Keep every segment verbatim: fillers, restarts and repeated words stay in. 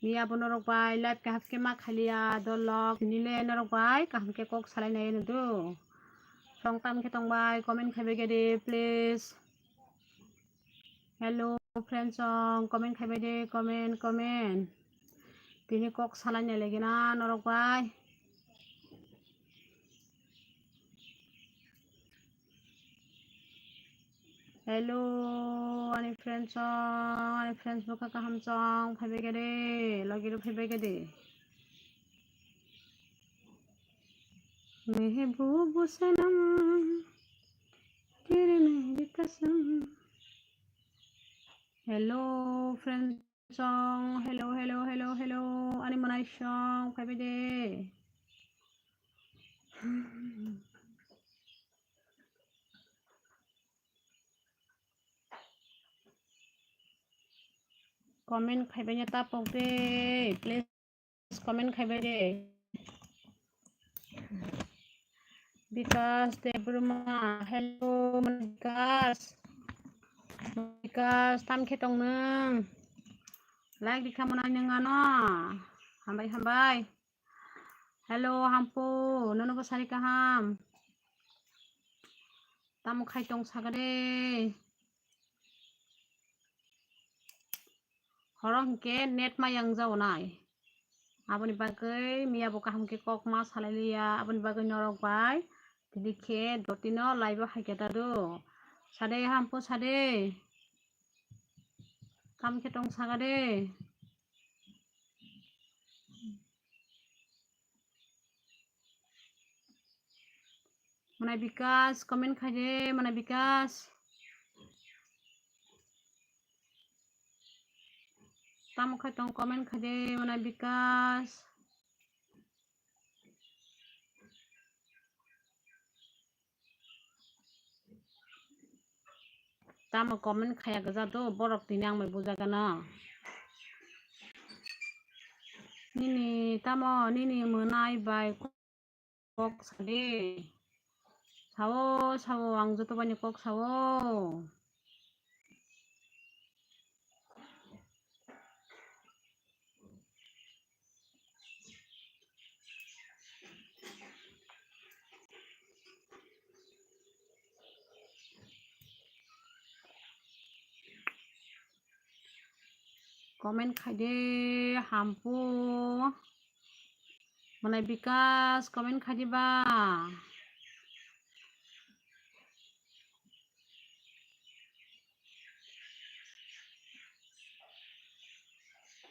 Miya bo norok bai live kaham khe ma khaliya dolok, tini le norok bai kaham khe kok salai nai no do. Song tam khe tong bai comment khai bai khe de please. Hello friends song, comment khai bai de, comment, comment. Tini kok salai nai lagi na norok bai. Hello, ani friends song, ani friends bo kha kaham song, phaibai gade, logi rok phaibai gade. Mehbubu sanam, tere mehri kasam. Hello, friends song, hello, hello, hello, hello, ani manai song, phaibai de. Comment khai bai ya tapok de, please comment khai bai de. Bikas Debbarma, hello, Bikas. Bikas, tam khe tong nung? Like rikha mwnai nung ano. Hambai, hambai. Hello, hampu, nono bo sari kaham. Tamo khai tong saga de. Horo hwnkhe net ma yang jao nai. Aboni bagwi miya bo kaham khe kok ma salai liya. Aboni bagwi norok bai tini khe dotino live o hai khe ta do. Sade hampu sade. Tam khe tong saga de. Mwnai Bikas, comment khai de, mwnai Bikas. Tamo khai tong, comment khai de, mwnai Bikas. Tamo comment khaya gajak do, borok tini ang bai bujagano. Nini tamo, nini mwnai bai kok sadi. Sao, sao, ang joto bai ni kok sao. Comment khai de hampu. Mwnai Bikas comment khai de ba.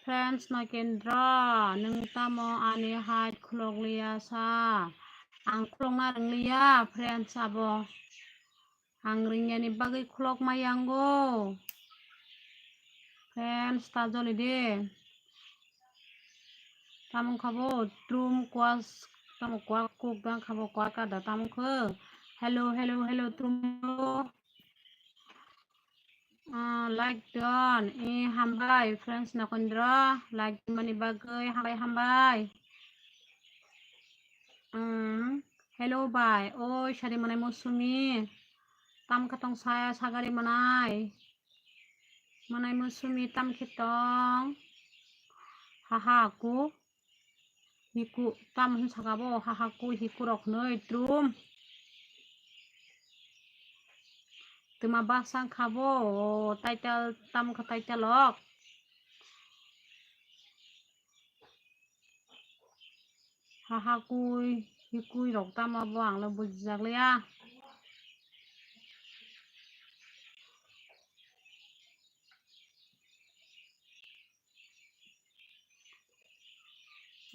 Friends Nokendra, nwng tamo ani hai khulok liya sa? Ang khulokna rwng liya, friends abo. Ang ringya ni bagwi khulok ma yango. Friends, ta joli de. Tamo kha bo trum kwas, tamo kwak kuk dang kha bo kwak ka da tamo khe. Hello, hello, hello, trum. Ah, like don. Eh, hambai, friends Nokendra. Like mani bagwi, hambai, hambai. Hmm. Hello bai, oi sari mwnai Mosumi. Tam kha tong saya sagari mwnai. Mwnai Mosumi tam khe tong. Haha ku. Hiku tam hin saka bo haha ku hiku rok noi trum. Tuma bak sang kha bo title tam kha title ok. Haha kui, hi kui rok tamo bo ang le bujijak liya.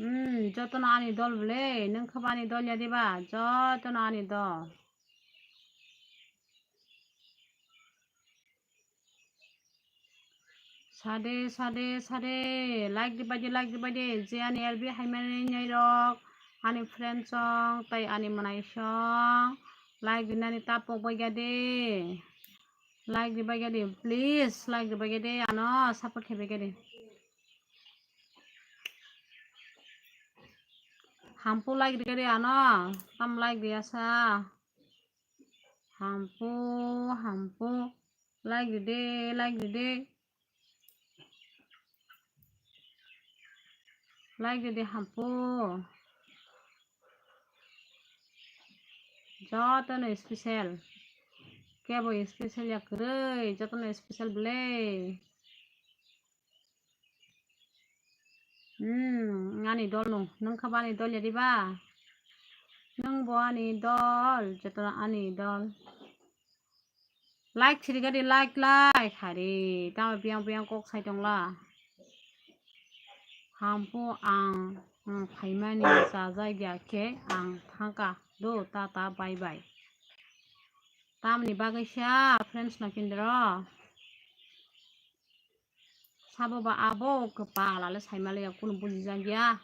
Hmm, jotono ani dol bole, nung khe bo ani dol ya diba? Jotono ani dol. Sade, sade, sade. Like di bai di, like di bai di. Je ani L B hai mani nai rok, ani friend song, tai ani mwnai song. Like di nani ta pok bai ya de. Like di bai ya de. Please, like di bai ya de. Ano support khe bai ya de. Hampu like di ya de ano. Tam like di ya sa. Hampu, hampu. Like di de, like di de. Like ridi hampu. Jotono special. Kebo special ya kwrwi, jotono special bwle. Hmm, ani dol nung, nung kha bo ani dol ya diba? Nung bo ani dol, jotono ani dol. Like siri gadi, like, like. Hari, tamo biyang biyang kok sai tongla. Hampu ang, ang phaimani chajak ya khe ang thangka. Do, tata, bye bye. Tamni bagwi sa, friends no kindro. Sabo ba abo kwpal ale saimaliya kunu bujijak ya.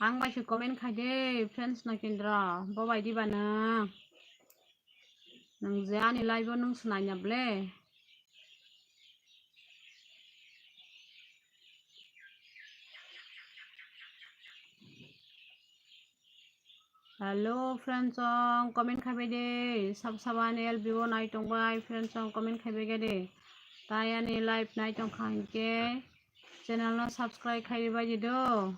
Ang bai se comment khai de, friends no kindro, bo bai diba nwng? Nwng je ani live o nwng swnai na ble? Hello, friends song, comment khai bai de. Sab sab ani L B O nai tong bai, friends song, comment khai bai de. Tai ani live nai tong kha hinkhe channel no subscribe khai bai di do.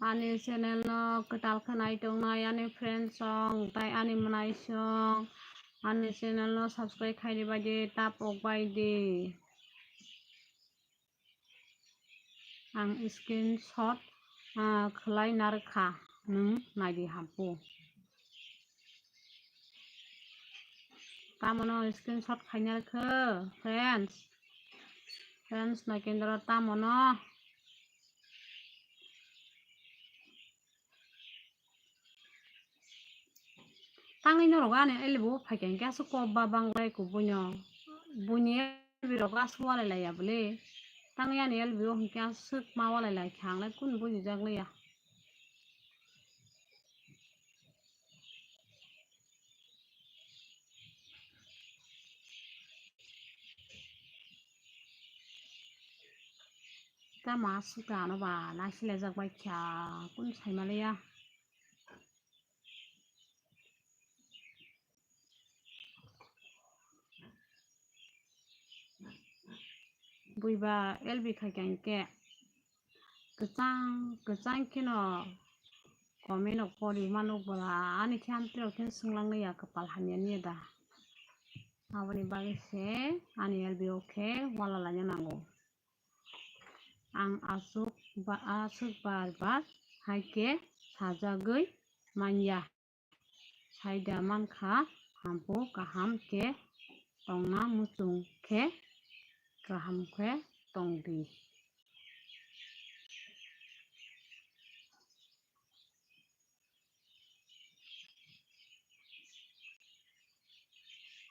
Ani channel no kwtal khe nai tongnai ani friend song tai ani mwnai song ani channel no subscribe khai di bai di, tap ok bai di. Ang screenshot, ah, khlai narwkha, nwng nai di hampu. Tamono screenshot khaina rwkhe, friends. Friends no kendro tamono. Tangwi norok ani L B O phaikha hinkhe aswk kok ba banglai kubuino. Buini L B O rok aswk walai laiya bwle. Tangwi ani L B O hinkhe aswk ma walai lai kha, ang lai kunu bujijak liya. Tamo aswk ta ano ba naisilajak bai kha, kunu saimaliya. Buiba L B khaikha hinkhe kwchang kwchang kheno comment rok pori mano bwla, ani khe amtwi rok khe swnglang ya kwpal hamya ni da. Aboni bagwi se ani L B O khe wala laina nango. Ang aswk ba, aswk bar bar hai khe sajagwi manya. Saida mankha, hampu kaham khe tongna muchung khe kaham khe tongdi.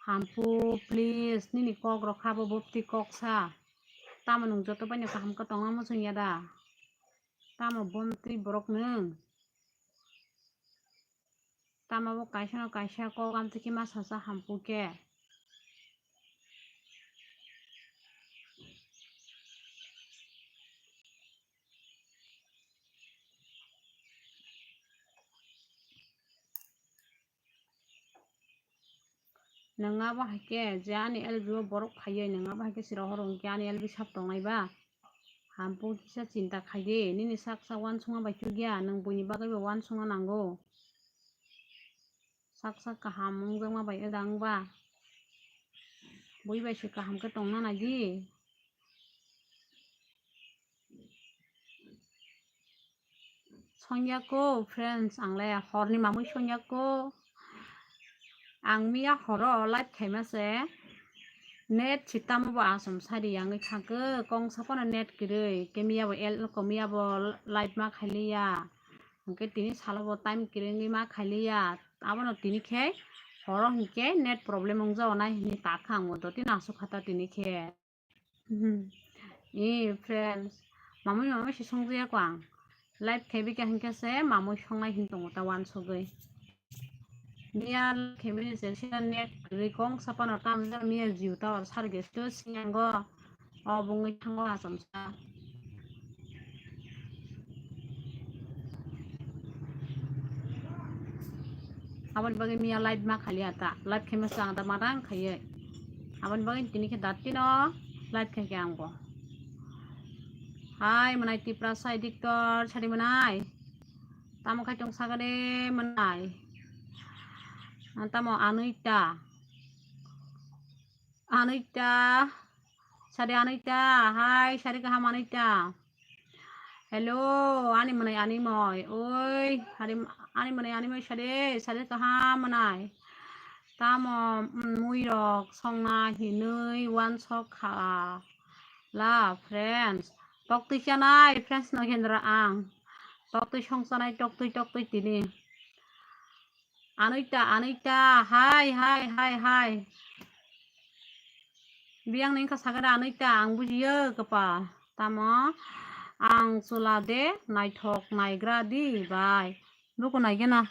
Hampu, please, nini kok rok kha bo bopti kok sa. Tamo nwng joto bai no kaham khe tongna muchung ya da? Tamo bomtwi borok nwng? Tamo bo kaisa no kaisa kok amtwi khe ma sasa hampu khe. Nwng abo hai khe je ani L B O borok phaiwi, nwng abo hai khe sira horo hwnkhe ani L B sap tongnai ba? Hampu kisa chinta khai di, nini sak sak uansukma bai chukya, nwng buini bagwi bo uansukna nango. Sak sak kaham wngjakma bai wngda wngba? Bui bai se kaham khe tongna nai di. Songya ko, friends, ang le horni mamui songya ko. Ang miya horo live khaima se net sitamo bo asom sari yangwi thangkhe, kongsa phano net kwrwi, khe miya bo el, ko miya bo live ma khailiya, hwnkhe tini salo bo time kwrwi wngwi ma khailiya, abono tini khe horo hinkhe net problem wngjago nai hinwi takha ang bo dotino aswk kha ta tini khe. Hmm. Eh, friends, mamui mamui se songjakya ko ang. Live khaibikha hinkhe se mamui songnai hin tongo ta uansugwi. Miya khemini se sina net rikong sapano tamjak miya Jio tower service to sinyango. O bungwi thango achomsa. Aboni bagwi miya live ma khaliya ta. Live khema swng ta madang khaiye. Aboni bagwi tini khe dattino live khaikhe angbo. Hai, mwnai Tiprasa editor, sadi mwnai. Tamo khai tong sagade mwnai. Tamo Anita. Anita. Sadi Anita. Hai, sadi kaham Anita. Hello, ani mwnai ani moi. Oi, hari ani mwnai ani moi sadi, sadi kaham mwnai. Tamo, mm, muirok songna hinwi wansok kha la, friends. Toktwi chanai, friends no hendra ang. Toktwi song chanai, toktwi, toktwi tini. Anita, Anita, hai, hai, hai, hai. Biyang ni wngkha sakhe da Anita, ang bujiyo kwpal. Tamo, ang chwla de naithok naigra di bai. Buku naigena.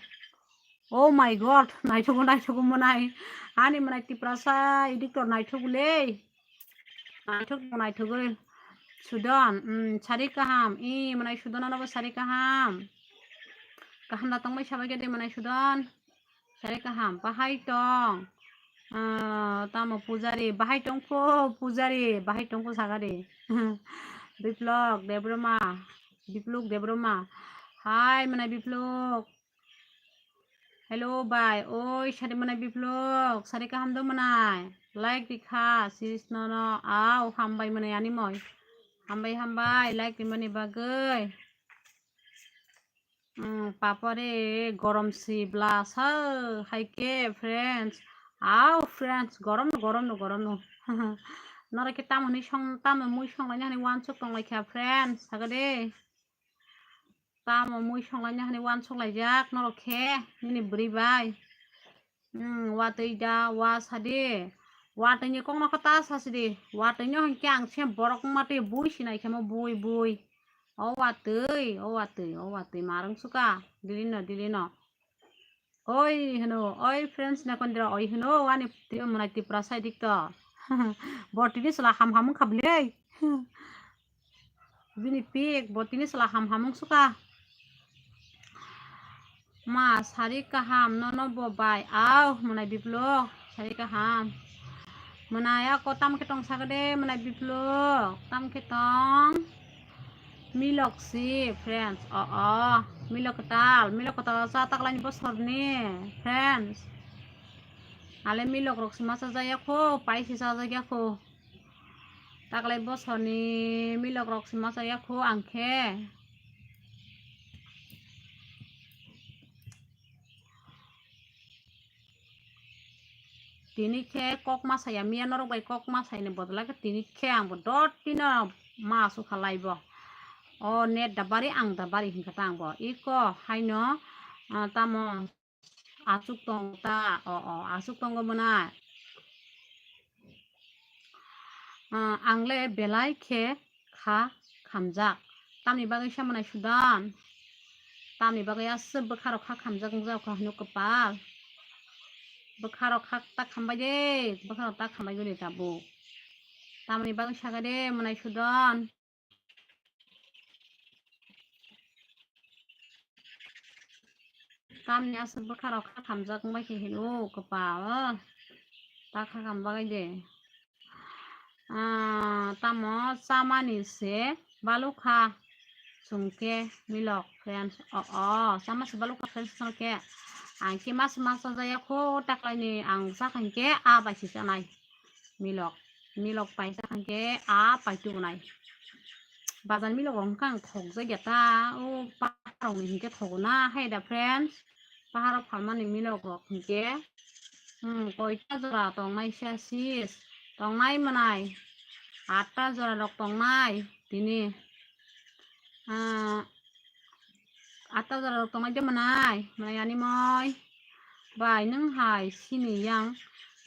Oh my God, naithogo, naithogo mwnai. Ani mwnai Tiprasa editor naithogo le. Naithok, naithogwi. Sudon, mm, sari kaham. I mwnai Sudon ano bo sari kaham. Kaham da tongbai sabai khe de mwnai Sudon. Sari kaham. Bahai tong. Ah, tamo pujari. Bahai tong pho pujari. Bahai tong pho sagari. Biplok Debroma. Biplok Debroma. Hai mwnai Biplok. Hello bai, oi sari mwnai Biplok, sari kaham do mwnai? Like rikha, sis nono, au hambai mwnai ani moi. Hambai hambai, like rimani bagwi. Hmm, papare gorom si bla sa hai khe friends. Au friends, gorom no, gorom no, gorom no. Nora khe tamo ni song, tamo mui song laina hani wansuk tong lai kha friends, sagade. Tamo mui songlaina hani wansuk laijak norok khe nini bwrwi bai. Hmm, watwi da, wa sadi. Watwi ni kok nokha ta sasidi. Watwi no hinkhe ang se borok wngma twi bui sinai khe mo bui bui. O watwi, o watwi, o watwi marwng suka. Dili no, dili no. Oi hwno, oi friends, nakon dira oi hwno, ani ti-, mwnai Tiprasa editor. Bo tini chwla ham ham wngkha bwle. Bini pik, bo tini chwla ham ham wngsuka. Ma, sari kaham, nono bo bai, au, mwnai Biplok, sari kaham. Mwnai ako tam khe tong sakade, mwnai Biplok, tam khe tong. Milok si, friends. O, o. Milok kwtal. Milok kwtal sa taklaini bosorni, friends. Ale milok rok si masa jaya kho, pai si sa jaya kho. Taklai bosorni milok rok si masa ya kho ang khe. Tini khe kok ma saya, miya norok bai kok ma saini bodol khe tini khe ang bo dotino ma sukha lai bo. O net da bari ang da bari hinkha ta ang bo. Iko haino, ah, tamo aswk tongo ta, o, o, aswk tongo mwnai. Ah, ang le belai khe kha khamjak. Tamni bagwi se mwnai Sudan? Tamni bagwi aswk bwkha rok kha khamjak wngjak kha hwnwi kwpal. Bwkha rok kha ta khambai de, bwkha rok ta khambai gwi de tabuk. Tamni bagwi sakha de mwnai Sudan? Tamni aswk bwkha rok kha khamjak wngbai khe hino kwpal. Ta kha kham bagwi de. Ah, tamo chamani se balukha chwngkhe milok friends. O, o, chama se balukha friends chwngkhe. Ang khe mas mas jaya kho taklaini ang sakha hinkhe a bai se chanai. Milok, milok paisa hwnkhe a paitu wnai. Bazar milok rok hwnkhe ang thokjak ya ta, o pahar rok ni hwnkhe thogo na, hai da friends? Pahar o phalmani milok rok hwnkhe, hmm, koita jora tongnai sia sis, tongnai mwnai, atta jora rok tongnai tini. Ah, atta jora rok tongnai de mwnai, mwnai ani moi. Bai, nwng hai sini yang,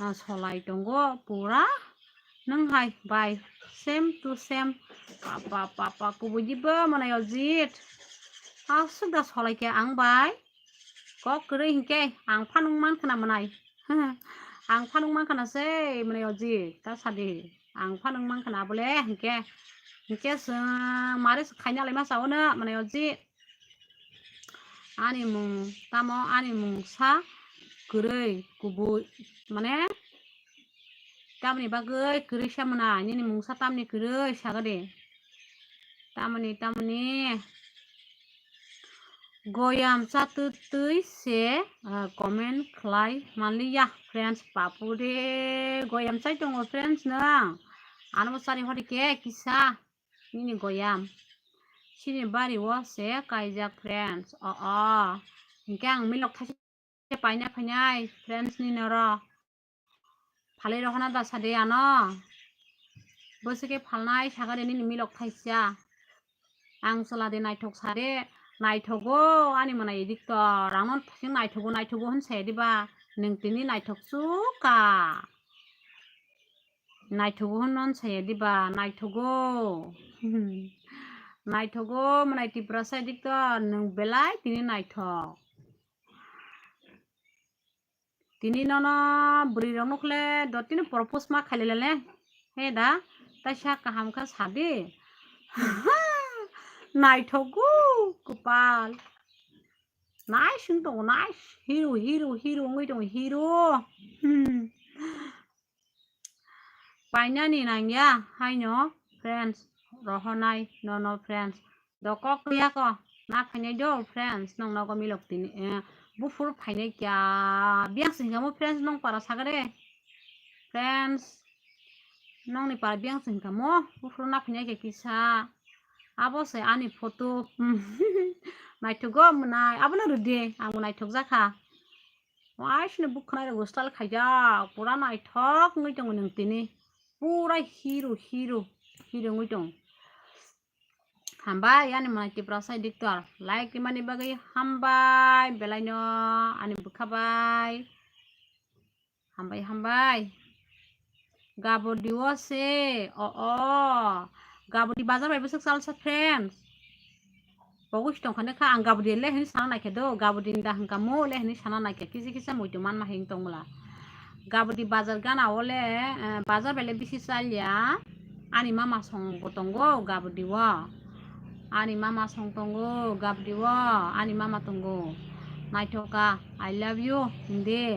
ah, solai tongo pura. Nwng hai bai, same to same. Papa, papa, kubui di bo mwnai Ojit. Aswk da solai khe ang bai. Kok kwrwi hinkhe ang phanung mankha na mwnai. Ang phanung mankha na se mwnai oji ta sadi. Ang phanung mankha na bole hinkhe. Hinkhe swng mare khaina lai ma sao no mwnai oji. Ani mung tamo ani mung sa kwrwi kubui mane tamni bagwi kwrwi sa mwnai nini mung sa tamni kwrwi sagadi. Tamoni tamoni. Goyam chatwtwi se, ah, comment khlai manliya, friends, papure. Goyam chai tongo, friends, nwng. Ano bo chari hori khe kisa nini goyam. Chini bari o se kaijak, friends. O, o. Hinkhe ang milok thaisa paina phainai, friends, ni noro. Phalwi rohona da sade ano. Bwswke phalnai sagade nini milok thaisa. Ang chwla de naithok sade, naithogo ani mwnai edictor. Ang no thasing naithogo, naithogo hwn saya diba. Nwng tini naithok chuka. Naithogo hwn non saya diba, naithogo. Naithogo mwnai Tiprasa edictor, nwng belai tini naithok. Tini nono bwrwi rok nukle dotino propose ma khailele. He da, taisa kaham kha sadi. Naithogo kwpal. Nice wng tongo, nice. Hero, hero, hero wngwi tongo, hero. Hmm. Painani nangya haino, friends, rohonai nono, friends. Do kok ya ko, na phainai do, friends, nong nogo milok tini, eh, buphuru phainai kya, biyang singkamo, friends, nong para sagare. Friends, nongni para biyang singkamo, buphuru na phainai kya kisa. Abo se ani photo. Naithogo mwnai, abono rwdi, angbo naithok jakha. Waisino bwkhwnai rok style khaijak, pura naithok wngwi tongo nwng tini. Pura hero, hero, hero wngwi tongo. Hambai, ani mwnai Tiprasa edictor. Like rimani bagwi hambai, belaino ani bwkha bai. Hambai, hambai. Gabodi o se, o, o. Gabodi bazar bai bwswk chalsa, friends. Pogo si tongkha nokha, ang gabodi le hwnwi sana naikhe do, gabodi ni da hwnkha mo le hwnwi sana naikhe, kisa kisa muitu manma hing tongmwla. Gabodi bazar gana o le, eh, bazar bai le bisi chalya, ani mama song bo tongo gabodi o, ani mama song tongo gabodi o, ani mama tongo, naithoka, I love you hindi,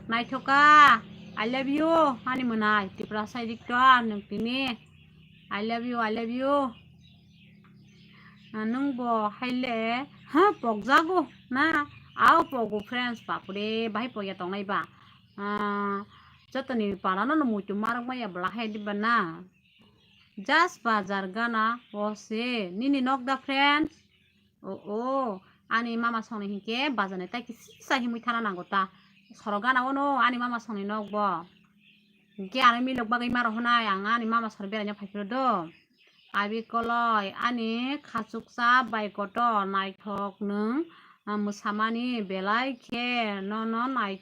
naithoka, I love you, ani mwnai, Tiprasa edictor, nwng tini, I love you, I love you. Ah, nwng bo haile, ha, pokjago na? Ao pogo, friends, bapre, bahai pokya tongnai ba. Ah, jotoni parano no muitu marok maya bwla hai diba na? Just bazar gana o se. Nini nok da, friends? O, o, ani mama songni hinkhe bazar ni tai kisa himwi thana nango ta. Sorok gana o no ani mama songni nok bo. Hinkhe ano milok bagwi ma rohonai, ang ani mama sor beraina phaiphiro do. Abi koloi, ani khachuksa bai kotor naithok nwng, ah, mwsamani belai khe nono nai-,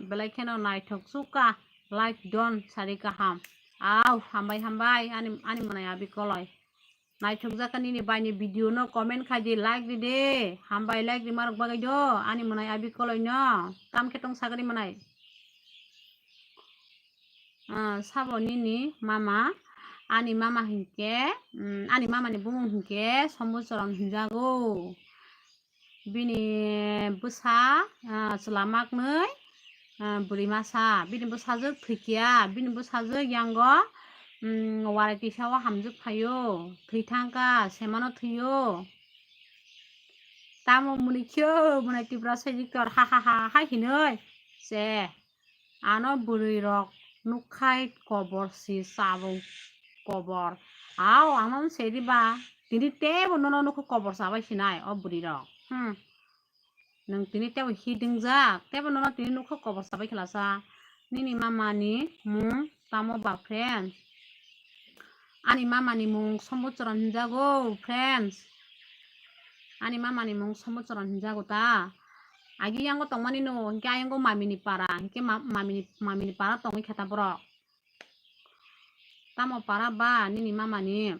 belai kheno naithok chuka, like don sari kaham. Au, hambai, hambai, ani, ani mwnai abi koloi. Naithok jaka nini baini video no comment khai di, like di de. Hambai like rima rok bagwi do. Ani mwnai abi koloi no. Tam khe tong sagri mwnai. Ah, sabo nini mama. Ani mama hinkhe, mm, ani mama ni bumung hinkhe Sombuchoron hinjago. Bini bwsa, ah, chwla maknwi, ah, bwrwi masa. Bini bwsajwk thwikya, bini bwsajwk yango, mm, warai tisa o hamjwk phaio, thwi thangkha, semano thwio. Tamo mwnwi khio, mwnai Tiprasa edictor, ha, ha, ha, ha, hinwi se. Ano bwrwi rok nukkhai kobor si chabwi kobor. Ao, ano se diba? Tini tebo nono nukho kobor chabai sinai o bwrwi rok. Hmm. Nwng tini tebo hidingjak, tebo nono tini nukho kobor chabai khlasa. Nini mama ni mung tamo ba, friends? Ani mama ni mung Sombuchoron hinjago, friends. Ani mama ni mung Sombuchoron hinjago ta. Agi yango tongmani no, hinkhe ayango mami ni para, hinkhe ma-, mami ni, mami ni para tongwi khe ta borok. Tamo para ba nini mama ni?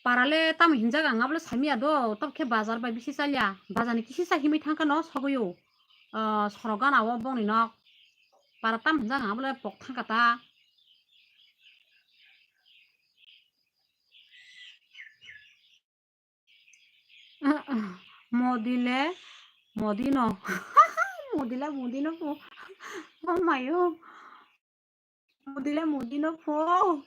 Parale tamo hinjak ang abole saimaya do, tab khe bazar bai bisi chalya. Bazar ni kisi sa himwi thangkha no sogwi o. Ah, sorok gana o bongni nok. Para tamo hinjak ang abole pok thangkha ta. Modi le Modi no. Modi le Modi no po. Oh my oh. Modi le Modi no po.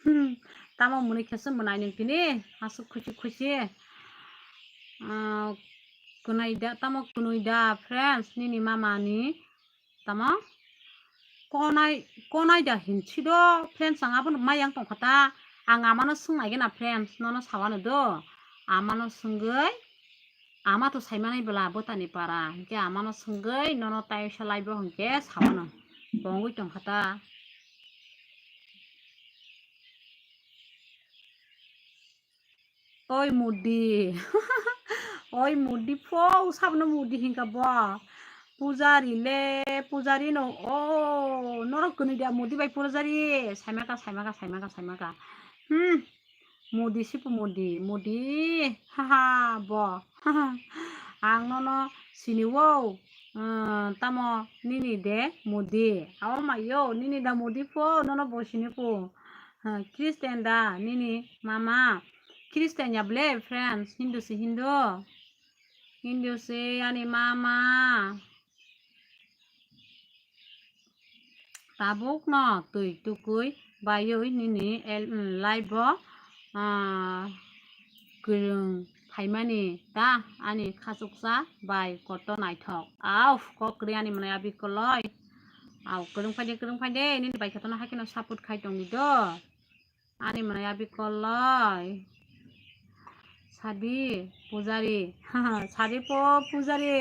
Hmm, tamo mwnwi khe se mwnai nwng tini aswk khuchi khuchi. Ah, kwnwi da, tamo kwnwi da, friends, nini mama ni tamo konai, konai da hinsi do, friends, ang abono mayang tongkha ta, ang amano swngnai gena, friends, nono sawano do, amano swngwi. Ama to saimanai bwla bwtani para, hinkhe amano swngwi nono tai salai bo hinkhe sawano. Bongwi tongkha ta. Oi Modi. Oi Modi pho, sabno Modi hinkha bo. Pujari le, pujari no. Oh, norok kwnwi da Modi bai pujari. Saimaka, saimaka, saimaka, saimaka. Hmm. Modi sipu Modi, Modi, haha, bo, haha. Ang nono sini o, eh, tamo nini de Modi. Ao mayo, nini da Modi po, nono bo sini po. Ha, Christian da, nini mama. Christian ya ble, friends, Hindu si Hindu. Hindu si ani mama. Tabukno twi tukwi baiwi nini el-, mm, life-o, ah, kwrwng phaimani ta ani khachuksa bai koto naithok. Au, kok kwrwi ani mwnai abi koloi. Au, kwrwng phaide, kwrwng phaide, nini bai khe tono haikhe no support khai tongdi do. Ani mwnai abi koloi. Sadi pujari. Sadi po pujari.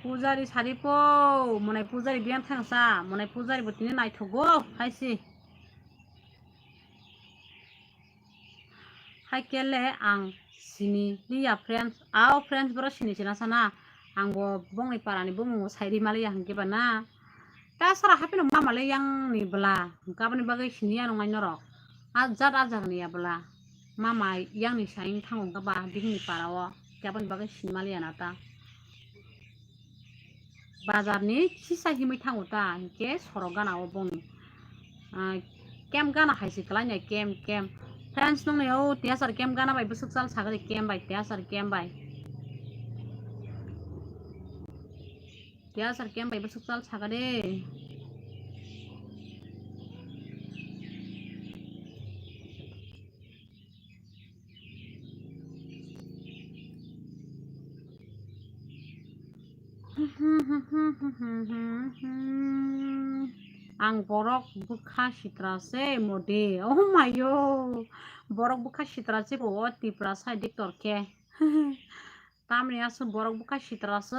Pujari sadi po. Mwnai pujari biyang thangsa. Mwnai pujari bo tini naithogo. Haisi. Haikhe le ang sini liya friends, ao friends borok sini sina sana, ang bo bongni parani bumung bo sai ri maliya hinkhe ba na. Ta sara hapheno mama le yang ni bwla, hinkhe aboni bagwi sini ya nongnai norok. A jat a jaga ni ya bwla, mama yang ni sai wng thango hinkhe ba bihik ni para o, hinkhe aboni bagwi sini maliya na ta. Bazar ni kisa himwi thango ta, hinkhe sorok gana o bongni. Ah, camp gana hai se kwlai nai, camp, camp. Friends, nung ni o tiyasar camp gana bai bwswk chal sagadi, camp bai, tiyasar camp bai. Tiyasar camp bai bwswk chal sagadi. Ang borok bwkha sitra se Modi. Oh mayo. Borok bwkha sitra se bo o Tiprasa diktor khe. Tamni aswk borok bwkha sitra se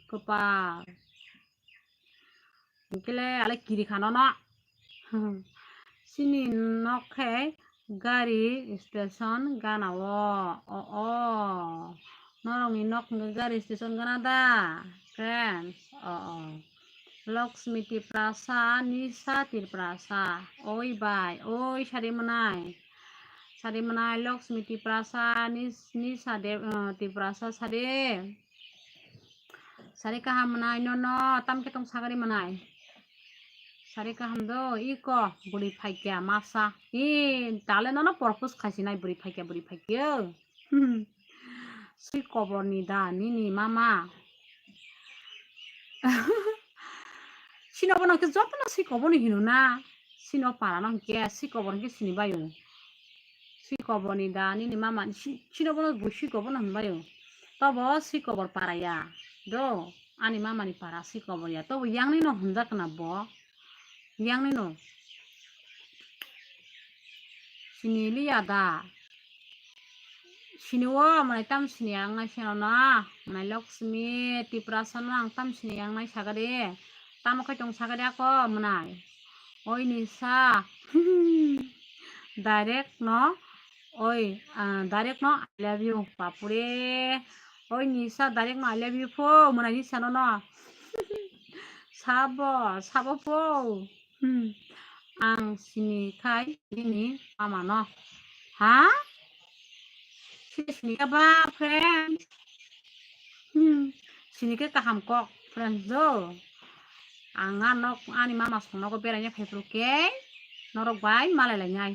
kwpal. Hinkhe le ale kiri khano no. Chini nok khe gari station gana o. O, o. Norokni nok hwnkhe gari station gana da, friends? O, o. Lakshmi Tiprasa, Nisha Tiprasa. Oi bai, oi sari mwnai. Sari mwnai Lakshmi Tiprasa, Nis-, Nisha De-, uh, Tiprasa sari. Sari kaham mwnai nono, tam khe tong sagari mwnai. Sari kaham do, iko, bwrwi phaikya masa. I, tale nono propose khaisi nai bwrwi phaikya, bwrwi phaikya. Swi koborni da, nini mama. Sino bono khe jotono swi koborni hino na. Sino para no hwnkhe, swi kobor hwnkhe sini baio. Swi koborni da, nini mama, si-, sino bono bo swi koborno hwnbaio. Tobo swi kobor para ya. Do, ani mama ni para swi kobor ya. Tobo yang ni no hwnjak na bo. Yang ni no. Sini liya da. Sini o, mane tam sini ang na sino na. Mwnai Lakshmi, Tiprasa no ang tam sini yang nai saga de. Tamo khai tong saga de ako mwnai. Oi Nisa. Direct no. Oi, ah, direct no I love you. Bapure. Oi Nisa, direct no I love you pho. Mwnai Nisa no no. Sabo, sabo pho. Hmm. Ang sini khai nini mama no. Ha? Sini sini ka ba, friends? Hmm. Sini ke kaham kok, friends do. Ang a nok ani mama song nogo beraina phai phuru ke norok bai malai lai nai.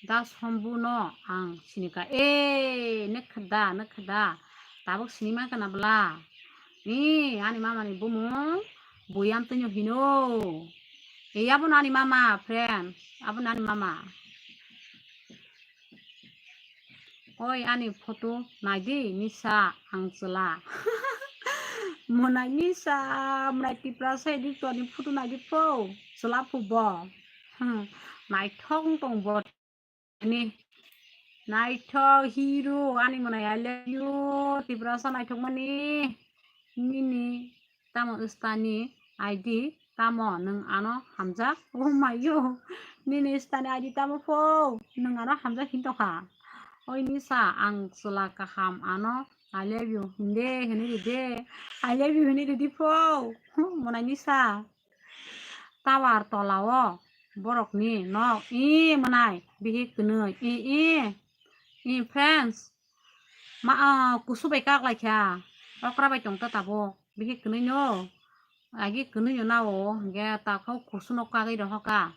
Da sombu no ang sini ka, e, nukha da, nukha da, tabuk sini man kana bwla? E, ani mama ni bumung Buyam Twnyo hino. E, abo no ani mama, friend, abo no ani mama. Oi, ani photo naidi, Nisa, ang chwla. Mwnai Nisa, mwnai Tiprasa editor ni photo naidi pho, chwla phu bo. Hmm, naithok wng tong bo ni. Naithok hero, ani mwnai I love you, Tiprasa naithok mani. Nini tamo Insta ni I D tamo nwng ano hamjak? Oh my yo. Nini Insta ni I D tamo pho? Nwng ano hamjak hin tokha. Oi Nisa, ang chwla kaham ano I love you hinde, hini ride. I love you hini ridi pho. Mwnai Nisa. Tower tola o borok ni nok. I mwnai, bihik kwnwi. I, i. I, friends. Ma, ah, kusu bai kak lai kha. Okra bai tong ta tabuk. Bihik kwnwi no. Agi kwnwi no nao. Hingke takhuk kusu no kagwi rohor kha.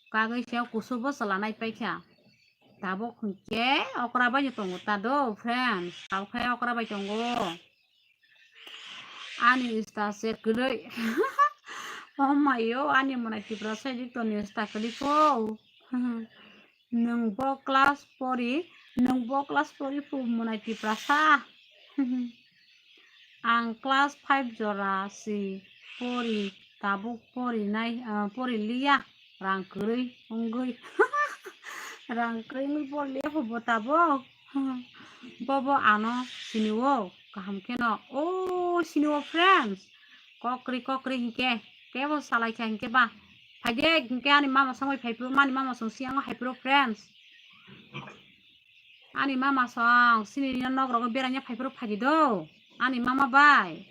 Kagwi se kusu bo chwla nai pai kha. Tabuk hingke okra bai no tongo ta do, friends. Tabuk khe okra bai tongo. Ani Insta se kwrwi. Oh my yo, ani mwnai Tiprasa editor ni Insta kwrwi pho. Nwng bo class pori, nwng bo class pori phu mwnai Tiprasa. Ang class five jora si pori, tabuk pori nai, ah, pori liya, rang kwrwi wngwi. Rang kwrwi wngwi pori liya phu bo tabuk. Bobo ano sini o kaham kheno. O sini o friends. Kokri kokri hinkhe. Kebo salai kha hinkhe ba. Phaide hinkhe ani mama songwi phai phuru, mani mama song siyango hai phuru friends. Ani mama song sini ni nok rogo beranya phai phuru phaidi do. Ani mama bai.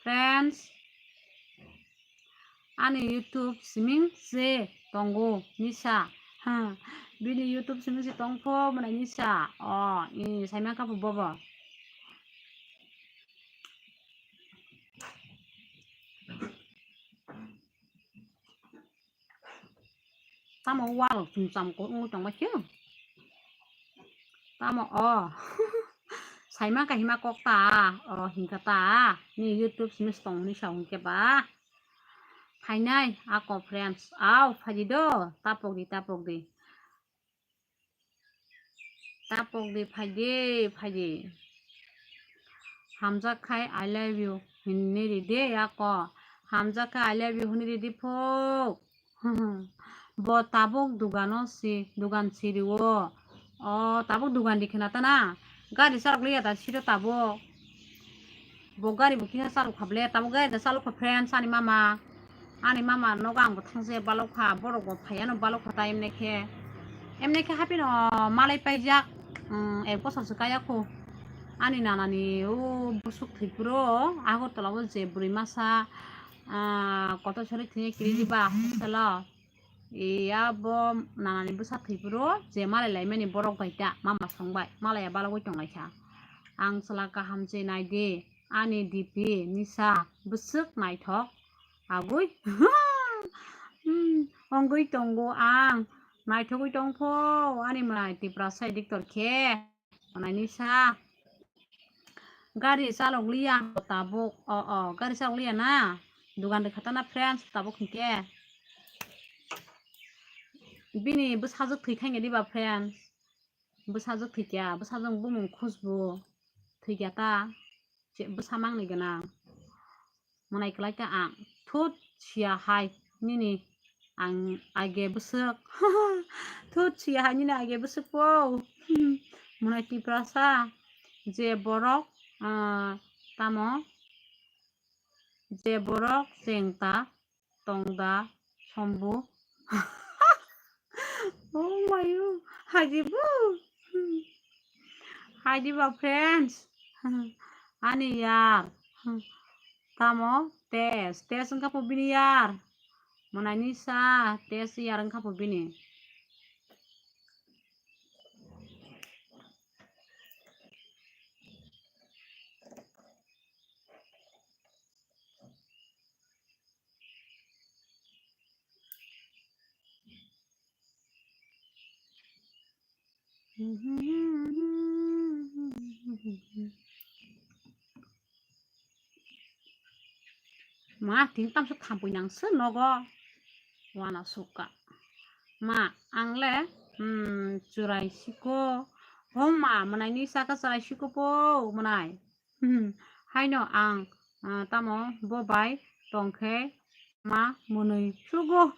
Friends. Ani YouTube siming se tongo Nisa. Ha, bini YouTube siming se tongpho mwnai Nisa. O, i saimang kha phu bobo. Tamo wal chumcham ko wngwi tongma khe. Tamo o. Saima kahima kok ta. O hingka ta. Ni YouTube simi tong hwnwi sa hwnkhe ba. Phainai ako friends. Au phaidi do. Tapok di, tapok di. Tapok di phaidi, phaidi. Hamjak khai I love you hinwi ridi ako. Hamjak khai I love you hinwi ridi phuk. Bo tabuk dugano si, dugan siriwo. O, tabuk dugan di khna ta na. Gari charok liya ta siro tabuk. Bo gari bo kisa charok kha ble, tabuk gari da charok kha friends ani mama. Ani mama nogo ang bo thangse balok kha, borok bo phaiya no balok kha ta emne khe. Emne khe haphino malai paijak, um, ek bosor se kaya kho. Ani nana ni o bwswk thwi phuru Agartala o je bwrwi masa, ah, kotor sari thwiya kiri diba hostel o. Iya bo nana ni bwsa thwi phuru je malai lai mani borok bai ta mama song bai malai ya balogwi tong lai kha. Ang chwla kaham se nai di ani D P Nisa bwswk naithok agwi. Hmm, ongwi tongo ang naithogwi tong pho ani mwnai Tiprasa editor khe. Mwnai Nisa. Gari chalok liya tabuk. O, o, gari chalok liya na. Dugan rikha ta na friends tabuk hinkhe. Bini bwsajwk thwi thangya diba friends. Bwsajwk thwikya, bwsajwk bumung Khushbu. Thwikya ta. Che bwsa mangni gwnang. Mwnai kwlai kha ang. Thut siya hai nini. Ang age bwswk. Thut si haini na age bwswk po. Mwnai Tiprasa. Je borok, ah, tamo? Je borok chengta tongda sombu. Oh mayu, hajibu. Hajiba friends. Ani yar. Tamo tes, tes wngkha po bini yar. Mwnai Nisa, tes yar wngkha po bini. Ma, tini tamsa thampui nang se nogo. Wana suka. Ma, ang le, hmm, churai siko. Hom ma, mwnai Nisa khe churai siko po, mwnai. Hmm, haino ang, ah, tamo bo bai tongkhe ma mwnwi sugo.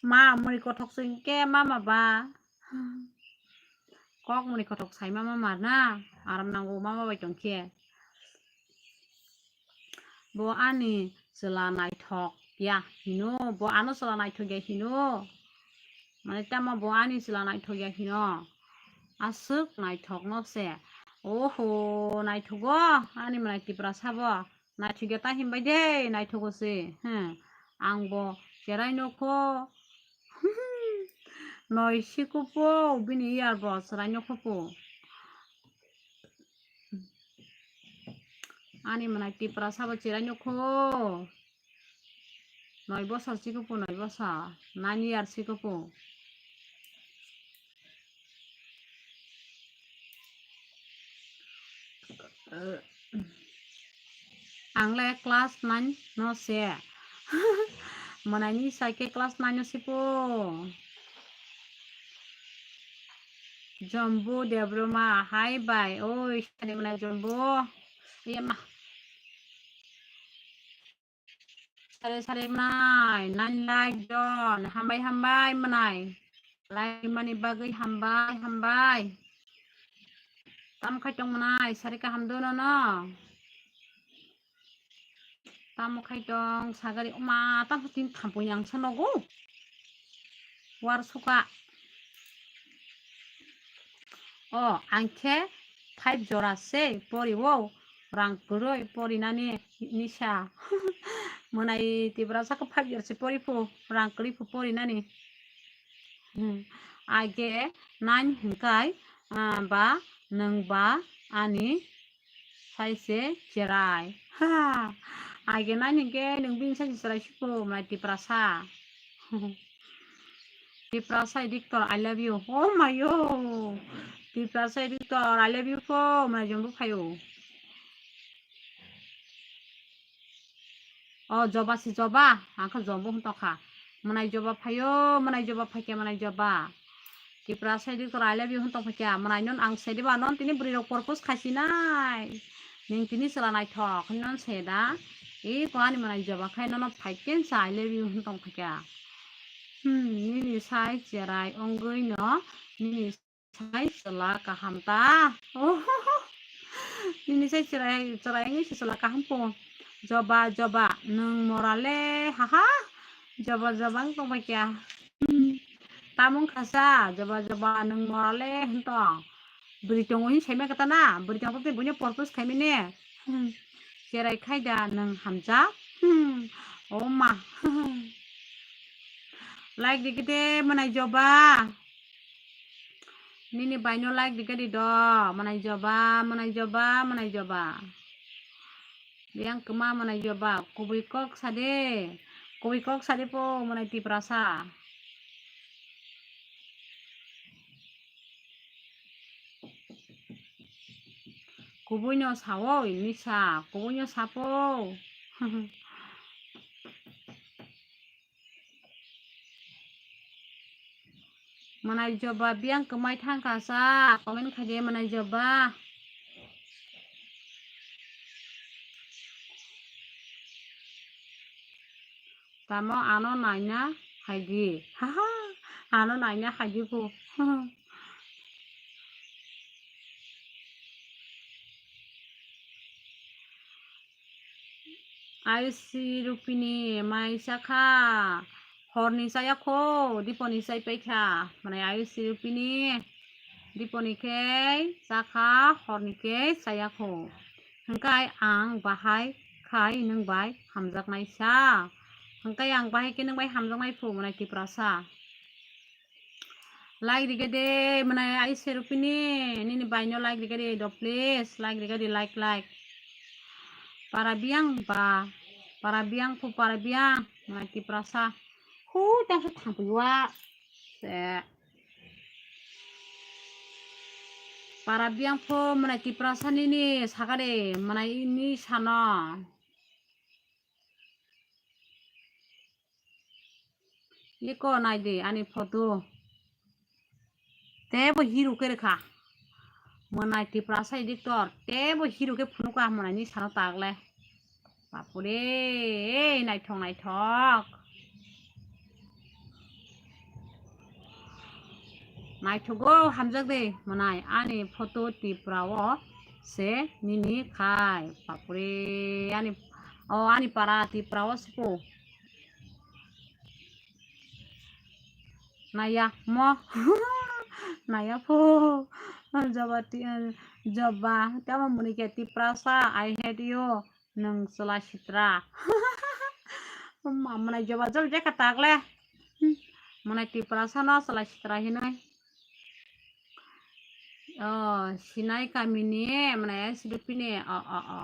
Ma mwnwi kothok se hinkhe mama ba. Kok mwnwi kothok sai mama mar na. Aram nango mama bai tongkhe. Bo ani chwla naithok ya hino, bo ano chwla naithok ya hino. Mane tamo bo ani chwla naithok ya hino. Aswk naithok no se. Oho, naithogo ani mwnai Tiprasa bo. Naithok ya ta himbai de, naithogo se. Hmm. Ang bo cherai nokho. Noi siko po, bini yar bo cherai nokho po. Ani mwnai Tiprasa bo cherai nokho. Noi bosor siko po, noi bosor. Nine year siko po. Ang le class nine no se. Mwnai Nisa khe class nine no se po. Jombu Debroma, hai bai. Oi, sani mwnai Jombu. Iya ma. Sare sare mwnai, nine lakh jon, hambai hambai mwnai. Lai mani bagwi hambai hambai. Tam khai tong mwnai, sare kaham dono no. Tamo khai tong sagari oma tam tin thampui ang sa nogo. War suka. O, ang khe five jora se pori o, rang kwrwi pori nani Nisa. Mwnai Tiprasa khe five jora se pori phu, rang kwrwi phu pori nani. Hmm. Age nine hingkai, ah, ba nwng ba ani sai se cherai. Ha. Age nine hingke nwng bini sai se cherai siko mwnai Tiprasa. Tiprasa Victor, I love you. Oh my yo. Tiprasa Victor, I love you po. Mwnai Jombu phaio. O, Joba si Joba. Ang khe Jombu hwn tokha. Mwnai Joba phaio, mwnai Joba phaikhe mwnai Joba. Tiprasa Victor, I love you hwn tokha kya. Mwnai non ang sedi ba non tini bwrwi rok propose khaisi nai. Ning tini chwla naithok hwn non seda. E ko ani mwnai Joba khai nono phaikhe sa I love you hwn tokha kya. Hmm, nini sai cherai ongwi no, nini sai chwla kaham ta. Oh, nini sai cherai, cherai ongwi se chwla kaham po. Joba, Joba, nwng mora le, haha. Joba, Joba wng tong bai kya. Hmm. Tamung khasa, Joba, Joba, nwng mora le, hwn tong. Bwrwi tongo hin saima kata na, bwrwi tongo tei buino propose khaimani. Hmm. Cherai khai da nwng hamjak. Hmm. O ma. Like dikhe de mwnai Joba. Nini baino like dikhe di do. Mwnai Joba, mwnai Joba, mwnai Joba. Biyang kwma mwnai Joba. Kubui kok sade. Kubui kok sade po mwnai Tiprasa. Kubui no sao, ini sa, kubui no sapo. Mwnai Joba biyang kwmai thangkha sa, comment khaidi mwnai Joba. Tamo ano naina haidi. Haha, ano naina haidi bo. Ayushi Rupini mai chakha, horni chaya kho, diponi chai paikha, mane Ayushi Rupini diponi khe chakha, horni khe chaya kho. Hwnkhe ang bahai khai nwng bai hamjaknai sa. Hwnkhe ang bahai khe nwng bai hamjaknai phu, mane Tiprasa. Like rikha de, mane Ayushi Rupini, nini bai no like rikha de, do please, like rikha de, like, like. Para biyang ba, para biyang phu, para biyang, mane Tiprasa. Hu, tang su thang phu wa. Se. Para biyang phu, mane Tiprasa nini sakha de, mane ini sano. Iko nai di ani photo. Tebo hero khe rwkha. Mwnai Tiprasa editor. Tebo hero khe phunukha mwnai ni sano tagle. Bapure, ei naithok naithok. Naithogo hamjak de mwnai ani photo Tripura o se nini khai. Bapure, ani, o ani para Tripura o se po. Naya mo. Naya pho. Joba ti, joba. Tamo muni khe Tiprasa, I hate you. Nwng chwla sitra. Ma, mwnai joba jol je kha tagle. Mwnai Tiprasa no chwla sitra hinoi. O, Sinai kamini, mwnai S D P ni. O, o, o.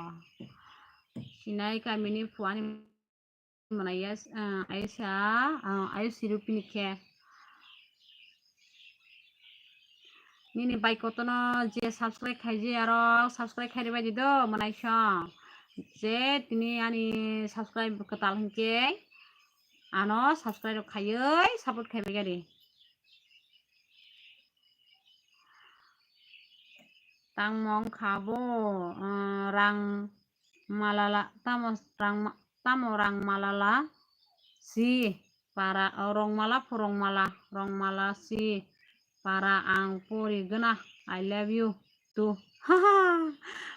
Sinai kamini phuani. Mwnai yes, ah, Aisha, ah, Ayushi Rupini khe. Nini bai kotono je subscribe khai je aro subscribe khai ribai di do mwnai song. Je tini ani subscribe kwtal hinkhe ano subscribe rok khaiwi support khaibai gari. Tangmong kha bo, ah, rang malala, tamo rang ma-, tamo rang malala si para, oh, rong mala pho rong mala, rong mala si para ang pori gana, I love you too.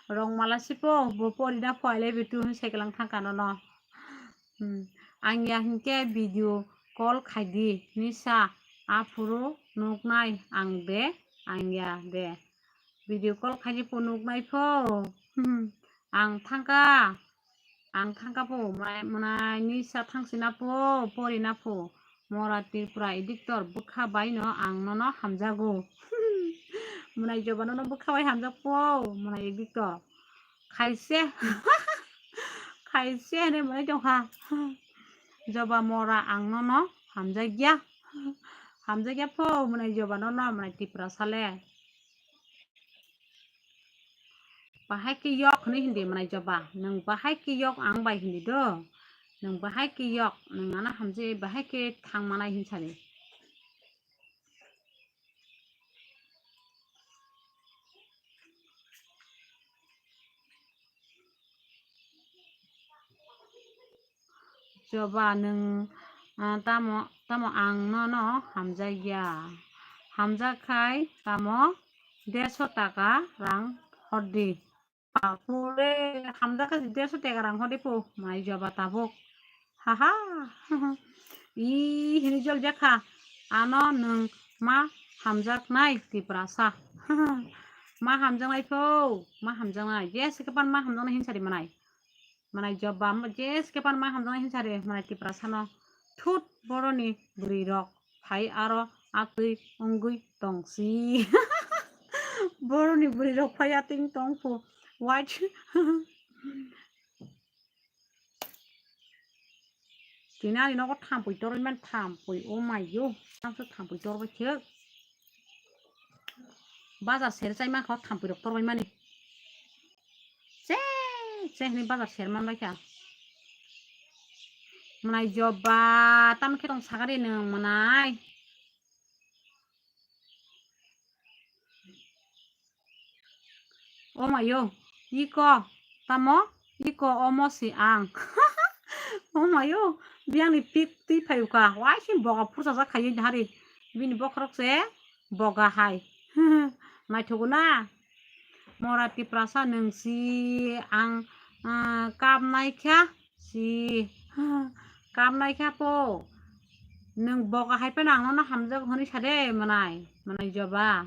Rongmala sipo, bo pori na pho I love you too hwn sekelang thangkha nono. Hmm. Ang ya hinkhe video call khaidi, nisa aphuru nuknai ang de, ang ya de. Video call khaidi pho nuknai pho. Hmm. Ang thangkha, ang thangkha pho, mwnai, mwnai nisa thangsina pho, porina pho. Mora Tripura editor bwkha bai no ang nono hamjago. Mwnai joba nono bwkha bai hamjak pho, mwnai editor. Khaise, khaise hwnwi mwnai tongkha. Joba mora ang nono hamjakya. Hamjakya pho mwnai joba nono mwnai Tiprasa le. Bahai khe yok hwnwi hindi mwnai joba. Nwng bahai khe yok ang bai hindi do. Nwng bahai khe yok, nwng ano hamjak bahai khe thang manai hinsari. Joba nwng, ah, tamo, tamo ang nono hamjakya. Hamjak khai tamo derso taka rang hordi. Bapure, hamjak khe derso taka rang hodi pho, mai joba tabuk. Haha. I hini jol jakha. Ano nwng ma hamjaknai Tiprasa. Ma hamjaknai pho, ma hamjaknai. Jeske pan ma hamjaknai hinsari manai. Manai joba mo jeske pan ma hamjaknai hinsari manai Tiprasa no. Thut boroni bwrwi rok. Phai aro atwi wngwi tongsi. Boroni bwrwi rok phai atwi wng tong pho. Watch. Tini ani nogo thampui torwi man thampui o mai yo. Tangso thampui torbai khe. Bajar ser chai man kho thampui rok torbai mani. Che, che hini bajar ser man bai kha. Manai joba tam khe tong sagari nwng manai. O mayo, iko, tamo, iko omo si ang. O mayo, Biyangni pik twi phaiyuka. Waising boga phursajak khaiywi hari. Bini bokhorok se boga hai. Naithogo na? Mora Tiprasa nwng si ang, ah, kap naikha si. Kap naikha po. Nwng boga hai phano ang nono hamjak hwnwi sa de mwnai. Mwnai joba.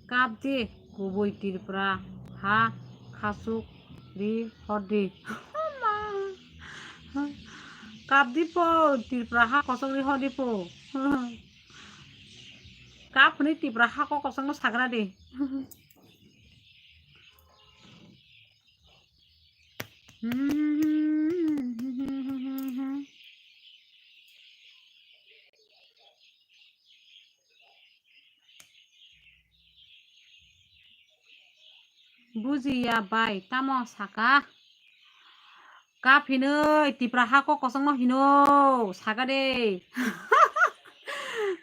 Kap di kubui Tripura ha khasuk ri hor di. Kap di po Tripura ha khasuk ri hor di po. Kap hwnwi Tripura ha kok kosong no sagra di. Bujiya bai tamo saka? Kap hinwi Tipra ha kok kosongno hino saka de.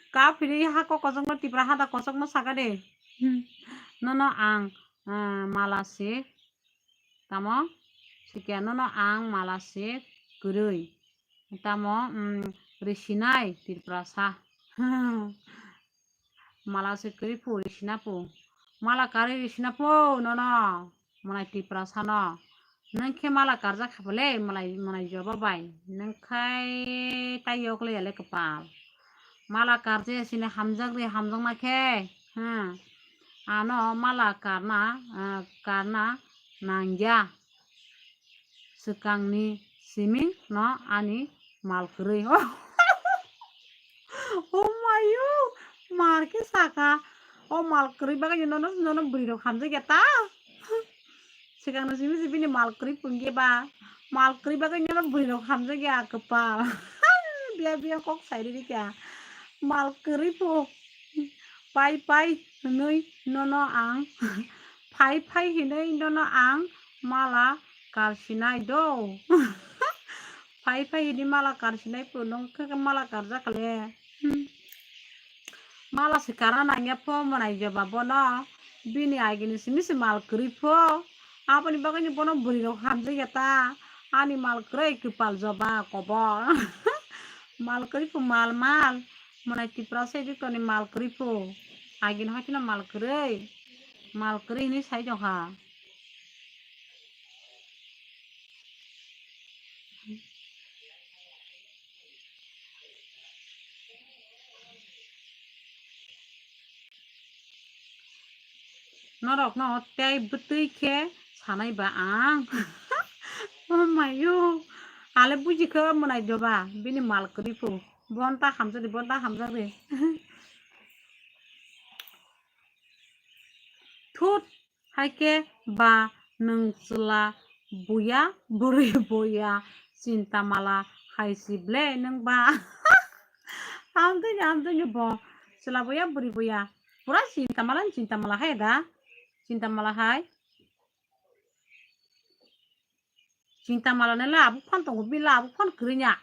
Kap hinwi ha kok kosongno Tipra ha da kosongno saka de. Hmm. Nono ang, ah, mala se tamo sikya nono ang mala se kwrwi. Tamo, mm, risinai Tiprasa. Mala se kwrwi phu risina phu. Mala karwi risina phu nono. Mwnai Tiprasa no. Nwng khe mala karjak kha bole mwnai, mwnai joba bai. Nwng khai tai yok le yale kwpal. Mala karje sini hamjak ri hamjak na khe. Hmm. Ano mala karna, ah, karna nangya. Swkangni simi no ani mal kwrwi. Oh mayo, mar khe saka. O mal kwrwi bagwi nono, nono bwrwi rok hamjak ya ta. Swkangni simi se bini mal kwrwi pungge ba. Mal kwrwi bagwi nono bwrwi rok hamjak ya kwpal. Biya biya kok sai rikha. Mal kwrwi phu. Pai pai hwnwi nono ang. Phai phai hinwi nono ang mala karsinai do. Phai phai hinwi mala karsinai phu nwng khe mala karjak le. Hmm. Mala se karna nangya pho mwnai joba bono. Bini agini simi se mal kwrwi pho. Aboni bagwi ni bono bwrwi rok hamjak ya ta. Ani mal kwrwi kwpal joba kobor. Mal kwrwi pho mal mal. Mwnai Tipra se bikoni mal kwrwi pho. Agini hoitino mal kwrwi. Mal kwrwi hinwi sai tongkha. Norokno tei bwtwi khe sanai ba ang. Oh mayo. Ale buji khe mwnai doba bini mal kwrwi phu. Bonta hamjak di, bonta hamjak di. Thut. Hai khe ba nwng chwla buya, bwrwi buya, Chintamala hai si ble nwng ba. Amtwini, amtwini bo chwla buya, bwrwi buya. Pura Chintamala, Chintamala hai da? Chintamala hai? Chintamala ni labuk phan tongo, bini labuk phan kwrwi ya.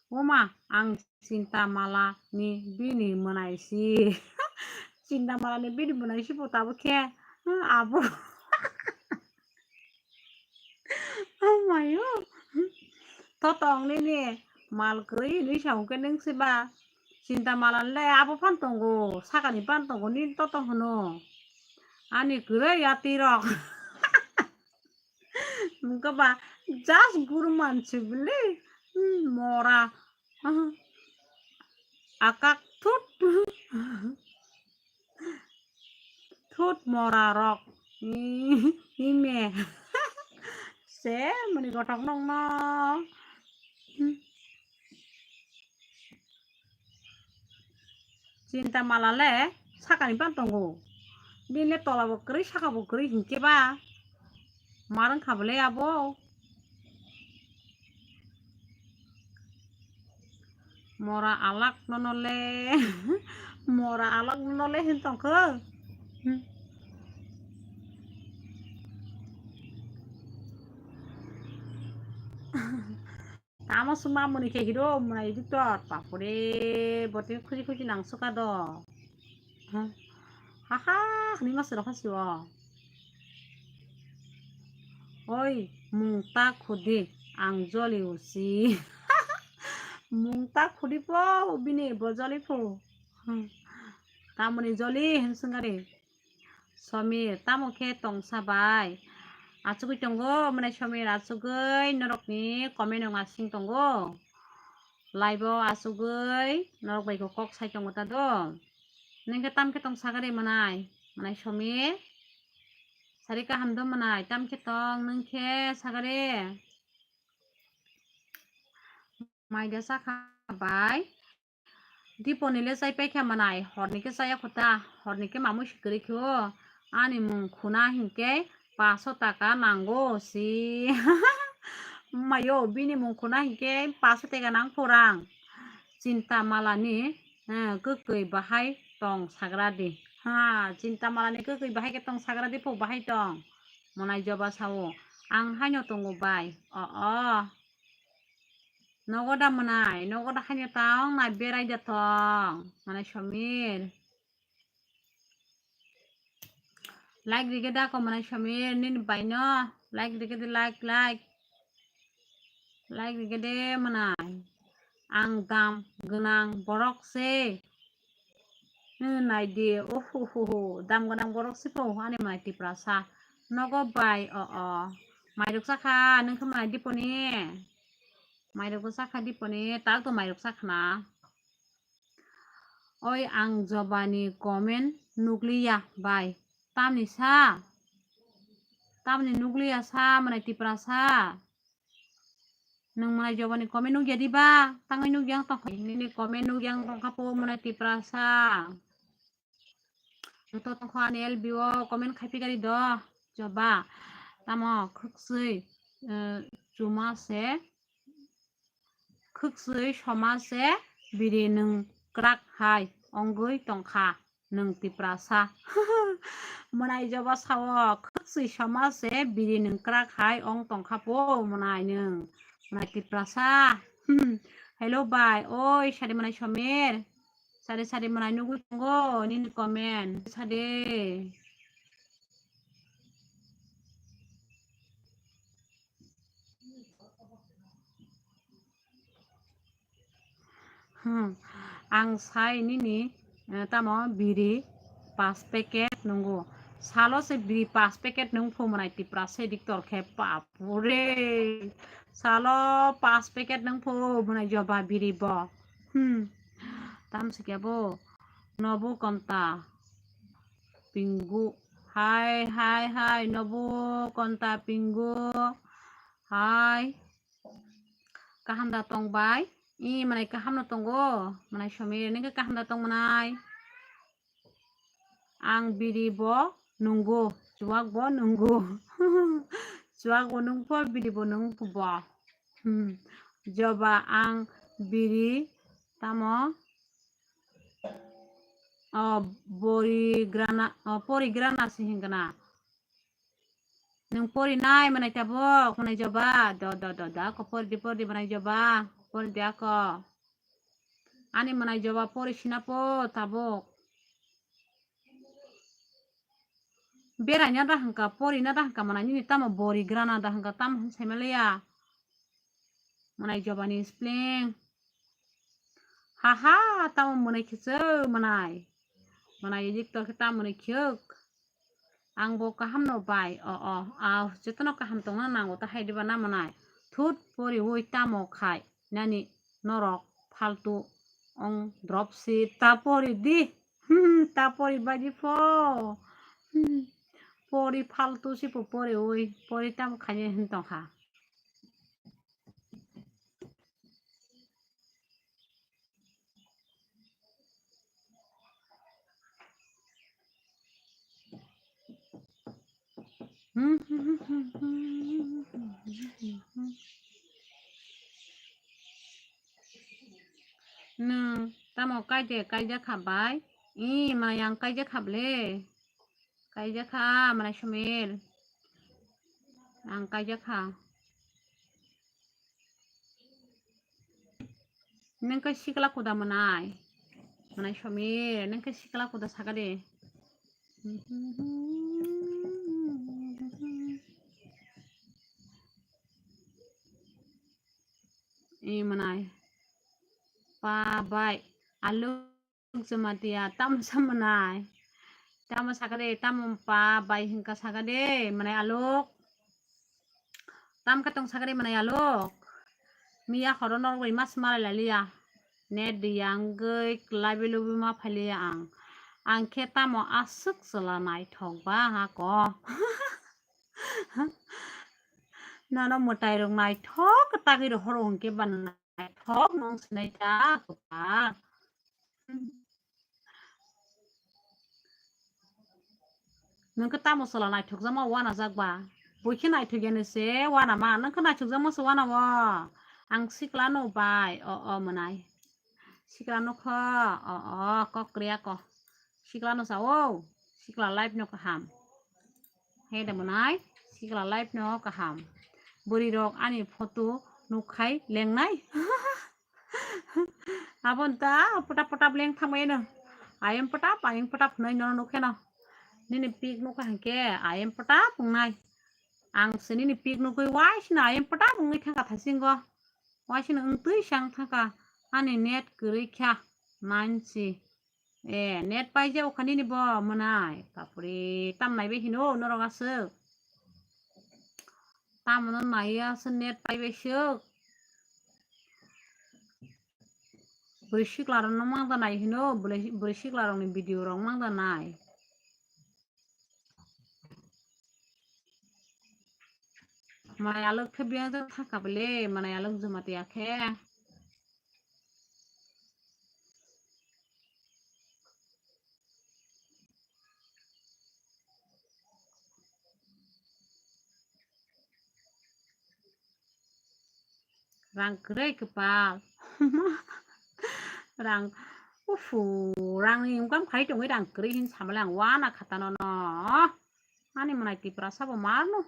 Oma, ang Chintamala ni bini mwnai si. Chintamala ni bini mwnai si bo tabuk khe, abo. Oh mayo. Totong nini mal kwrwi hinwi sa hwnkhe nwng se ba. Chintamala le abo phan tongo, sakani phan tongo, nini totong hwno. Ani kwrwi yatirok. Wngkha ba just guru mansi bwle. Hmm, mora. Akak thut. Thut mora rok. Ime. Se mani gothok nongno. Chintamala le sakani phan tongo. Bini le tola bo kwrwi, saka bo kwrwi hinkhe ba. Mar wngkha bwle abo. Mora alak nono le. Mora alak nono le hin tongkho. Tamo suma muni khe hiro mwnai editor. Bapore, bote khuji khuji nang suka do. Ha ha, ni mas rokha siwo. Oi, mung ta khudi, ang joli usi. Mung ta khudi po, bini bo joli pho. Hmm. Tamoni joli hin sungari. Somir, tamo khe tongsa bai. Achugwi tongo, mwnai Somir, achugwi norokni comment wng asing tongo. Live o achugwi norok bai kok sai tongo ta do. Ningkhe tam khe tong sagari mwnai, mwnai Somir. Sari kaham do mwnai, tam khe tong, ningkhe sagari. Maida sakha bai. Diponi le chai paikha mwnai, horni khe chaya kho ta, horni khe mamui si kwrwi khe o. Ani mung khuna hinkhe paso taka nango si. Mayo, bini mung khuna hinkhe paso taka nang pho rang. Chinta malani, eh, kwkwi bahai tong sagra di. Ha, chinta malani kwkwi bahai khe tong sagra di pho bahai tong. Mwnai joba sao, ang haino tongo bai. O, o. Nogo da mwnai, nogo da haino tong, na berai da tong, mwnai Somir. Like rige da ko mwnai Somir, nini bai no, like rige de, like, like. Like rige de mwnai. Ang dam gwnang borok se. Hmm, nai di, uhuhuhu, dam gwnang borok se pho, ani mwnai Tiprasa. Nogo bai, o, o. Mairok sakha, nung khe mwnai Diponi. Mairok bo sakha Diponi, tak to mairok sakha na. Oi, ang jobani comment nukliya bai. Tamni sa? Tamni nukliya sa, mwnai Tiprasa? Nwng mwnai jobani comment nukya diba? Tangwi nukya wng tongkha. Nini comment nukya wng tongkha po mwnai Tiprasa. Joto tongkha ani L B o comment khai phikari do. Joba. Tamo khwksui, eh, chuma se. Khwksui soma se biri nwng kwrak hai wngwi tongkha. Nwng Tiprasa. Mwnai joba sao, khwksui soma se biri nwng kwrak hai wng tongkha po mwnai nwng. Mwnai Tiprasa. Hmm. Hello bai, oi, sari mwnai Somir. Sari sari mwnai nugwi tongo, nini comment. Sari. Hmm. Ang sai nini, eh, tamo biri pas packet nungo. Salo se biri pas packet nung phu mwnai Tiprasa se dik tor khe bapure. Salo pas packet nung phu mwnai joba biri bo. Hmm. Tam se kebo nobu konta pingu. Hai, hai, hai, nobu konta pingu. Hai. Kaham da tong bai? I mwnai kaham no tongo. Mwnai Somir, nini kaham da tong mwnai? Ang biri bo nungo, chuwak bo nungo. Chuwak bo nung pho, biri bo nung pho bo. Hmm. Joba ang biri tamo, o, bori grana, o, pori grana se hingna. Nwng pori nai mwnai tabuk, mwnai joba. Do, do, do, do, ako pori di, pori di, mwnai joba. Pori di ako. Ani mwnai joba pori sina po tabuk. Berai na da hangka, pori na da hangka, mwnai nini tamo bori grana da hangka, tamo hwn sai maliya. Mwnai jobani spling. Haha, tamo mwnai khichwk mwnai. Mwnai ejik tor khe tamo mwnai khiyok. Ang bo kaham no bai. O, o, a, jotono kaham tongna nango ta hai diba na mwnai. Thut pori oi tamo khai. Nani norok faltu ong drop si ta pori di. Hmm, ta pori baji pho. Hmm, pori faltu si po pori oi. Pori tamo khaye hin tongkha. Nwng tamo kaide kaijak kha bai? I mwnai ang kaijak kha ble. Kaijak kha mwnai Somir. Ang kaijak kha. Nung khe sikla kuda mwnai. Mwnai Somir, nung khe sikla kuda saka de. E mwnai. Pa bai. Alu. Jamatia, tamo sa mwnai? Tamo saka de, tamo pa bai hinka saka de, mwnai Alok. Tam khe tong saka de, mwnai Alok. Miya horo norok bai mas malai laliya. Net di yang goi, klabi lubi ma phaliya ang. Ang khe tamo aswk chwla naithok ba ha ko. Nono mwtai rok naithok, tagwi rohor hwnkhe ba naithok nung sinai ta kwpal. Nung khe tamo chwla naithokjakma uanajak ba? Bui khe naithok ya ni se uanama, nung khe naithokjakma se uana o. Ang sikla no bai, o, o mwnai. Sikla no kho, o, o, kok kriya ko. Sikla no sa o, sikla life no kaham. He da mwnai, sikla life no kaham. Bwrwi rok ani photo nuk khai lengnai. Abon ta pota pota leng thangbai no. Ayem pota, ayem pota phunai no nuk khe no. Nini pik nuk kha hwnkhe ayem pota pungnai. Ang se nini pik nukui waisino ayem pota pungwi thangkha thaisingo. Waisino wng twi sang thangkha ani net kwrwi kha mansi. E, net paijak kha nini bo mwnai. Bapre, tam naibe hino norok aswk. Tamono naiya se net paibai swk. Bwrwi sikla rok no mangda nai hino, bwrwi, bwrwi sikla rok ni video rok mangda nai. Manai Alok khe biyang jak thangkha bele, Manai Alok Jamatia khe. Rang kwrwi kwpal. Rang, ufu, rang ni income khai tongwi rang kwrwi hin samale ang uana khatano no. Ani mwnai Tiprasa bo marno.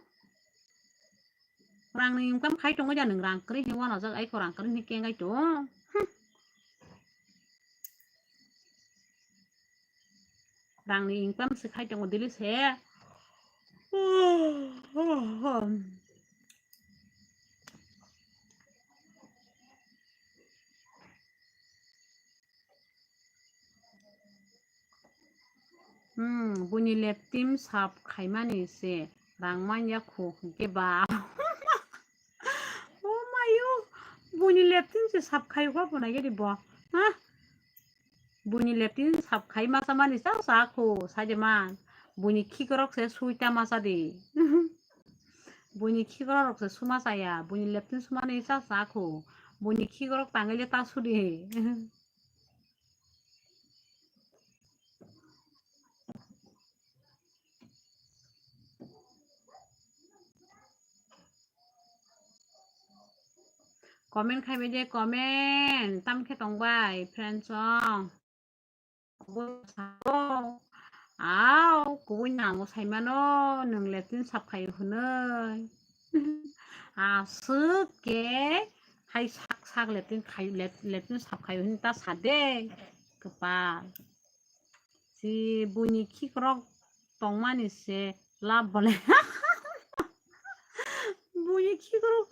Rang ni income khai tongwi da nwng rang kwrwi hin uana jak aiko rang kwrwi hin kengai tong. Hmm. Rang ni income se khai tongo daily se. Hmm, buini leptin sap khaimani se rang manya khu hwnkhe ba. Oh mayo, buini leptin se sap khai kha bo nai gedi bo. Ha? Buini leptin sap khai masa mani sa sa khu saide man. Buini khikrok se suita masa di. Buini khikrok rok se suma saya. Buini leptin sumani sa sa khu. Buini khikrok tangile ta sudi. Comment khai bai de, comment tam khe tong bai friends song. Kubui sao, au kubui nango saimano nwng leptin sap khaio hwnwi. Aswk khe hai sak sak leptin khai, lep-, leptin sap khaio hwnwi ta sa de kwpal. Si buini khikrok tongmani se lab bole. Buini khikrok,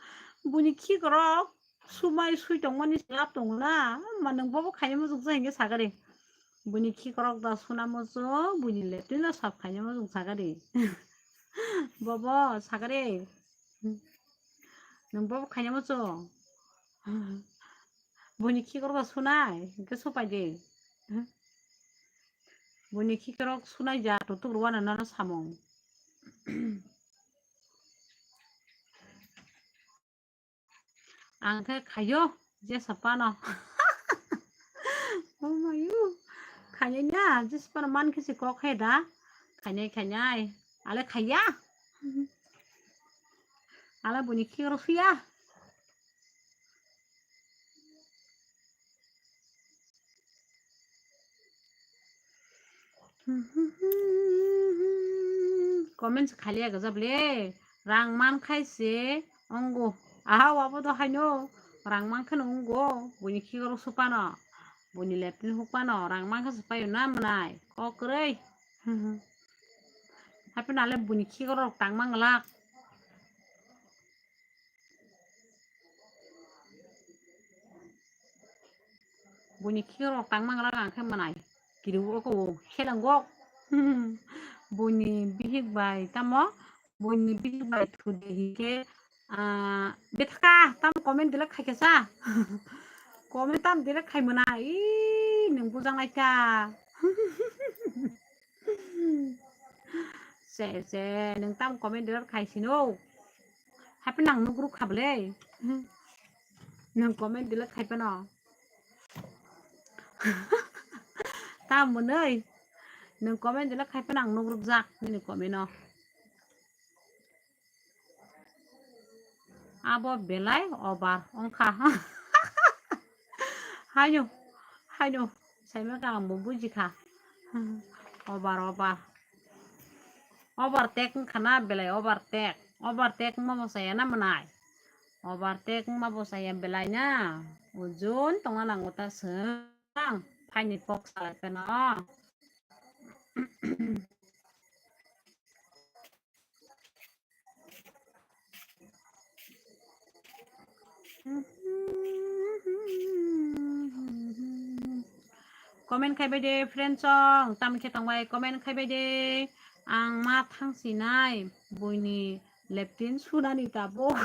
buini khikrok sumai sui tongmani se lab tongo na. Ma nwng bobo khaina muchung cha hingke sakari. Buini khikrok da suna muchung, buini leptin da sap khaina muchung sakari. Bobo sakari. Nwng bobo khaina muchung. Buini khikrok da sunai, hingke supai de. Buini khikrok sunai ja, tutuk rwano nono samung. Ang khe khayo, jesa phano. Oh mayo. Khainai na, jesa phano man khe se kok khe da. Khainai, khainai. Ale khaiya. Ale buini khikrok suya. Comments khaliya gajab le. Rang man khai se ongo. Aha, wabo do haino. rang mankhe no wnggo, buini khikrok supano, buini leptin hukpano rang mankhe se paio na mwnai, kok kwrwi. Hapheno ale buini khikrok tang manglak. Buini khikrok tang manglak ang khe mwnai. Kiriwo ko khelangok. Buini bihik bai tamo, buini bihik bai thudi hinkhe, ah, bethaka tamo comment delete khaikhe sa. Comment tamo delete khai mwnai. Ih, nwng bujang naikha. Se, se, nwng tamo comment delete khai sino. Hapheno ang nugruk kha bwle. Nwng comment delete khai phano. Tamo mwnwi. Nwng comment delete khai phano ang nugruk jak nini comment o. Abo belai over wngkha. Haino, haino, saimaka ang bo bujikha. Over, over. Overtake wngkha na belai overtake. Overtake wngma bo saya na mwnai. Overtake wngma bo saya belai na. Ujun tongna nango ta swng. Phaini kok salai phano. Comment khai bai de, friend song, tam khe tong bai, comment khai bai de. Ang ma thang sinai, buini leptin sunani tabuk.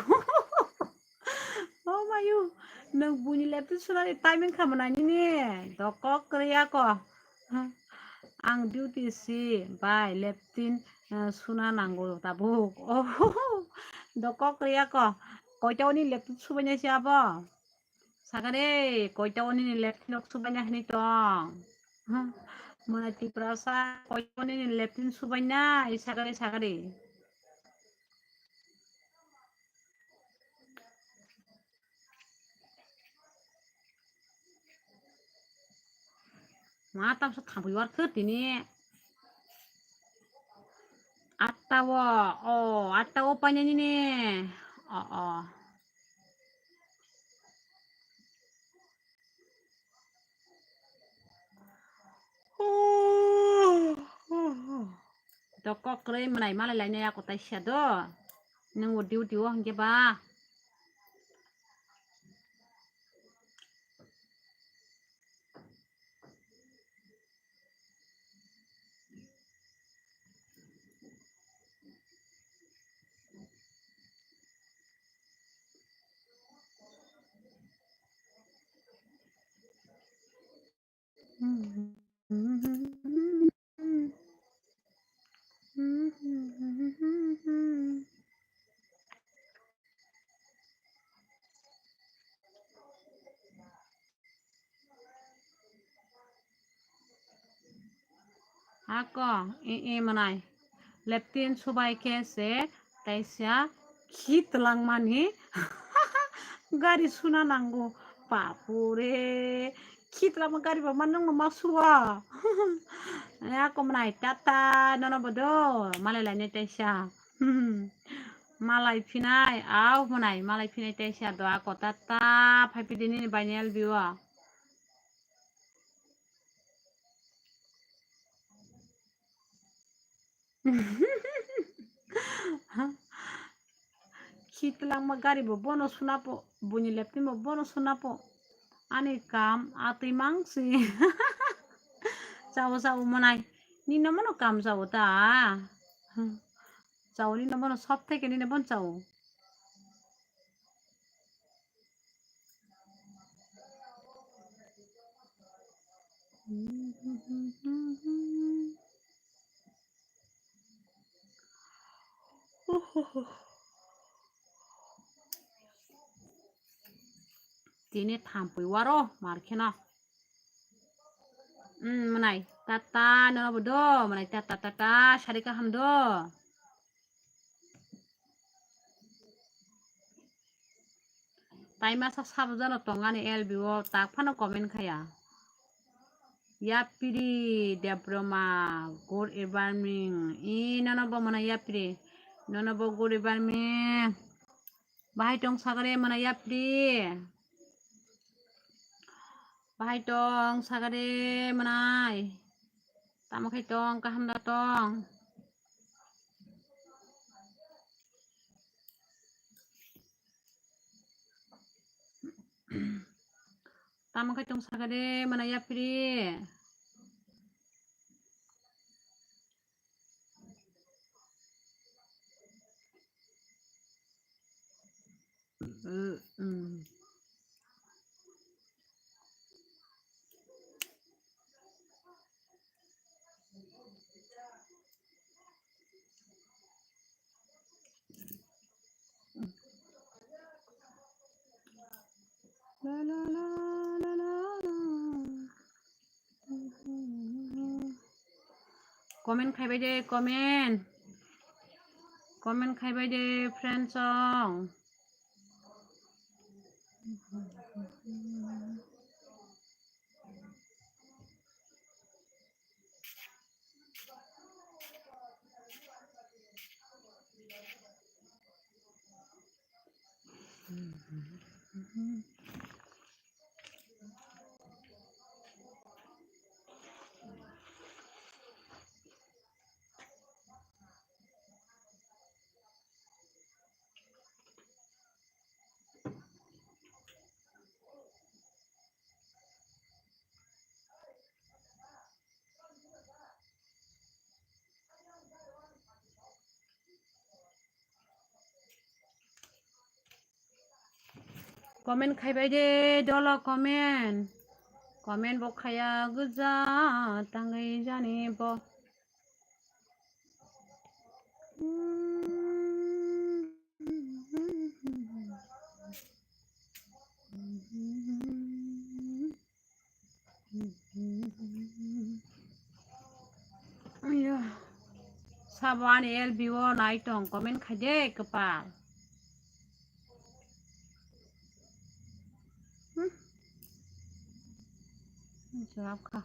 Oh mayu, nwng buini leptin sunani timing kha mwnai nini, dokok kwrwi ako. Ang duty si bai leptin, eh, suna nango tabuk. Oh, dokok kwrwi ako. Koita oni leptin subainai si abo? Sagare, koita oni ni leptin ok subaina hini tong. Mwnai Tiprasa, koita oni ni leptin subaina, i sagare, sagare. Ma tamsa thangwi warkhe tini. Atta o, o, atta o painani ni. O, o. Dokok kwrwi mwnai malai lainai ako taisa do. Nwng o duty o hwnkhe ba. Ako, e, e, mwnai. Leptin subai khe se taisa khi twlangmani gari suna nango. Bapure. Khi twlangma gari ba ma nwngno ma suwa. Ako mwnai tata nono bodo. Malai lainai taisa. Malai phinai, au mwnai, malai phinai taisa do ako tata phai pidi nini baini L B o. Khi twlangma gari bo bono suna po, buini leptin bo bono suna po. Ani kam atwi mangsi. Chao, chao, mwnai. Nino mono kam chao ta. Chao, nino mono sob theke nino bon chao. Tini thampui waro mar kheno. Hmm, mwnai tata nono bo do, mwnai tata, tata, sari kaham do. Tai masa sabo jano tongani L B o tak phano comment khaya. Yapri Debroma, good evening. I nono bo mwnai yapri. Nono bo good evening. Bahai tong sagare mwnai yapri. Bahai tong, sagade manai. Tamo khai tong, kaham da tong. Tamo khai tong sagade manai yapri. Comment khai bai de, comment. Comment khai bai de, friends song. Comment khai bai de, dolo comment. Comment bo khaya gwja tangwi jani bo. Aiyo. Sabo ani L B o nai tong, comment khai de kwpal. Hmm. Jawab kha.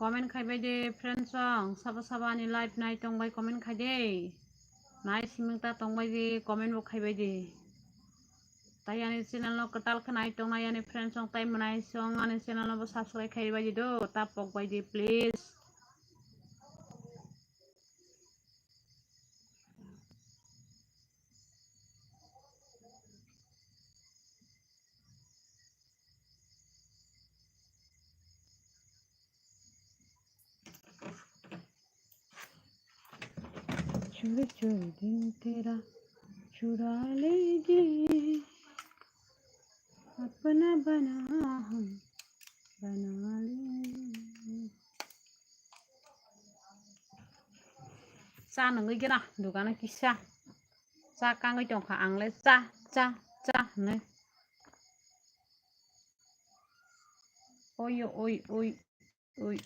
Comment khai bai de, friends song, sabo sabo ani live nai tong bai comment khai de. Nai siming ta tong bai de, comment bo khai bai de. Tai ani channel no kwtal khe nai tong nai ani friends song, tai mwnai song ani channel no bo subscribe khai bai de do, ta pok bai de please. चोरी चोरी दिन तेरा चुरा लेंगे, अपना बना हम बना लेंगे। Cha nungwi gana dogano kisa. Cha kangwi tongkha ang le cha, cha, cha hinwi. Oi, oi, oi, oi.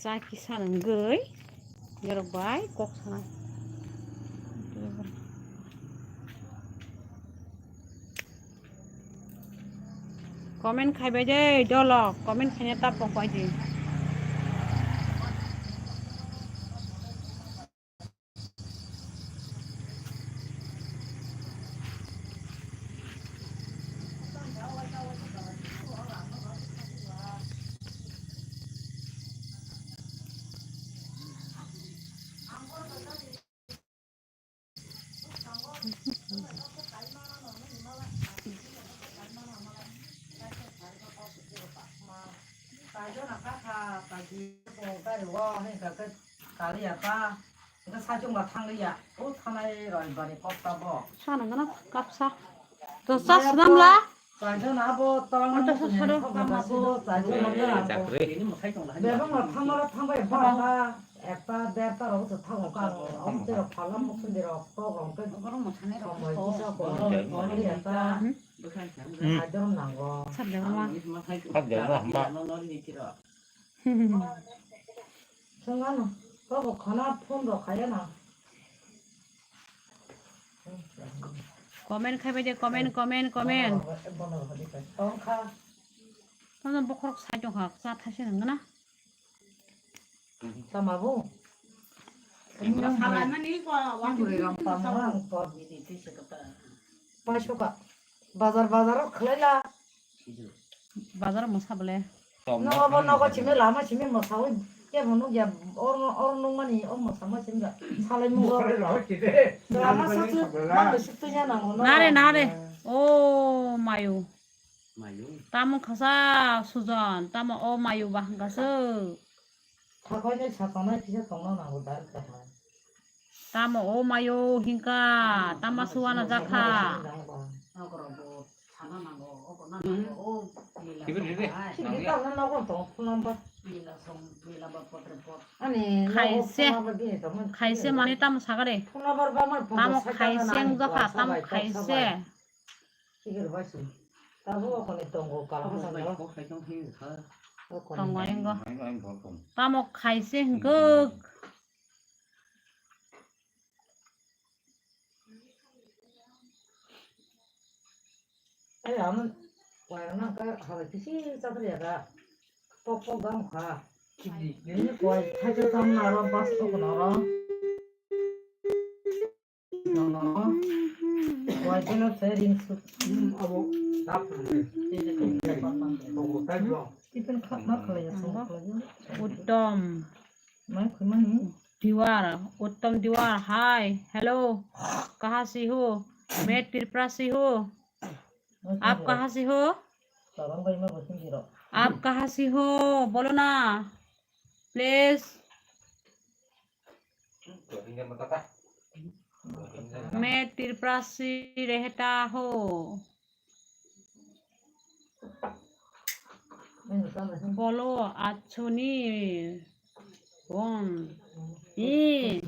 Cha kisa nungwi, borok bai kok sanai. Comment khai bai de, dolo, comment khaina ta pok bai di. Sana gana kapsa. To sa swnam la. Anta sa sado kama bo. Ekta derta rok se thango ka, ang tei rok phalam muksundi rok tok rok tei. Borok mwsani rok sambai kisa ko. Borok ni ekta. Hmm. Haidor nango. Sab de ma. Sab de ma, ma. Sungano, kok khana phone rok khaya na. Comment khai bai de, comment, comment, comment. Tongkha. Tongkha. Tongkha bokhorok sai tongkha, cha thaise nang na. Tama bo? Salai mani ko, wa. Ang bwrwi rang tamo ang pot. Paisuka. Bazar, bazar o khwlai la. Bazar o mwsa bole. Nogo bo nogo simi lama simi mwsawi. Kebo nukya or, or nungmani o mwsama simi da. Salai mugo. Lama suk suk, mangwi suk tunya nango, no? Nare, nare. O mayu. Mayu. Tamo khasa sujon, tamo o mayu ba hangkasuk. Thakoinai satonai kisa tongna nango direct kaham. Tamo o mayo hingka, tama suana jakha. Khaise, khaise mani tamo sagare. Tamo khaise wngjakha, tamo khaise. Tongo ingo. Tamo khaise hingkuk. Ai, ano, wayang nang ka halai kisi chakri ya ka. Pok pok gam kha. Ini koi, hai ka tam na ro, bas pok na ro. No, no, no. Wai jeno se ring su. Hmm, abo. Tap. Abo, tai bo. Ipan khap ma khalai ya, song khalai ya. Uttom. Mai khui mani. Diwar, Uttom Diwar, hi, hello, कहाँ से हो? मैं त्रिपुरा से हूँ। आप कहाँ से हो? आप कहाँ से हो? बोलो ना, please। मैं त्रिपुरा से रहता हूँ। Bolo achuni bon. I.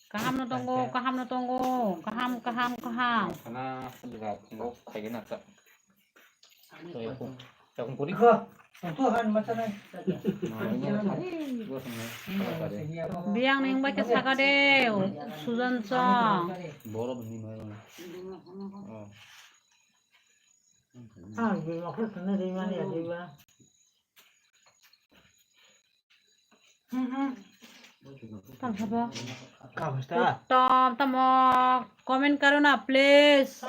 Kaham no tongo, kaham no tongo, kaham, kaham, kaham. Khana sujra tongo khaigena ta. Chakun kuri. Biyang ning bai khe saka de, sujan chong. Borok ni mai. Oh. Ah, bima khe khana rimani adiba. Tam sabo. Tom, tamo comment karo na, please.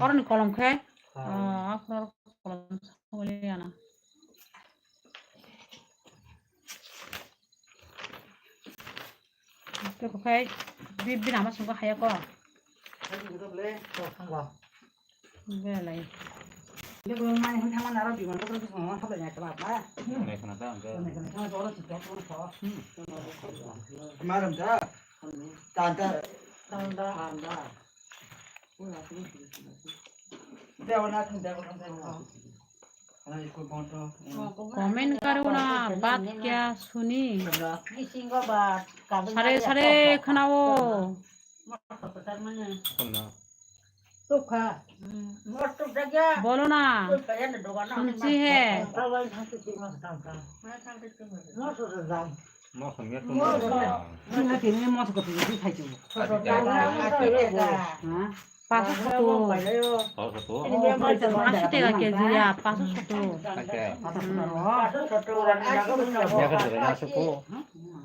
Oroni kolom khe. Ah, akhor kolom sabo le ana. Tei bo khai bini ama songkha haya ko. Belai. Maram da. Tanda. Tanda. Comment karo na, baat kya suni? Sare sare khwnao. Bolo na. Sunchi he. Moso miya to moso. Moso miya to moso. Moso. Moso. Ha? Paso soto. Paso soto. Paso tega keji ya, paso soto. Acha. Paso soto. Miya ka dega na soto.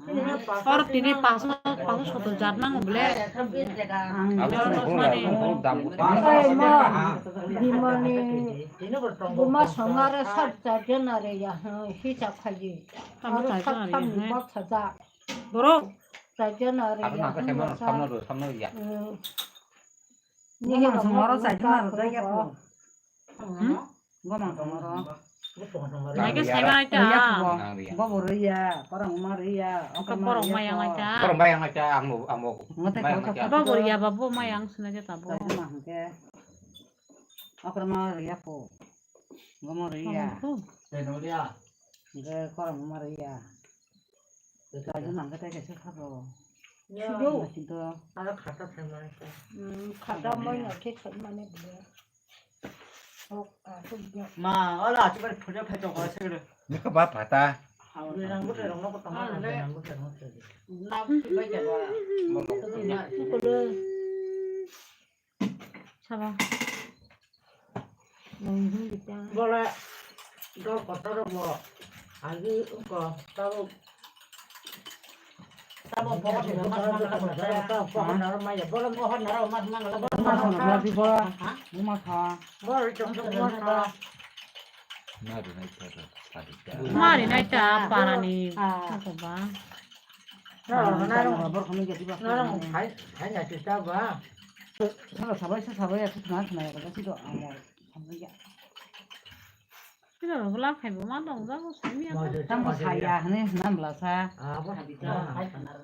Oro tini paso, paso soto jat nango bole. Abo soto mane. Soto dam. Ai ma, bimani, buma songare sab charjon are ya, hisa khaji. Tamo aro charjon sab are, samni he? Bak saja. Borok. Charjon are ya, hisa. Samno do, samno ya. Hmm. Ni buma songaro charjon are ya ko. Hmm? Gomang tongoro. Naikhe saiba naikhe. Riya ah. Bobo riya, korang ma riya, okra ma borok riya mayang ko. Naikhe. Korang mayang naikhe, ang bo, ang bo. Ngote mayang ko naikhe. Bobo riya, babo mayang sinaikhe tabo. Tabo ma hangke. Okra ma riya ko. Gomoriya. Tenoria. Ge korom gomoriya. Kaisa nangkhe tei kaisa khabo. Yo. Naisingtho. Aro khata phaimani khe. Hmm, khata moi no khe phaimani bwle. Ok, ah, ok, ya. Ma, ola, ati bai phuja phai tong kha segre. Niko ba phata. Rirang bwtwi rokno ko tongma, ah, rirang bwtwi rokno segre. Na, bai jaba. Sabo. Bole dol kotor bo agi ko tabo tabo pohor ni mas mangla ko tabo pohor naro maya bole pohor naro mas mangla bole mas mangla di bole ha mas ha bole chong chong mas ha. Mari nai ta para ni. Ah. Apa ba? Narong narong narong hai hai na chita ba. Sabo sabai sa sabai ya suna suna ya kasi do amo sabai ya. Kira lo bla khai bo ma dong jago sami ya. Tamo saya hne nam la sa.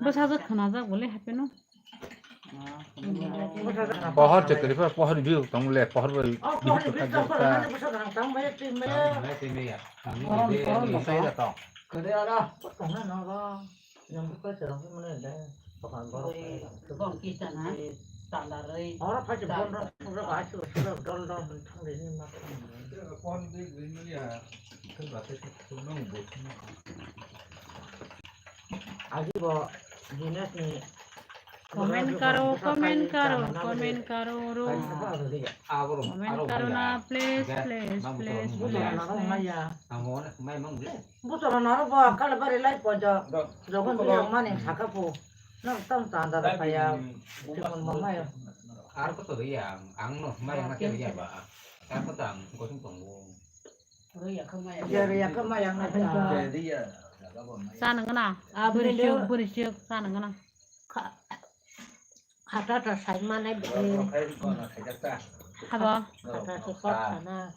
Bwsa jak khna jak bole hape no. Pohor chekri pohor bi tong le pohor bi. Korom korom. Kede ara. Yang buka cerah mana ada. Pakan borok. Bong kita na. Tanda rei. Ora pakai bondro pura baca pura dol dol bentang ini mata. Pohon di ini ya. Kan baca itu nong bos. Agi bo Guinness ni. Comment karo, comment karo, comment karo ro. Comment karo na, please, please, please, please, please. Buchara naro bo kala bari lai pojo. Jogon ni rok mani saka po. Nok tam tanda da kaya. Jogon mama ya. Ar ko to ya, ang no mai ma ke ya ba. Ar ko tang ko tung tung. Ya ya ka mai ang na. Sa nang na. Buri siuk, buri siuk, sa nang na. Khata ta sai manai bwrwi. Habo. Khata se kok sana.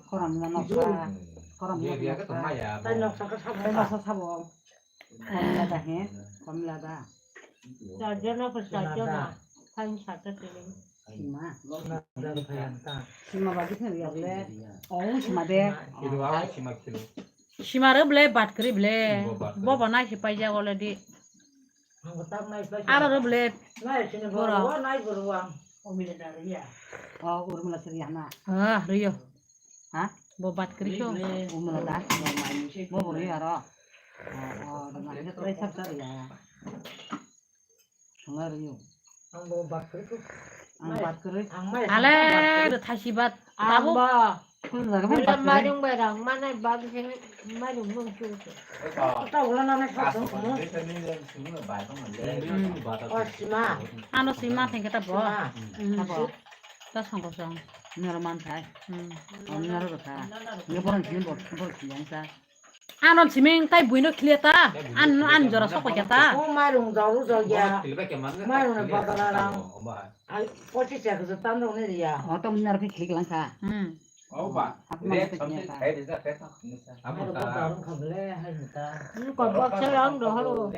Korom na noksa. Korom na noksa. Tai noksa ka sabo. Tai noksa sabo. Komla da he. Komla da. Charjana pa charjana. Kain sata tele. Sima. Sima bagi thang ya le. Oh, sima de. Sima rw ble bat kwrwi ble. Bo bat kwrwi. Bo bo nai se paijak already. Aro rw ble. Borok. Oh, Urmila se riya na. Ah, riyo. Ha? Bo bat kwrwi kho. Urmila da. Bo bo riya ro. Oh, oh, da ma se trai sab sab ya. Ang bo bat kwrwi kho. Ang bat kwrwi. Ale, thaisi bat. Ang tabuk. Ba. Khulum jaga bai bat kwrwi. Mairung bai rang manai bag se mairung nung chu. Ta ulo na na sa dong. Oh, sima. Ano sima thengke ta bo. Sima. Ta bo. Ta songko song. Nero man thai. Hmm. Om nero rw kha. Nge borong sini bor, bor sini yang sa. Anon siming tai buino khiliya ta. An, an jora sok paikha ta. O mairung jaru jagya. Mairung ni badala rang. Ai, pochi chak je tam rong ni ya. O tom nar phi khlik lang kha. Hmm. O ba. Apa maksudnya ta? Mairung jaru kha ble hai ta. Hmm, ko bak sa rang do haro.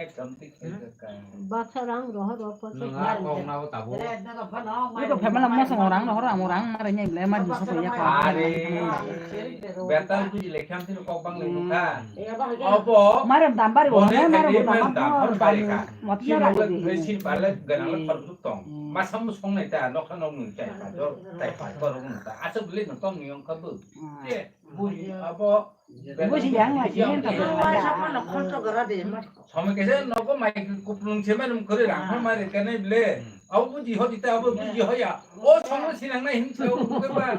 Baksa rang rohor rohor porse. Nang a kok na o tabuk. Iko phaima na mosong rang rohor, amo rang mare nyai ble, mari mosong ya kok. Are. Betal tu ile kham tin kok bang le nukha. Obo. Mare dam bari bo, mare bo dam bari ka. Mati na lagi. Sin bale ganang le par duk tong. Masa mosong nai ta, nokha nok nung chai pa, dor tai pa, dor nung ta. Asa bile no tong ni ong kha bu. Ye. Buji, abo. Buji yang lagi yang tak ada. Sama kesa nogo mai kuplung semen um kore rang ha mari kene ble. Abo buji ho dita abo buji ho ya. O sama sinang na hin se o ke ba.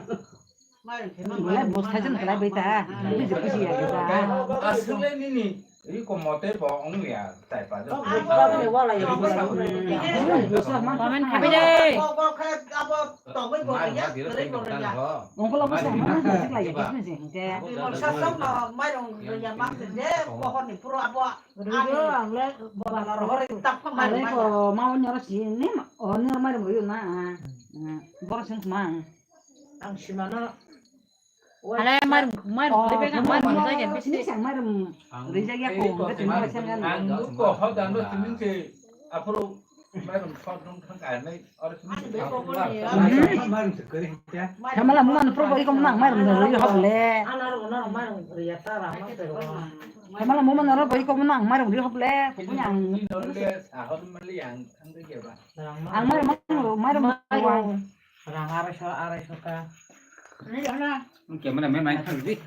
Boleh bos khajan kelai beta. Buji buji ya kita. Asli nini. Ri ko mote bo ong ya tai pa. Comment khabi de. Ongkol obo sama na sik lai ya, sik lai ya, sik lai ya. Mairung ya mang je pohor ni pura abo. Rigo ang le. Bodol rohor tak mairung. Ko mau nyoro si ni o ni mairung yo na. Boro sing mang. Ang simano. Ale mar, mar, oh, ribega mar, mar, ribega bisni sang mar, ribega ko, ang ko ho dan ro timin ke apro Hamala mumano pro bari kom nang mairum da roi hok le. Hamala mumano ro bari kom nang mairum roi hok le. Ang mairum mairum mairum. Rang arai so, arai so ka. Camera man main thang di.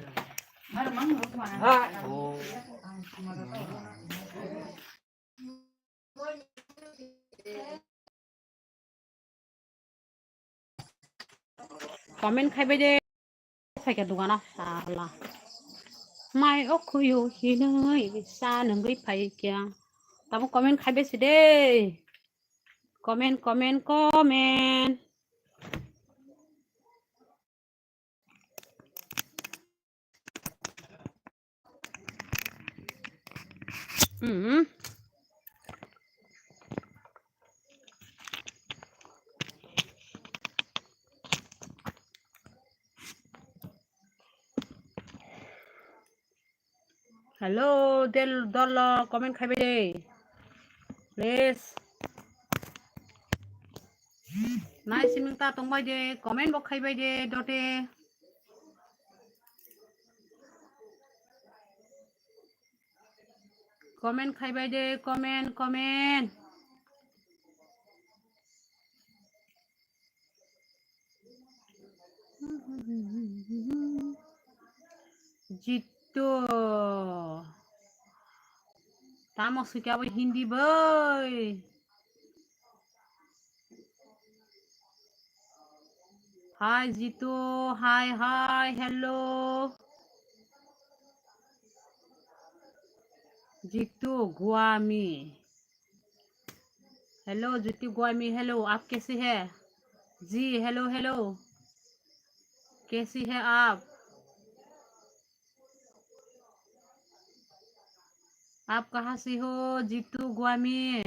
Comment khai bai de. Phaikha dogano sala. Mai o khuyo hinwi sa nungwi phaikha. Tamo comment khai bai si de. Comment, comment, comment. Hmm. Hello, del dolo comment khai bai de. Please. Nai siming ta tong bai de, comment bo khai bai de, dote. Comment khai bai de, comment, comment. Jitu. Tamo sui khe abo Hindi bai. Hi Jitu, hi, hi, hello. Jitu Gwami. Hello, Jitu Gwami, hello, आप कैसे हैं? जी, hello, hello. कैसी हैं आप? आप कहाँ से हो, जीतू ग्वामी?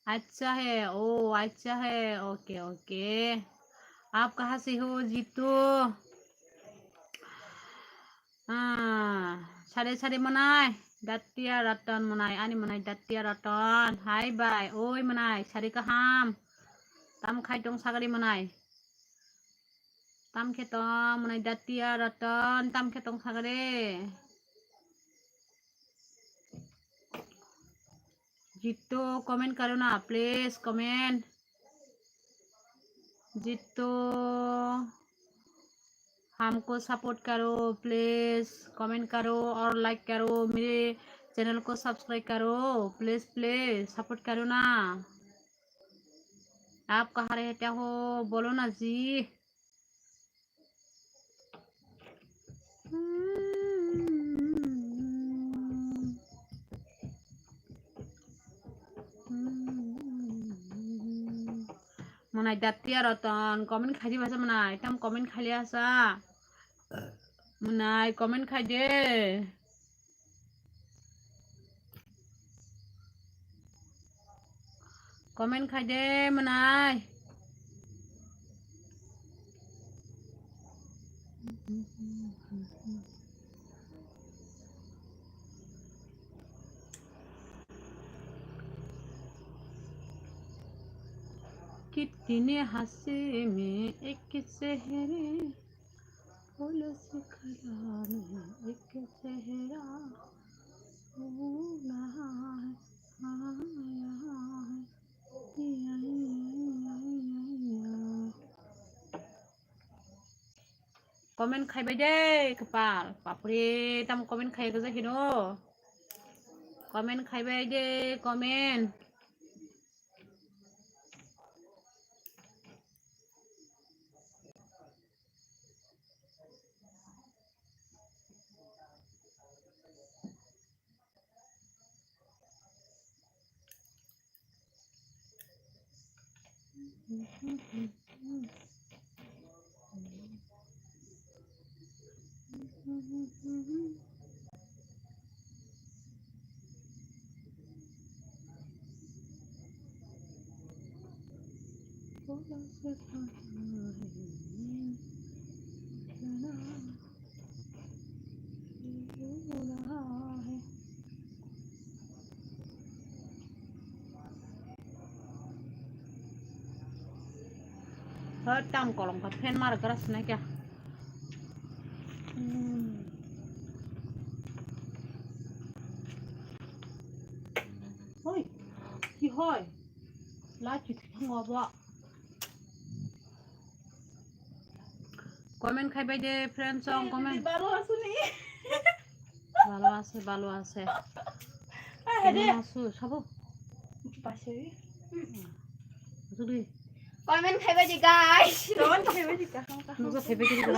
अच्छा है, ओ, अच्छा है, OK, OK। आप कहाँ से हो, Jitu? Ah, sade sade mwnai, Datia Ratan mwnai, ani mwnai Datia Ratan. Hai bai, oi mwnai, sari kaham. Tam khai tong sagari mwnai. Tam khe tong mwnai Datia Ratan, tam khe tong sagari. Jito comment karo na, please comment. Jito हमको support करो please, comment करो और like करो, मेरे channel को subscribe करो please, please support करो ना। आप कहाँ रहते हो बोलो ना जी। Mwnai Datia Ratan comment khai di basa mwnai, tam comment khai liya sa. Mwnai comment khai de. Comment khai de mwnai. कितने हंसे में एक चेहरे, फूल से खिला में एक चेहरा, सोना है, आया है, या, या, या, या, या। Comment khai bai de kwpal. Bapre, tamo comment khai gajak hino. Comment khai bai de, comment. Hoi, tam kolom ka fan mar gra sina kya. Hmm. Hoi, ki hoi? La ki thang wa ba. Comment khai bai de, friend song comment. Balo asuni. Balo ase, balo ase. Ah, hede. Balo asu, sabo. Pasai. Juli. Comment khai bai de, guys. Comment khai bai de, kaham, kaham. Nukjak khai bai de, kaham.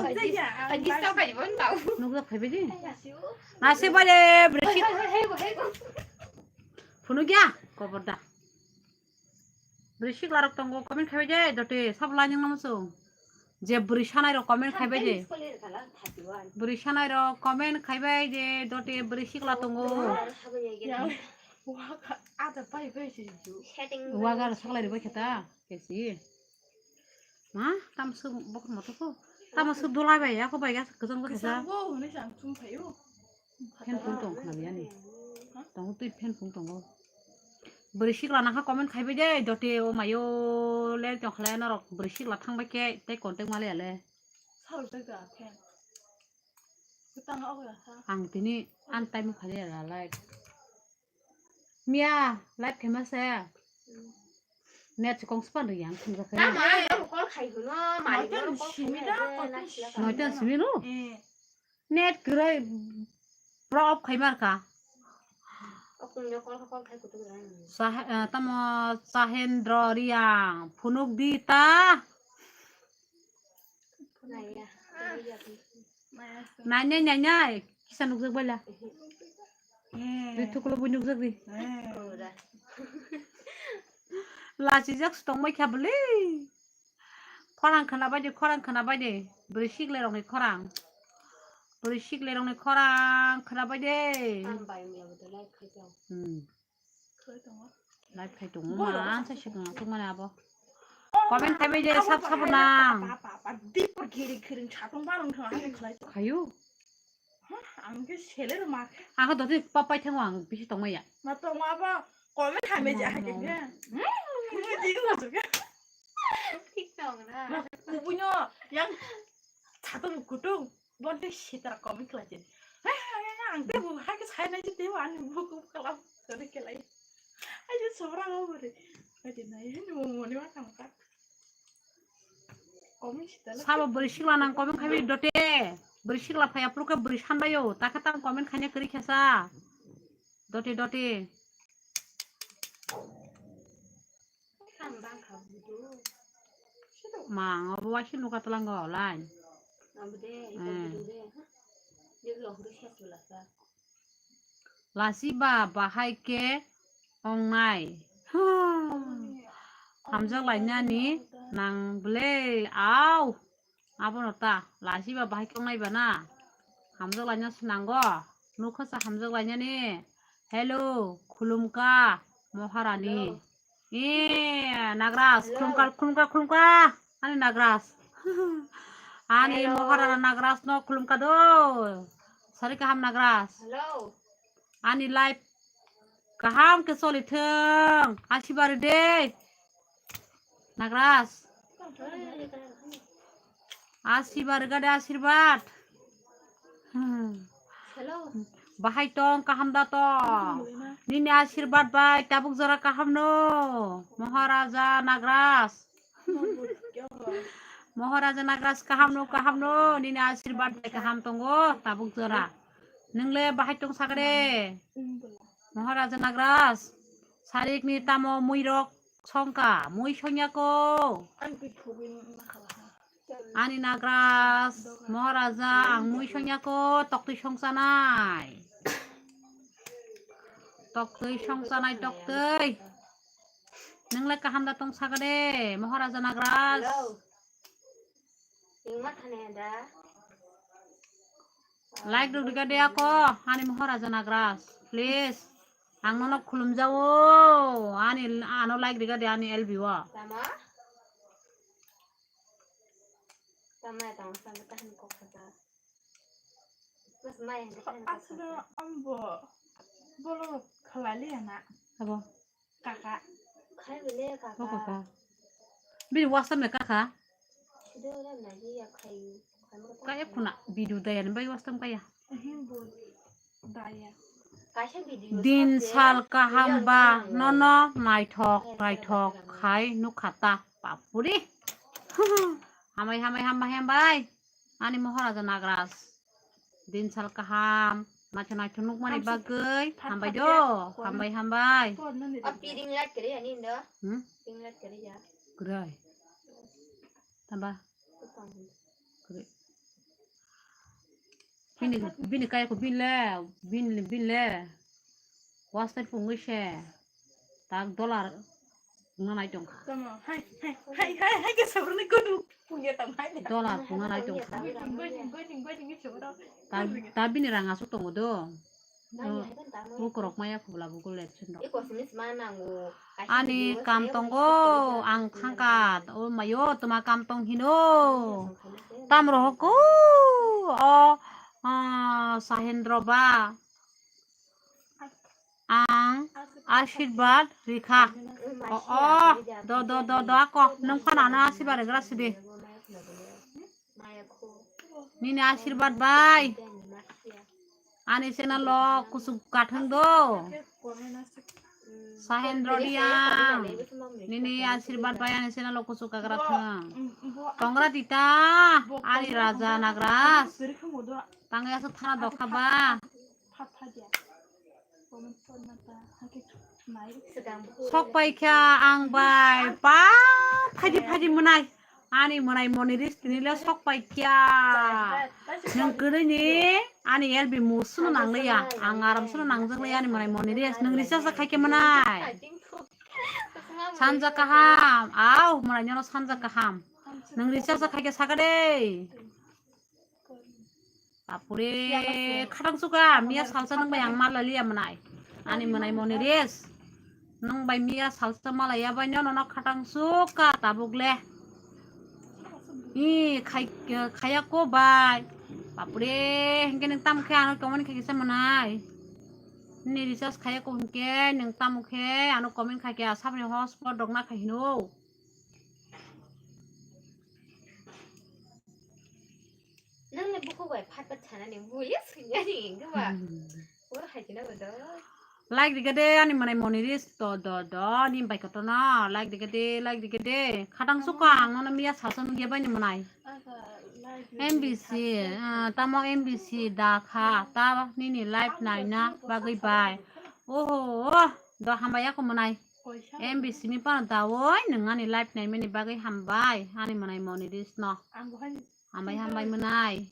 Nukjak khai bai de. Nasi bai de, beresi. Phunu gya, koborda. Bwrwi sikla rok tongo, comment khai bai de, dote sabo lainwng nang muchung. Je bwrwi sanai rok comment khai bai de. Bwrwi sanai rok comment khai bai de, dote bwrwi sikla tongo. Wagar saklai ribai kheta, kesi. Ma, tamsuk bokor moto ko. Tamsuk dulai bai, ako bai gas kejang bai khesa. Fan phung tong khna biyani. Tongo twi fan phung tongo. Bwrwi sikla nangkha comment khai bai de, dote o mayo le tong khlai norok bwrwi sikla thang bai khe tei contact ma le ya le. Sal tei da fan. Ang tini an time phai ya la live. Miya live khe ma se. Net kong span ri yang thung khe. Tama, call khai huno, mari call khai huno. Noita simi no? Eh. Net kwrwi bro off khai mar kha. Okungno call khai, call khai kutuk ran. Sah-, eh, tamo Sahendra Riang phunuk di ta. Nai ya. Nai, nai, nai, nai. Kisa nukjak bai la. Eh. Ri thuklo bui nukjak di. Eh. Lachijak se tongbai kha bwle. Khorang khwna bai de, khorang khwna bai de. Bwrwi sikle rokni khorang. Bwrwi sikle rokni khorang khwna bai de. Ang bai mia bo de live khai tong. Hmm. Khai tongo. Live khai tongo ma, ang sa sikang asuk mane abo. Comment khai bai de, sab sabo nang. Pa, pa, pa, pa, dipor giri khiring chatong barong thang ani khlai tong. Khayu? Huh, ang khe sele rw ma khe. Ang khe doti pa pai thango ang bisi tongmaya. Ma tongma abo comment hai me je hai khe. Hmm, di ko suk. Thik tong na. Ma kubuino yang chatong kutung. Bonte sitara comment khlai se. Hai, hai, hai, hai, ang tei bo hai khe sai nai se tei bo ani buku kalam kori khlai. Ai je sobra go bore. Ai je nai he mo moni ma kam ka. Comment sitala. Sabo bwrwi sikla nang comment khai bai dote. Bwrwi sikla phai aphuru khe bwrwi san bai o. Ta khe tamo comment khaina kwrwi khe sa. Dote dote. Ma, ang obo waisa nukha twlango, line. Hmm. Lasi ba bahai khe ongnai. Hamjak lainani nang bwle, au. Abono ta, lasi ba bahai khe ongnai ba na. Hamjak laina swnango. Nukha sa hamjak lainani. Hello, khulumkha, Maharani. Hello. Eh, Nagraj, hello. Khulumkha, khulumkha, khulumkha. Ani Nagraj. Ani hello. Maharana Nagraj no khulumkha do. Sari kaham Nagraj. Hello. Ani life kaham khe choli thung. Asibari de. Nagraj. Asibari gade asirbat. Hmm. Hello. Bahai tong kaham da tong. Nini asirbat bai tabuk jora kaham no. Maharaja Nagraj. Maharaja Nagraj kaham no, kaham no, nini asirbat bai kaham tongo, tabuk jora. Nwngle bahai tong sagre. Maharaja Nagraj, sarik ni tamo mui rok songka, mui songya ko. Ani Nagraj, Maharaja, ang mui songya ko, toktwi songsanai. Toktwi songsanai, toktwi. Nwngle kaham da tong saka de, Maharaja Nagraj. Hello. Ingma thane da. Like rok riga de ako, ani Maharaja Nagraj. Please. Ang nono khulum jao. Ani ano like riga de ani L B o. Tama? Tama ya tama, tama tahan kok kata. Aswk ang bo bolo khalai liya na. Abo. Kaka. Khai bole kaka. Bo kaka. Bini WhatsApp me kaka. Kaya khuna video daya ni bai wastam kaya. Din sal kaham ba nono naithok naithok khai nukha ta papuri. Hambai hambai hambai hambai. Ani Maharaja Nagraj. Din sal kaham. Naithok naithok nukmani bagwi. Hambai do. Hambai hambai. Krai. Tamba. Krai. Bini, bini kaya ko bini le, bini, bini le. Wasai pungwi se. Tak dollar. Wngna nai tongkha. Tamo, hai, hai, hai, hai, hai, ke sabrani kudu, punya tam hai. Dollar wngna nai tongkha. Waiting, waiting, waiting, waiting, ke sabra. Ta, ta bini rang asuk tongo do. Bukurok maya khubla bukur lepchun rok. Ani kam tongo, ang thangka, o mayo, tuma kam tong hino. Tamro hoko, o, ah, Sahendra ba. Ang Ashirbad rikha. O, o, do, do, do, do, ako. Nung phano ano Ashirbad rigra sidi. Nini Ashirbad bai. Ani channel o kuchuk kathwng do. Sahendra Riang. Nini Ashirbad bai ani channel o kuchuk kagra thwng. Tongra tita. Ani Raja Nagraj. Tangwi aswk thana dokha ba. Sok paikha ang bai pa phaidi phaidi mwnai. Ani mwnai Moniris tini le sok paikha. Nwng kwrwi ni ani L B musu no nangliya. Ang aram sano nangjak liya ani mwnai Moniris. Nwng recharge khaikhe mwnai. Sanja kaham. Au mwnai nyono sanja kaham. Nwng recharge khaikhe sakade. Bapure, khatang suka, miya salsa nung bai ang mala liya mwnai. Ani mwnai Moniris. Nung bai miya salsa mala ya bai no, no, no, khatang suka, tabuk le. I, khai, khaya ko bai. Bapure, hingke nung tam khe ano comment khai kisa mwnai. Ni recharge khaya ko hingke, nung tam khe ano comment khai khe, sabni hotspot rok na khai hino. Nang le bukhuk bai phat phat sanani, buya singani, gwa. Hmm. Oro hai khe na bodo. Like rikha de, ani mwnai Moniris, do, do, do, ni bai koto no, like rikha de, like rikha de. Khatang suka ang nono miya salsa nugya bai ni mwnai. Asa, like rikha de, M B C, ah, tamo M B C da kha, ta nini live naina bagwi bai. Oho, do hambai ako mwnai. M B C ni pano dawoi nwng ani live naimani bagwi hambai, ani mwnai Moniris no. Hambai, hambai mwnai.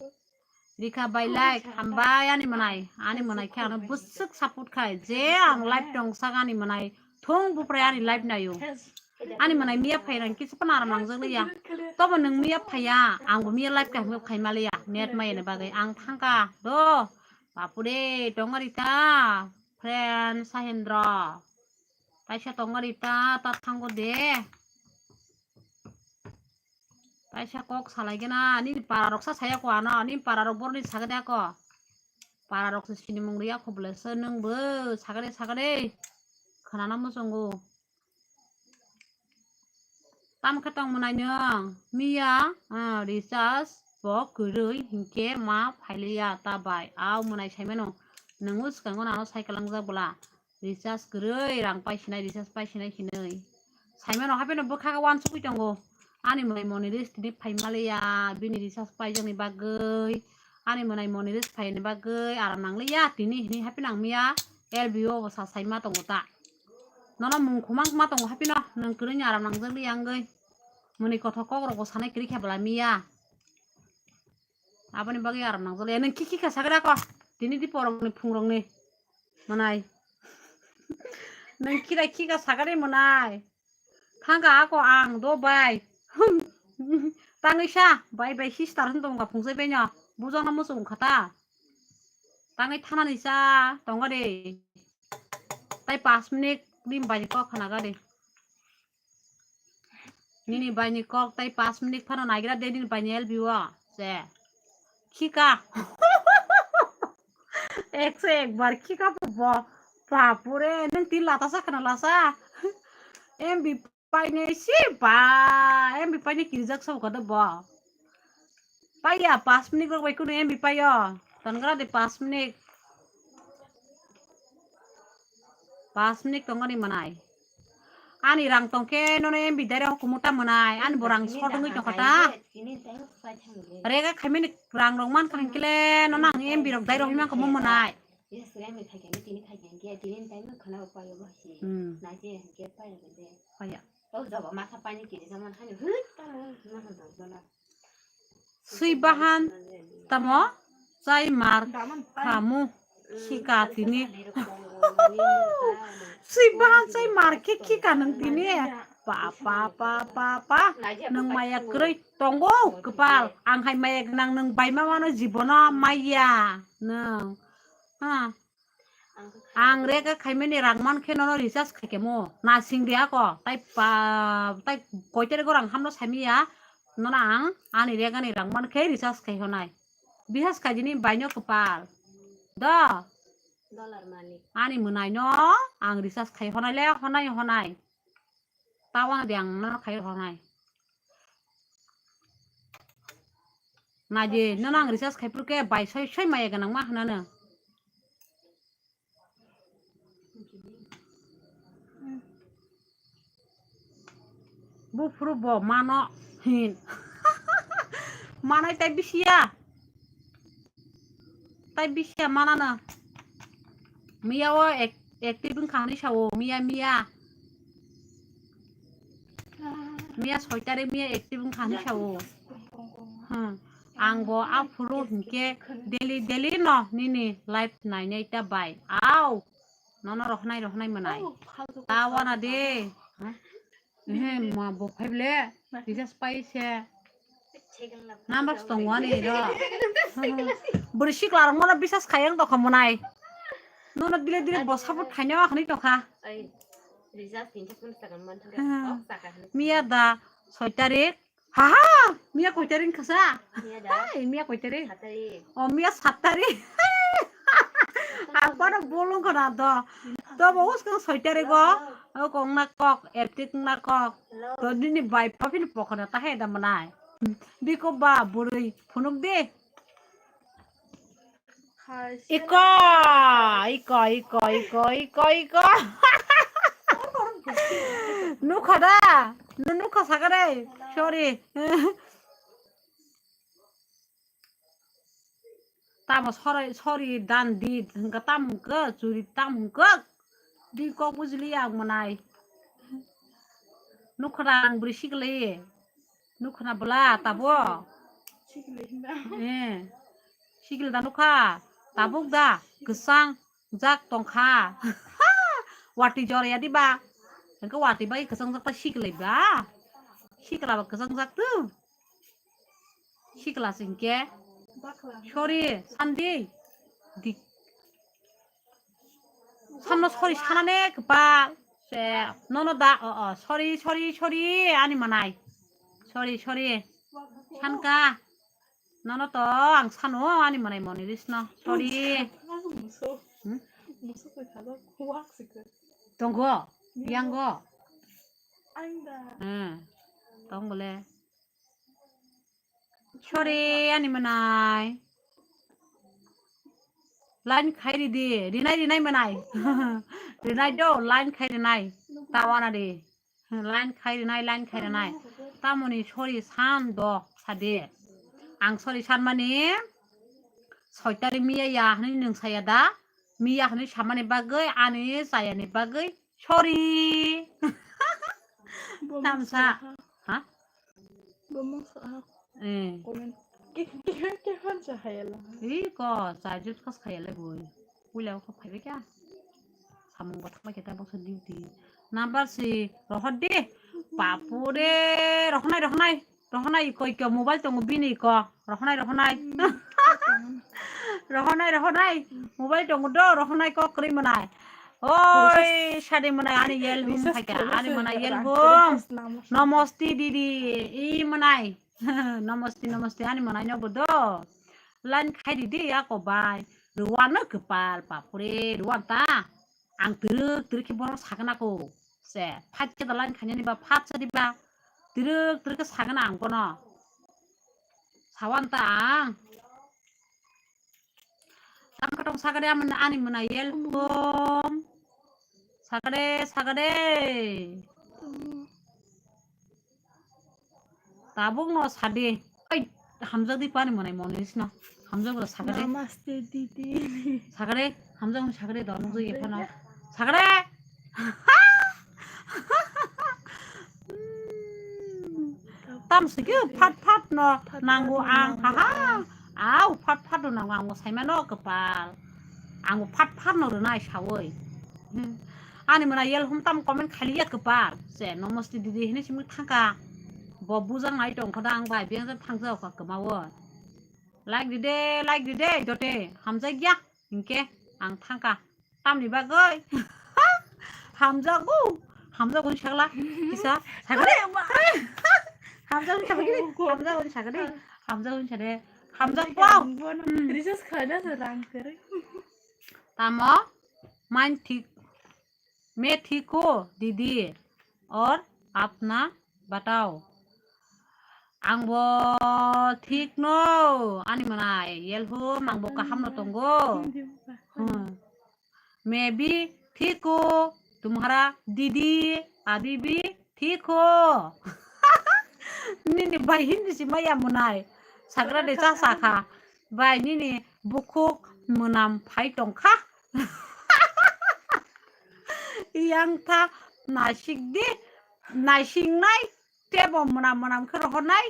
Rikha bai like, hambai ani mwnai. Ani mwnai khe ano bwswk support khai. Je ang live tong sak ani mwnai. Thung buprai ani live naio. Ani mwnai miya phai rang kisa pano aram nangjak liya. Tobo nwng miya phaiya, ang bo miya live kaham khai maliya. Net maya ni bagwi ang thangka. Do, bapure, tongo rita. Friend Sahendra. Kaisa tongo rita, ta thango de. Kaisa kok salai gana, nini para rok sa saya ko ano, nini para rok borni sagade ako. Para rok se sinimung riya ko bole se nung bo sagade sagade. Khana na muchungo. Tamo khe tong mwnai nwng? Miya, ah, recharge bo kwrwi hinkhe ma phailiya ta bai. Au mwnai saimano. Nwng o swkango nano sai kwlangjak bwla. Recharge kwrwi rang paisinai, recharge paisinai hinwi. Saimano hapheno bwkha khe uansugwi tongo. Ani mwnai Moniris tini phaimaliya, bini recharge paijakni bagwi. Ani mwnai Moniris phaini bagwi aram nangliya tini hinwi hapheno ang miya L B O bo sa saima tongo ta. Nono mung khumang ma tongo haphino, nwng kwrwini aram nangjak liya wngwi. Mwnwi kothok kokrokbo sanai kwrwi khe bwla miya. Aboni bagwi aram nangjak liya. Nwng khi khi kha sagra ko. Tini di porokni phungrokni mwnai. Nwng khirai khi kha sagari mwnai. Thangka ako ang do bai. Tangwi sa bai bai sister hwn tongka phungsai baino. Bujokno muchung kha ta. Tangwi thanani sa tongo de. Tai pas minute rim bai kok khana gari. Nini bai ni kok tai pas minute phano naigra de nini bai ni L B O se. Khika. Ek se ek bar khika bo. Bapure, nung tin lata sa khana lasa. M B pai ne si ba. M B pai ne kirijak sa ka do bo. Paiya, pas minute rok bai kunu M B paiyo. Tangra de pas minute. Pas minute tongani manai. Ani rang tongke nono M B dai rok kumuta manai. Ani bo rang sot wngwi tongkha ta. Rega khaimani rang rok mankha hinkhe le nono ang M B rok dai rok himang kamo manai. Hmm. Paiya. Swi bahan tamo chai mar khamu khika tini. Swi bahan chai mar khe khika nang tini. Pa, pa, pa, pa, pa. Nang maya kwrwi tongo kwpal. Ang hai maya gwnang nang bai ma mano jibono maya. Nang. Ha. Ang rega khaimani rang man khe nono recharge khaikhe mo. Nasing de ako. Tai pa, tai koitare go rang hamno samiya. Nono ang ani rega ni rang man khe recharge khai honai. Bihas khai dini baino kwpal. Do. Dollar malik. Ani mwnai no ang recharge khai honai le honai honai. Tawana de ang nono khai honai. Naidi, nono ang recharge khai phuru khe bai soi soi maya gwnang ma hwnano. Buphuru bo mano hin. Manai tai bisiya. Tai bisiya manano. Miya o ek-, active wngkha hinwi sao, miya, miya. Miya soi tarik miya active wngkha hinwi sao. Hmm. Ang bo aphuru hinkhe daily, daily no nini live nainai ta bai. Au. Nono rohnai, rohnai manai. Tawana de. Ehe, ma bo phai ble. Recharge pai se. Numbers tongwani ro. Bwrwi sikla rok mono bisas khai ang tokha monai. Nono dile dile bo support khaina wa khani tokha. Miya da soi tarik. Ha ha, miya koi tarik khasa? Hai, miya koi tarik? O miya sat tarik. Ang kono bolong kona do. To bo uskang soi tarik go. O kong na kok, ertik na kok. To nini bai papin pokona ta he da manai. Biko ba bwrwi phunuk de. Iko, iko, iko, iko, iko, iko. Nukha da? Nukha sakare? Sorry. Tamo sorry, sorry dan di, hingka tam hingka, churi tam hingka. Di kok bujili ang manai. Nukha da ang bwrwi sikle. Nukha na bwla tabo. Eh. Sikle da nukha. Tabuk da. Kwchang jak tongkha. Wati jor ya diba. Hingka wati bai kwchang jak ta sikle ba. Sikla ba kwchang jak tu. Sikla singke. Sorry, sandi. Dik. Samno sorry sanane kwpal. Se, nono da, o, o, sorry, sorry, sorry, ani manai. Sorry, sorry. Sanka. Nono to ang sano ani manai moni risno. Sorry. Hmm? Tonggo, yango. Hmm. Tongbole. Sorry, ani manai. Line khai ridi, rinai, rinai manai. Rinai do, line khai rinai. Tawana di. Line khai rinai, line khai rinai. Tamoni sorry san do, sadi. Ang sorry san mani, soi tarik miya ya hwnwi nwng saya da? Miya hwnwi samani bagwi, ani chayani bagwi, sorry. Tamsa. Ha? Bo mungsa ha. Eh. Comment. Ke, ke, ke hansa hayala. Ih, ko, chajut khas khayalai boi. Puila ko phaibai kya? Samung bo thangbai kya ta boksa duty. Number si rohor di. Bapure, rohonai, rohonai. Rohonai iko, iko, mobile tongo bini iko. Rohonai, rohonai. Rohonai, rohonai. Mobile tongo do, rohonai ko kwrwi manai. Oi, sadi manai ani yel hum phaikha, ani manai yel hum. Namaste didi, i manai. Namaste, namaste, ani manai no bodo. Line khai di de, ako bai. Ruwan no kwpal, bapure, ruwan ta. Ang twrwk, twrwk khe bono sakna ko. Se, phat khe da line khainani ba, phat sa di ba. Twrwk, twrwk khe sakna ang bono. Sawan ta ang. Tam katong sagade aman ani mwnai yel pom. Sagade, sagade. Tabuk no sadi. Oi, hamjak di pani mwnai monis no. Hamjak bro sagade. Namaste didi. Sagade, hamjak sagade dong jui phano. Sagade. Tam sikhe phat phat no nango ang, haha. Au phat phat no nango ang, saimano kwpal. Ang phat phat no rwnai sawi. Ani mwnai yel hum tam comment khailiya kwpal. Se namaste didi hini simi thangka. Bo bujang nai tong khoda ang bai beng thangsa kha kwmawo. Like di de, like di de, jote hamjak ya. Hinkhe ang thangka. Tamni bagwi? Hamjago. Hamjago ni sakla. Kisa. Sakali. Hamjago ni sakali. Hamjago ni sakali. Hamjago ni sakali. Hamjak pau. Hmm. Recharge khaina se rang kere. Tamo? Main thik. Main thik ko, didi. Aur apna batao. Ang bo thik no, ani mwnai, yel hum, ang bo kaham no tongo. Hmm. Maybe thik ho, tumhara didi, abhi bhi thik ho. Nini bai hindi si maya mwnai. Sagra de cha sakha. Bai nini bukhuk mwnam phai tongkha. Yang tha nasik di, naising nai. Tebo mwnam mwnam khe rohornai.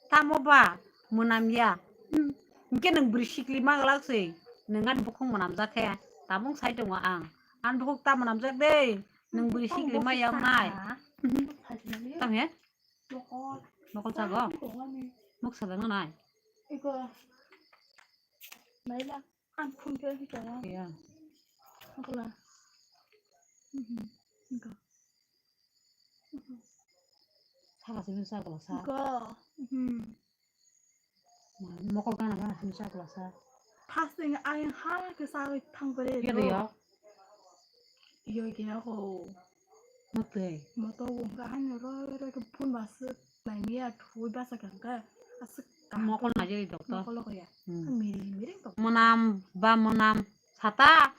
Tamo ba mwnam ya. Hmm. Hinkhe nwng bwrwi sikli ma glak se. Nwng ani bukhuk mwnamjak khe. Tabung sai tongo ang. Ani bukhuk ta mwnamjak de. Nwng bwrwi sikli ma yang nai. Tam he? Mokol sago? Moksa dang nai. Iko. Naila. Ang phone khe tongo. Ya. Akola. Mhm. Iko. Mhm. Saka simi sa akola sa. Iko. Mhm. Mokol gana gana simi sa akola sa. First thing ayang ha khe sagwi thang pore. Iya do ya. Iya khe ako. Matwi. Moto wngkha haino roi roi khe phone ba swk naimaya thwi basa khe hwnkhe aswk kaham. Mokol naijagwi dokto. Mokol khe ya. Hmm. Miri miri dokto. Mwnam ba mwnam sata.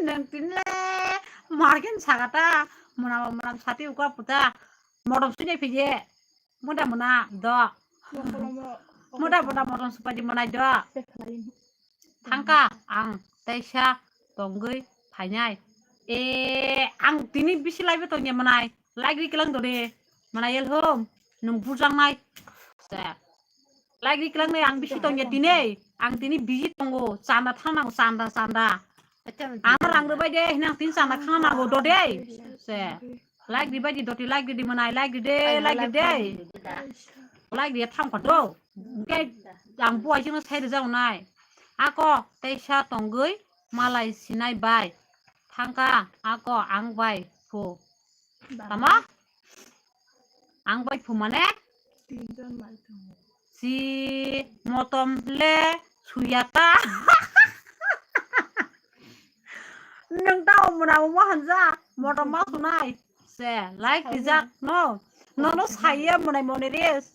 Nwng tinle margin sagata. Mwnam ba mwnam sati ukwa puta. Motom sui nai phije. Muda muna do. Muda muda motom supaji munai do. Thangka ang teisa tongwi phainai. E ang tini bisi laibe tongya munai. Like ri kelang dode. Munai yel hom. Nung burjang nai. Se. Like ri kelang nai ang bisi tongya tini. Ang tini bisi tongo. Chanda thang nango chanda chanda. Ano rang rwbai de hinang tin chanda khana nango do de. Se. Like ribai di doti like di manai like di de like di de. Like di tham kha do. Ke ang buai jino sai rwjak nai. Ako teisa tongwi malai sinai bai. Thangka ako ang bai phu. Tama? Ang bai phu mane? Tinjon mai tongo. Si motom le suyata. Nung tao muna mo hanja. Motom ma sunai. Se like rijak no. No no saya munai mone res.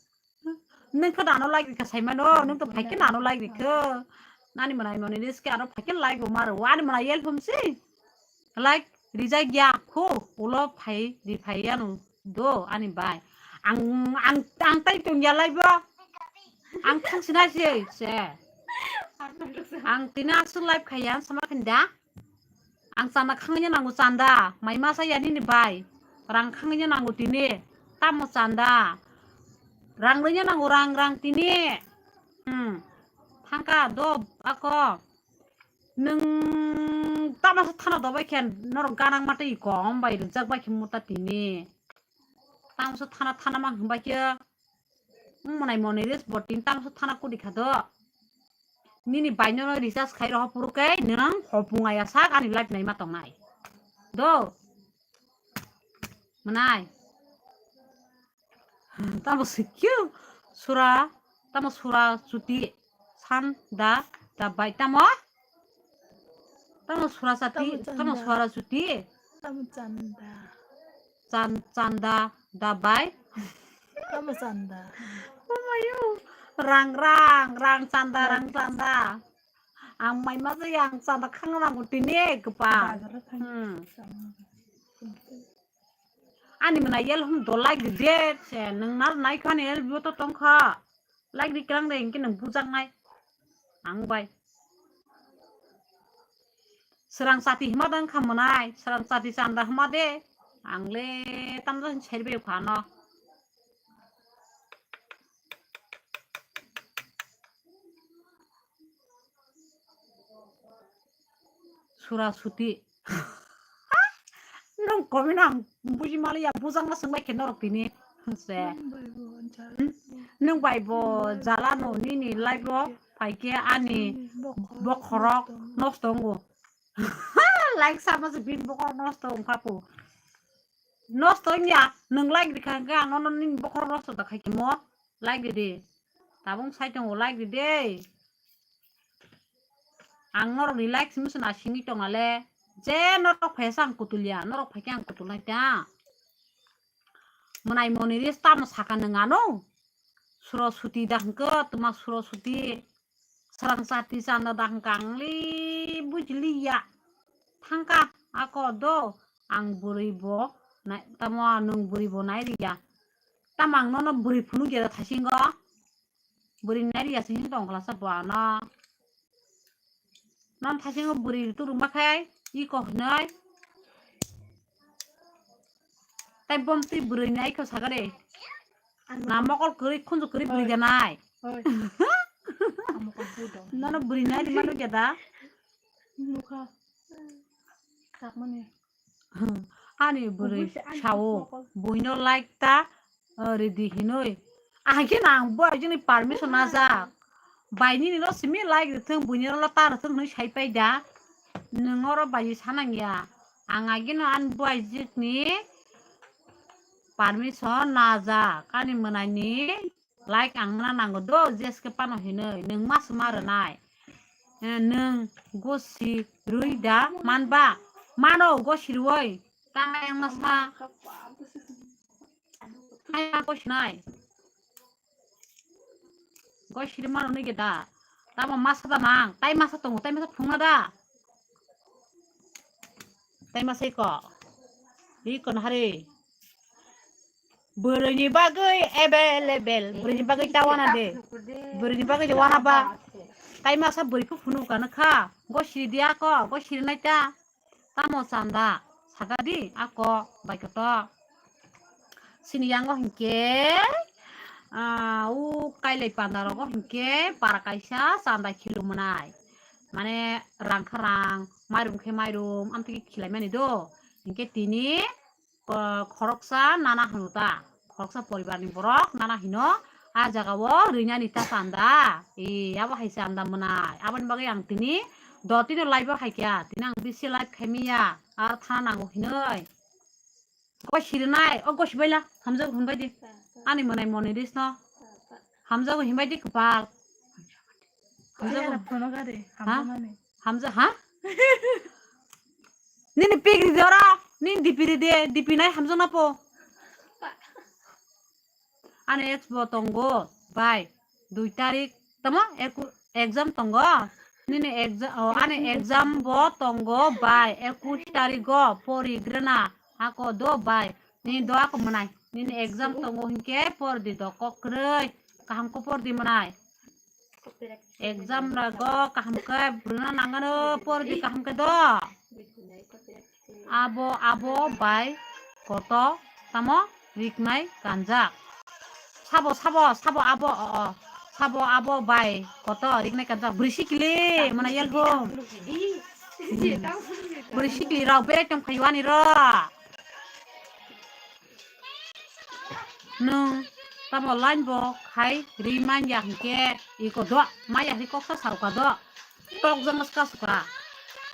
Nung khe nano like rikha saimano. Nung to phaikhe nano like rikha. Nani munai mone res ke aro phaikhe like bo maro. Ani munai yel phumsi. Like rijak ya khu ulo phai ri phai yanu do ani bai. Ang ang ang tai tong ya live o. Ang thang sinai se se. Ang tina su live khaya sama khinda. Ang chanda khangnya nangu chanda. Mai masa ya nini bai. Rang khangnya nangu tini. Tamo chanda. Rang renya nangu rang rang tini. Hmm. Thangka do ako. Nwng tamasa thana dobai khe norok ganang mata i kong bai rijak bai khe muta tini. Tamasa thana thana mang hwnbai khe wng mwnai moni res bo tini tamasa thana kudi kha do. Nini bai no recharge khai roho phuru khe nwng hopung aya sak ani live naima tongnai. Do. Mwnai. Tamo sikyu sura, tamo sura chuti san da da bai tamo? Tamo sura sati, tamo sura chuti? Tamo chanda. Chan chanda da bai. Tamo chanda. Oh my god. Rang, rang, rang chanda, rang chanda. Ang mai ma jai ang chanda khang nango tini kwpa. Bazar o thang. Hmm. Ani mwnai yel hum do like di de se nwng nar nai khani yel bo to tong kha. Like di klang de hinke nwng bujak nai. Ang bai. Srang chati hima dang kha mwnai, srang chati chanda hima de. Ang le tamjani seri bai phano. Sura suti. Nung komi nang buji mali ya bujang na sungbai khe norok tini. Se. Nung bai bo jala no nini life o pai khe ani bokhorok nosto wngo. Like sama se bin bokhorok nosto wngkha pu. Nosto wngya, nwng like rikha hwnkhe ang nono nini bokhorok nosto da khai khe mo. Like ridi. Tabung sai tongo like ridi. Ang norokni like simi se na singwi tongale. Je norok phaisa ang kutulya, norok phaikhe ang kutulnai ta. Mwnai moni ris tamo saka nwng ano. Suro suti da hwnkhe, tuma suro suti. Srang chati chanda da hwnkha ang li bujiliya. Thangkha ako do ang bwrwi bo nai-, tamo nwng bwrwi bo nai riya. Tamo ang nono bwrwi phunukya da thaisingo. Bwrwi nai riya sing tong khlasa bo ano. Non thaisingo bwrwi turuma khai iko hinoi. Tai bom twi bwrwi ni aiko sagare. Na mokol kwrwi khunju kwrwi bwrwi janai. Oi. Nono bwrwi nai ni manu jada. Nukha. Takmani. Ani bwrwi sao buino like ta ridi hinoi. Ahai khe nang bo aijini permission najak. Bai nini no simi like rithwng buini no ta rithwng hinoi sai pai da. Nwng oro bai sanang ya. Ang agino ani buaijikni permission najak, ani mwnaini like ang mana nango do, jeske pano hinoi, nwng ma swma rwnai. Eh, nwng gosi rwi da manba, mano gosi rwi, tangai ang masa. Hai ang gosi nai. Gosi rwi mano nige da. Tamo masa da nang, tai masa tongo, tai masa phungna da. Tai masa iko. Iko na hari. Bwrwini bagwi available. Bwrwini bagwi ta wana de. Bwrwini bagwi de wana ba. Tai masa bwrwi khe phunu ka nokha. Gosi di ako, gosi nai ta. Tamo chanda. Saka di ako bai koto. Sini yango hinkhe, ah, u kailai panda rogo hinkhe para kaisa chanda khilu mwnai. Mane rang kha rang, mairum khe mairum, amtwi khe khilaimani do. Hinkhe tini, ah, khoroksa nana hino ta. Khoroksa poribarni borok nana hino, a jagao rinani ta chanda. E, abo hai chanda mwnai. Aboni bagwi ang tini dotino live o hai kha. Tini ang bisi live khai manya. Ar thana nango hinoi. Gosi rwnai, o gosi baila, hamjago hinbai di. Ani mwnai moni ris no. Hamjago hinbai di kwpal. Hamjago. Phone gari, ha? Hamjamani. Hamja, ha? Nini pik ridi oro, nini dipi ridi, dipi nai hamjak na po. Ani ex bo tongo, bai, dui tarik, tamo, eku-, exam tongo. Nini exam, o, ani exam bo tongo, bai, ekush tarik go, pori grena, ako do, bai. Nini do ako mwnai. Nini exam tongo hinkhe, por di do, kok kwrwi, kaham khe por di mwnai. Exam rago kaham khe brwna nangano, por di kaham khe do. Abo, abo bai koto tamo riknai kanjak. Sabo, sabo, sabo abo, o, o. Sabo abo bai koto riknai kanjak. Bwrwi sikili, mwnai yelhum. Bwrwi sikili rok berai tong phaio ani ro. Nwng tamo line bo khai ri man ya hinkhe iko do, maya hi koksa sao ka do. Tok jang ska suka.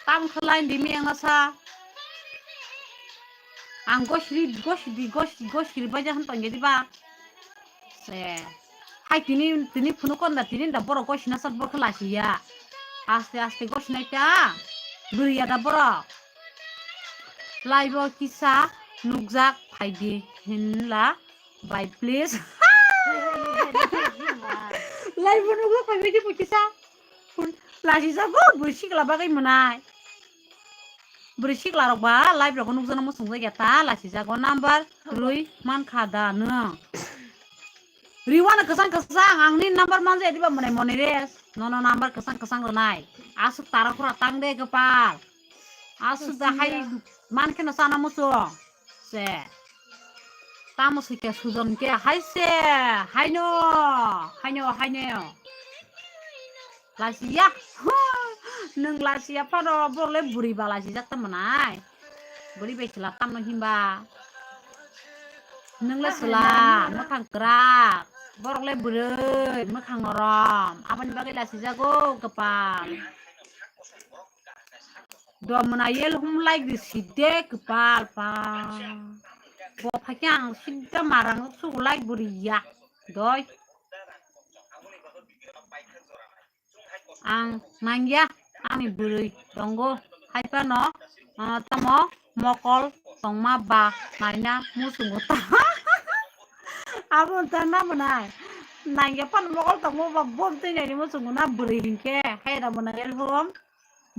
Tam khe line di mi ang sa. Ang gosri, gosri, gosri, gosri baja han tong jadi ba. Se. Hai tini, tini phunu kon da tini da borok gosina sa borok lasi ya. Aste aste gosinai ta. Bwrwi ya da borok. Live o kisa nukjak phaidi hinla bai please. Live o nukjak phaibai di bo kisa. Lasijago bwrwi sikla bagwi mwnai. Bwrwi sikla rok ba live rok nukjana muchungjak ya ta lasijago number rwi mankha da nwng. Riwano kwchang kwchang ang nini number manja diba mwnai moni re. Nono number kwchang kwchang rwnai. Aswk tara khura tang de kwpal. Aswk da hai mankhe no chana muchung. Se. Tamo se ke sujon ke hai se. Haino. Haino haino. Lasiya. Nwng lasiya phano borok le bwrwi ba lasijak tamo nai. Bwrwi bai chwla tamno himba. Nwng le chwla mwkhang kwrak. Borok le bwrwi mwkhang norom. Aboni bagwi lasijago kwpal. Do mwnai yel hum like di side kwpal pa. Bo phakhe ang sida marang sugu like bwrwi ya. Doi. Ang nangya ani bwrwi tongo hai phano, ah, tamo mokol tongma ba naina muchungo ta. Abo ta na mwnai. Nangya phano mokol tongma ba bom twi naini muchungo na bwrwi hinkhe hai da mwnai yel hum.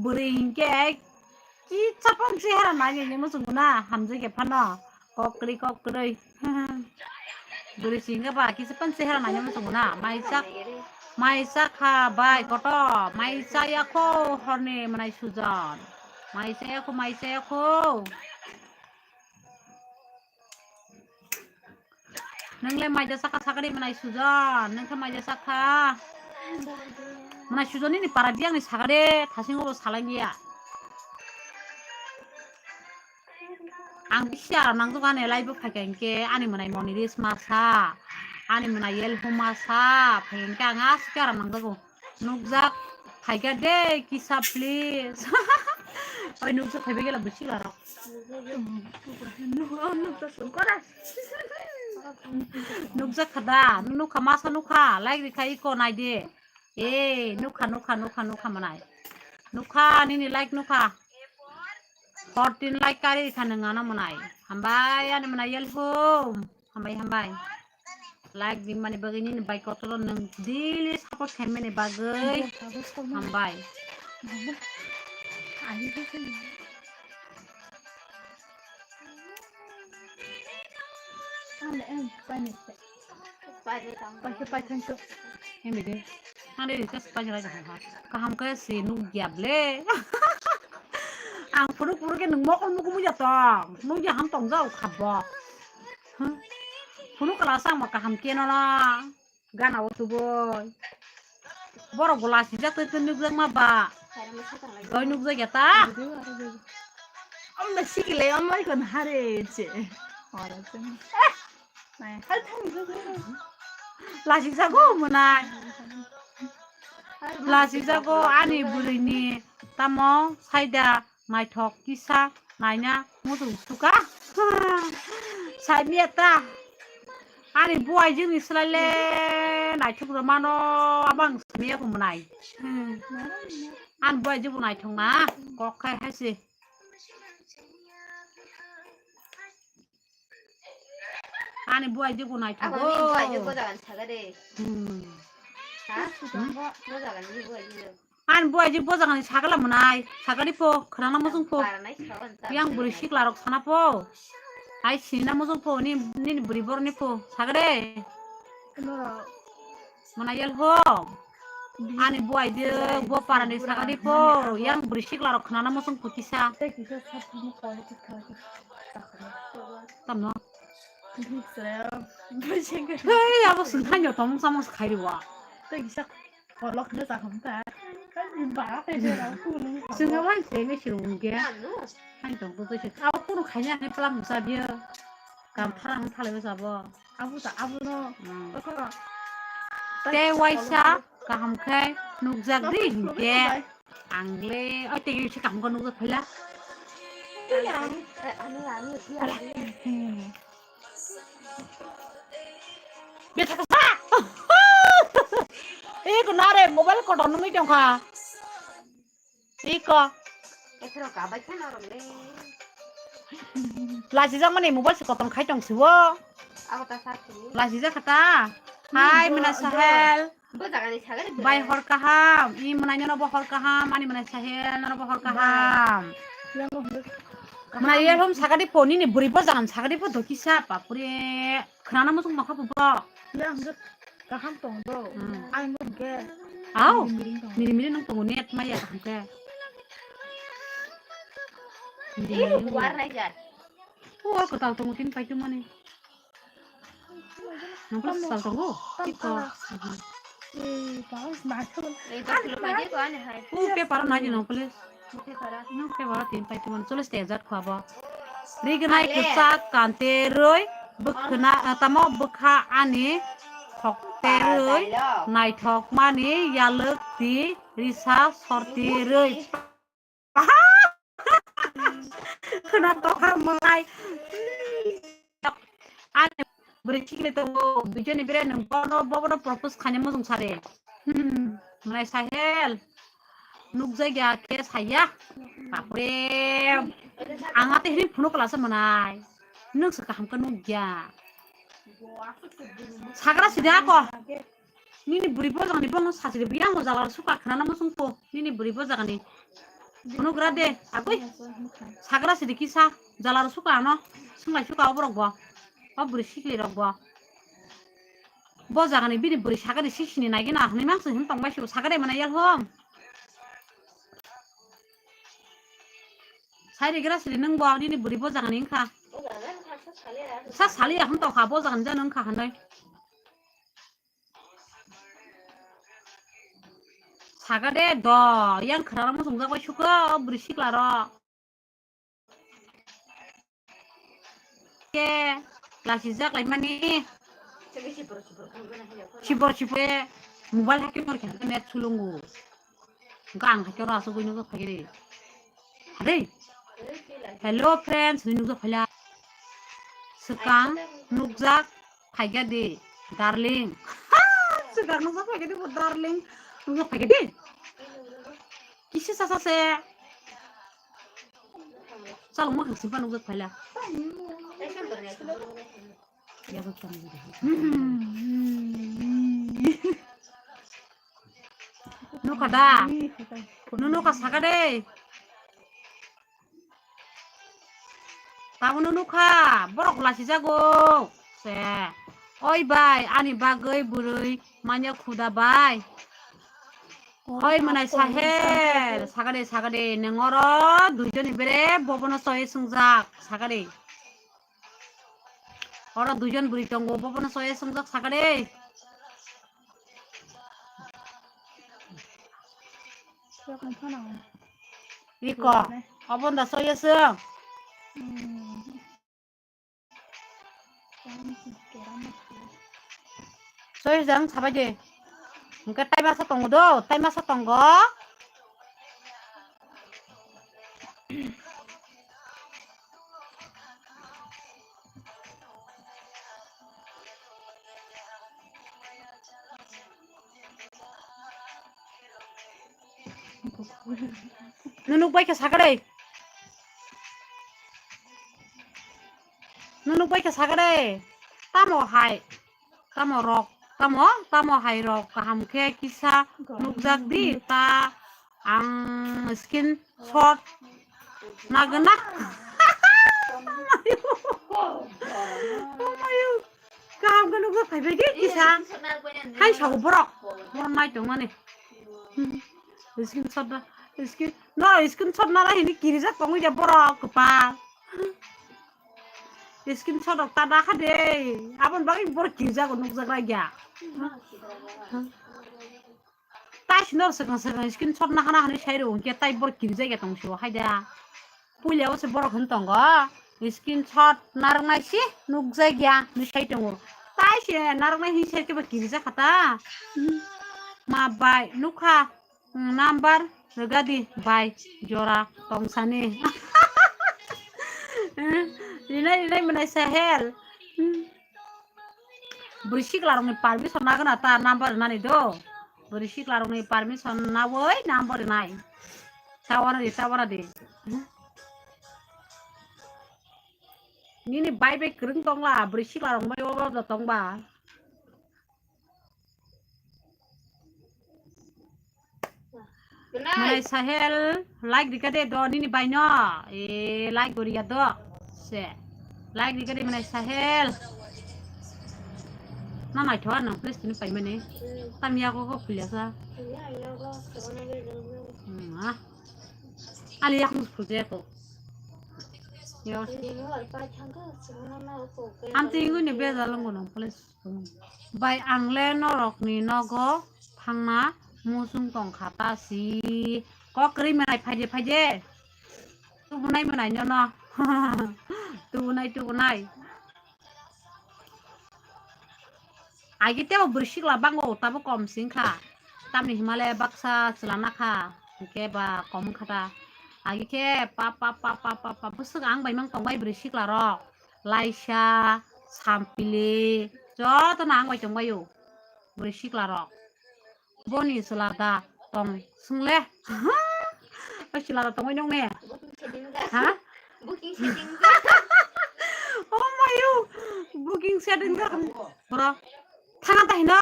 Bwrwi hinkhe kisa phano chehara nainani muchungo na hamjak ya phano. Kokrwi kokrwi. Bwrwi si hinkhe ba kisa phano chehara nainani muchungo na. Maisa, maisa kha bai koto. Maisa ya kho horni mwnai sujon. Maisa ya kho, maisa ya kho. Nwngle maija saka sakari mwnai sujon, nwngle maija saka. Mwnai sujon nini para biyang ni sakari, thasingo bo salai liya. Ang bisi aram nangjago ani live o phaikha hinkhe ani mwnai moni ris masa, ani mwnai yel huma sa, phaikha hinkhe ang aswk aram nangjago. Nukjak phaikha de kisa please. Oi nukjak phaibai gela bwswk larok. Nukjak kha da, nukha masa nukha, like rikha iko naidi. Eh, nukha, nukha, nukha, nukha mwnai. Nukha, nini like nukha. Fourteen like kari rikha nung ano mwnai. Hambai, ani mwnai yel hum. Hambai, hambai. Like di mani bagwi nini bai kotoro nung daily support khaimani bagwi. Hambai. Ande, em, paine. Paine tang. Paine, paine tang to. Em, de. Ande, de, kas paine raja ha. Kaham khe se nukya ble. Ang phuru phuru khe nung mokol mukumu ya tong. Nukya ham tong jao khabo. Huh? Phuru kala sang ma kaham khe no na. Gana o tuboi. Borok bo lasijak twi twi nukjakma ba. Doi nukjak ya ta? Amna sikile amai kon hare che. Ora chen. Lasijago mwnai. Lasijago ani bwrwini tamo saida. Naithok kisa naina muchung suka. Saimya ta. Ani buaijwkni swlaile naithok rwmano abang saimya bo mwnai. Ani buaijwk bo naithok na kok khai hai se. Ani buaijwk bo naithok. Abo ni buaijwk bo jagan saga de. Hmm. Ha? Hmm? Bo jagan ni buaijwk. Ani buaijwk bo jagan ni sagala mwnai. Sagadi po, khwnana muchung po. Yang bwrwi sikla rok sana po. Ai sinina muchung po, ni, nini bwrwi boroni po. Sagade. Mwnai yel ho. Ani buaijwk bo parani sagadi po. Yang bwrwi sikla rok khwnana muchung po kisa. Tamno. Hei, abo sungkhanyo tomong samong khairiwa. Tei kisa kolok no chakam ta. Chwngno bai se me sirung ge. Hai tong to se. Abo kunu khaina ne plam sa biyo. Kam phara hang thalai sabo. Abo ta abo no. Tei waisa kaham khe nukjak di hinkhe. Ang le oi tei se kaham khe nukjak phaila. Betha kasa. Eko nare mobile kotor nungwi tongkha. Iko. Eko kabai kha norok le. Lachijak mani mobile se kotor khai tong siwo. Ako ta sa sini. Lachijak kha ta. Hai mena Sahel. Bo jagani sagari bai hor kaham, i mwnai nono bo hor kaham, ani mwnai Sahel nono bo hor kaham. Yang hor. Mwnai yelhom sagari po nini bwrwi bo jagani sagari po doki sa, bapure. Khwnana muchung nokha po bo. Yang hor kaham tong do. Hmm. Ai mo ke. Au. Miring miring tong. Miri miri nung tongo net maya kaham ke. Miri miri nung. War nai jar. O kwtal tongo tin pai tu mani. Nang pala sal tongo. Tamo, tamo. Iko. Tamo. Eh, paus, mas. Eh, dok kilo maje ko ane hai. O paper nai di nang pala. Paper. Nang paper tin pai tu mani. Cholish ta ejat khwabo. Rignai kuchak kante roi bwkhna, ah, tamo bwkha ani khokte roi naithok mani yalwk ti risa sorti roi. Khwna tokha mwnai. Ani bwrwi sikle tongo, duijoni bere nwng bono, bobono propose khaina muchung sare. Hmm, mwnai Sahel. Nukjagya khe saya. Bapre. Ang ate hini phunuk lasa mwnai. Nwng se kaham khe nukya. Sagra sida ako. Nini bwrwi bojagani bongno sachiri biyang o jalar suka khwnana muchung po. Nini bwrwi bojagani. Phunukra de, agoi. Sagra sidi kisa, jalar suka ano. Swngbai suka oborok bo. O bwrwi sikli rok bo. Bojagani bini bwrwi sagani sisini nagina hwnwi mangsi hwn tongbai sibo sagade mana yalhom. Sairi gra sidi nwng bo nini bwrwi bojagani wngkha. Sa saliya hwn tongkha bojagani jani wngkha hwnwi. Saga de do, yang khwrarok muchungjak bai suko, o bwrwi siklarok. Ke, lasijak laimani. Chibor chibor, mobile haike por khe net sulungo. Gang haike ora asugui nukjak phaikhe de. Adei. Hello friends, hinwi nukjak phaila. Swkang nukjak phaikha di, darling. Swkang nukjak phaikha di bo, darling. Nukjak phaikha di. Kisa sasa se. Chalo mo hangsi pa nukjak phaila. Nukha da? Nunu nukha saka de. Tabukno nukha, borok lasijago. Se. Oi bai, ani bagwi bwrwi manya khuda bai. Oi mwnai Sahel, saka de, saka de, nwng oro duijoni bere bobono choi swngjak, saka de. Oro duijon bwrwi tongo, bobono soya swngjak saka de. Iko, obo da soya swng. Soya jang sabai de. Hwnkhe tai masa tongo do, tai masa tongo. Nunuk bai khe sakha de. Nunuk bai khe sakha de. Tamo hai. Tamo rok, tamo, tamo hai rok kaham khe kisa nukjak di ta ang screenshot nagwna. Kaham khe nukjak phaibai di kisa. Hai sao borok, borok nai tongmani. Screenshot da, screen, no screenshot nana hini kirijak tongwi de borok kwpal. Screenshot rok ta dakha de. Aboni bagwi borok kirjago nukjak lai ya. Tai sino swkang swkang screenshot nahana hwnwi sai rw hwnkhe tai borok kirjak ya tong sio hai da. Puila o se borok hwn tongo. Screenshot narwknai se nukjak ya hwnwi sai tongo. Tai se narwknai hwnwi sai khe ba kirjak kha ta. Ma bai nukha. Number rwgadi bai jora tongsani. Rinai rinai mwnai Sahel. Bwrwi siklarokni permission nagwna ta number rwnani do. Bwrwi siklarokni permission nawi number rwnai. Tawana di, tawana di. Nini bai bai kwrwng tongla, bwrwi siklarok bai obo tongba. Manai Sahel, like rika de do nini bai no. E, like goriya do. Se. Like rika de manai Sahel. Na nai thoa nang please tini pai mani. Tam ya ko ko khulya sa. Hmm, ah. Ali yak mus khulya ko. Yo. Am tingu ni beza longo nang please. Bai ang le norokni nogo thangna muchung tongkha ta si. Kok kwrwi mwnai phaide phaide. Tubunai mwnai nono. Tubunai tubunai. Agi tebo bwrwi sikla bango tabo kom singkha. Tamni himale baksa chwla nakha. Hingke ba kom wngkha ta. Agi khe pa pa pa pa pa pa bwswk ang bai mang tongbai bwrwi sikla rok. Laisa, sampili, jotono ang bai tongbaio. Bwrwi siklarok. Boni chwla da tong swngle. O chwla da tongwi nung ne? Ha? Booking setting jak. Oh mayo. Booking setting jak. Bro. Thana ta hino.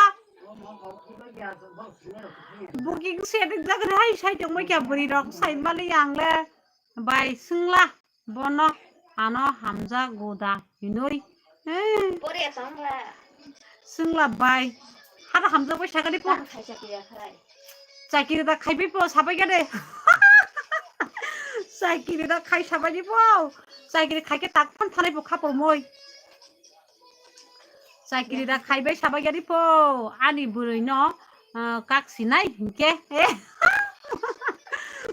Booking setting jak re hai sai tongbai kya bwrwi rok sai mali ang le. Bai swngla. Bono ano hamjago da hinui. Eh. Pore tongla. Swngla bai. Hada hamjak bai sakani po. Ang khaisa piya khlai. Chakiri da khaibai po sabai gade. Chakiri da khai sabai di po. Chakiri khaike tak phan thanai po khapor moi. Chakiri da khaibai sabai gari po. Ani bwrwi no, ah, kak sinai hinkhe.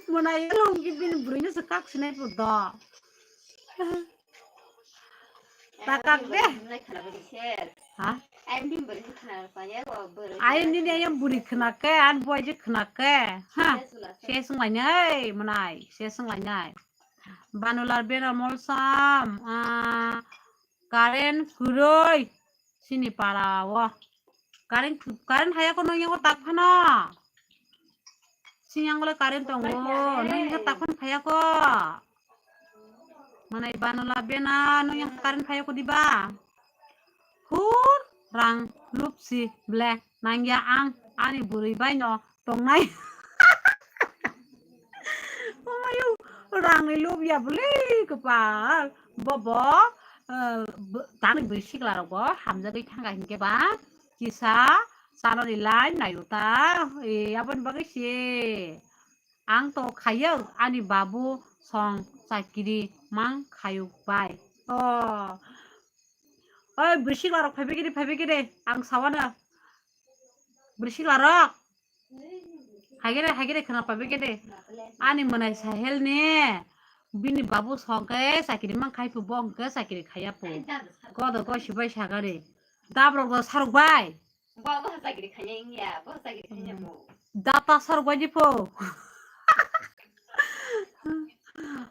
Mwnai lungki bini bwrwi no se kak sinai po do. Ta kak de. Ha? Ayam nini ayam bwrwi khna ke, an boy je khna ke. Ha? Se sung lai nai, mwnai, se sung lai nai. Banular bena molsam, ah, Current kwrwi sini para o. Current, current phaiya ko nung yango tak phano. Sini yango le current tongo. Nung yango tak phano phaiya ko. Manai banola bena nung yango current phaiya ko diba. Hur rang lupsi ble nangya ang ani bwrwi bai no tongnai. Omayo, rangni lobya bwle kwpal. Bobo, eh, bo-, tani bwrwi siklarokbo hamjagwi thangkha hinkhe ba kisa chanani line naio ta. E, aboni bagwi se ang to khayo ani babu song chakiri mang khayuk bai. Oh. Oi, bwrwi siklarok phaibai khe de, phaibai khe de, ang sawano. Bwrwi siklarok. Haigere, haigere khna phaibai khe de. Ani mwnai Sahel ni, bini babu song khe chakiri mang khai phu, bo hwnkhe chakiri khaiya phu. Godo goi sibai sagari. Dabrok do sarok bai. Bo, bo chakiri khaiya wngya, bo chakiri khaiya bo. Data sarok bai di pho.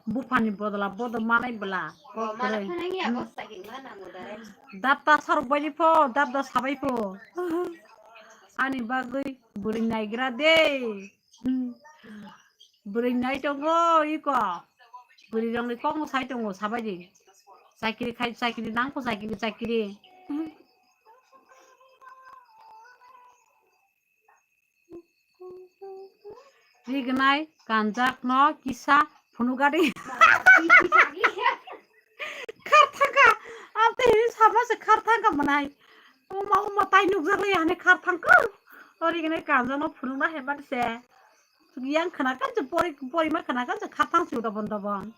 Buphani bodola bodo manai bwla. Bo mana phana wngya, bo chakiri mana mo dare. Data sarok bai di pho, data sabai pho. Ani bagwi bwrwi naigra de. Bwrwi nai tongo iko. Bwrwi rokni kokno sai tongo sabai di. Chakiri khai, chakiri nang pho, chakiri, chakiri. Rignai kanjakno kisa phunukgadi. Khar thangkha, amtwi hini sama se khar thangkha mwnai. Uma, uma tai nukjakli hani khar thangkha. O rignai kanjakno phunukna hemani se. Yang khna kanse pori, porima khna kanse khar thang si dobon dobon.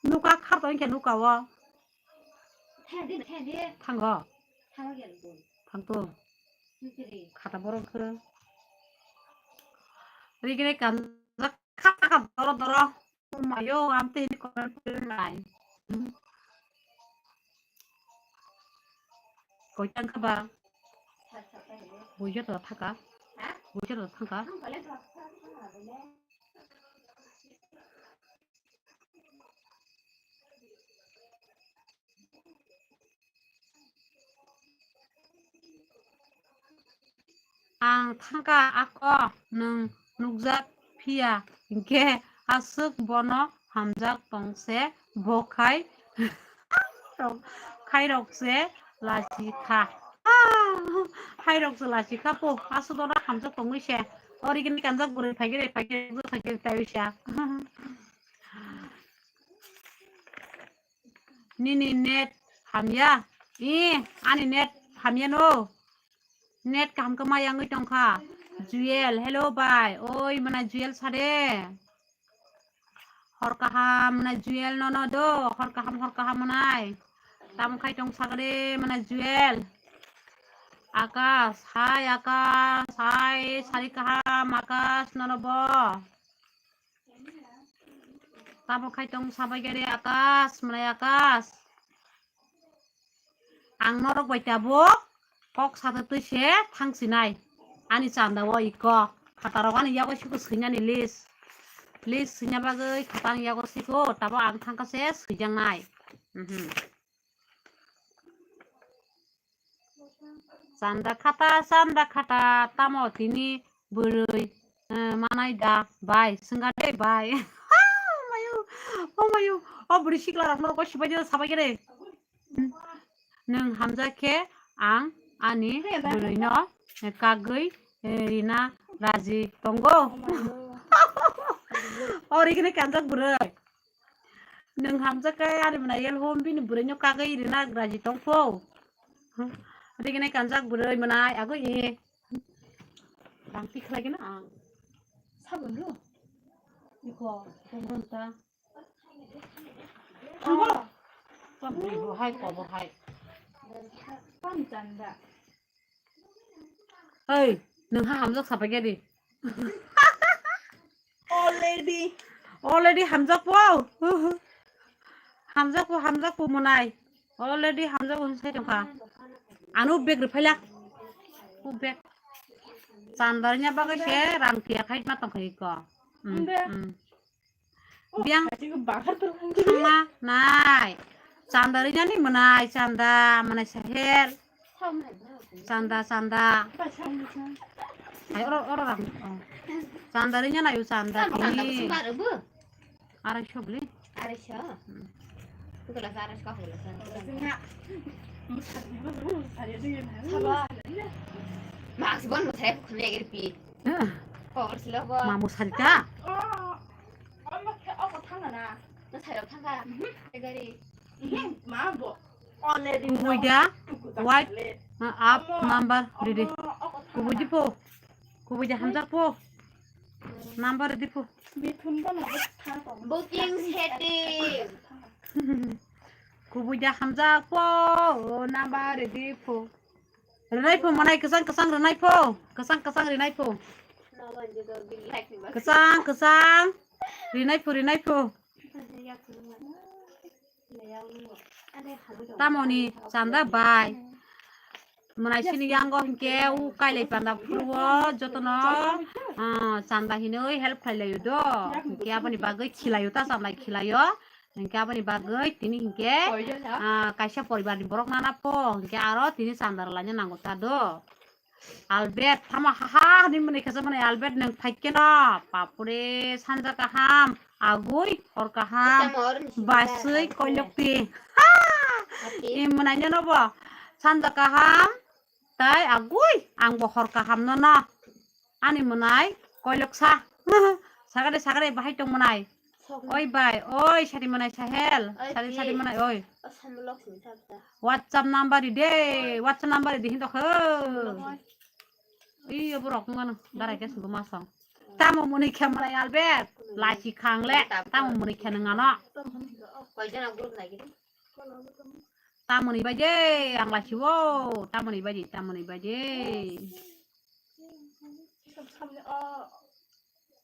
Nuka khar tong khe nuka o. Thangdi, thangdi. Thango. Thango ya bo. Thangto. Nukiri. Khata borok khe. Rigre kanjak khata kha doro doro. Mayo, amte hini comment pori nai. Koi tang kha ba? Bujo to thaka. Ha? Bujo to thaka. Ang thangkha ako nwng nukjak phiya hinkhe aswk bono hamjak tong se bo khai khairok se lachikha. Khairok se lachikha po aswk bono hamjak tongwi se. Ori kini kanjak bwrwi phaikhe, phaikhe, phaikhe, tai wisa. Nini net hamya? I, ani net hamya no. Net kaham khe ma yangwi tongkha. Jewel, hello bai. Oi, mana Jewel sade. Hor kaham, mana Jewel nono do. Hor kaham, hor kaham manai. Tamo khai tong sagade, mana Jewel. Akash, hai Akash, hai sari kaham, Akash nono bo. Tamo khai tong sabai gari Akash, mwnai Akash. Ang norok bai tabuk kok satwi twi se thang sinai. Ani chanda o iko. Khatarok ani yago siko swinani list. List swina bagwi khatani yago siko. Tabo ang thangkha se swijaknai. Mhm. Chanda khata, chanda khata, tamo tini bwrwi, eh, manai da bai, swngade bai. Omayu, omayu, o bwrwi sikla rok norok sibai de sabai khe de. Nwng hamjak khe ang ani bwrwi no kagwi, eh, rina raji tongo. Ori khe kanjak bwrwi. Nwng hamjak khe ani mwnai yel hom bini bwrwi no kagwi rina raji tong pho. Ori khe kanjak bwrwi mwnai agwi i. Bang tikhlai gana ang. Sabun ro. Iko, sabun ta. Tamo. Tamo, bo hai, ko bo hai. Pam chanda. Oi, nwng ha hamjak sapai gadi. Already. Already hamjak po. Hamjak po, hamjak po mwnai. Already hamjak po sai tongkha. Ano bag rwphaila. U bag. Chandar nya bagwi se rang tiya khai ma tongkha iko. Hmm, hmm. Biang thangma nai. Chanda rinani mwnai, chanda mwnai sahel. Chanda, chanda. Hai oro, oro ram. Oh. Chanda rinani ayu chanda tini. Arai sobli. Arai so. Hmm. Kutula sa arai so kutula sa. Max bon mo thep khum ya girpi. Mamu sarita. Kubui da, white, uh, up number ready. Kubui di po. Kubui da hamjak po. Number ready po. Booking setting. Kubui da hamjak po. Number ready po. Rinai pho manai kwchang kwchang rinai pho. Kwchang kwchang rinai pho. Kwchang kwchang rinai pho, rinai pho. Tamoni chanda bai. Mwnai sini yango hinkhe u kailai panda phuru o jotono, ah, chanda hinwi help khlai laio do. Hinkhe aboni bagwi khilaio ta chanda khilaio. Hinkhe aboni bagwi tini hinkhe, ah, kaisa poribar ni borok nana pho, hinkhe aro tini chanda rwlaina nango ta do. Albert, tamo ha ha hinwi mwnwi khe mwnwi Albert nwng phai khe no, bapure sanja kaham, agwi hor kaham, baswi koilokti. Ha! I mwnai no bo sanja kaham, tai agwi ang bo hor kaham no no. Ani mwnai koiloksa. Sagade sagade bahai tong mwnai. Oi bai, oi sari mwnai sahel. Sari sari mwnai oi. WhatsApp number di de, WhatsApp number di hinto kho. Oi. Iyo borok mano darai ke sungko masong. Tamo mwnwi khe mwnai Albert, lachi khangle, tamo mwnwi khe nang ano. Tamoni bai je, ang lachi o, tamoni bai je, tamoni bai je.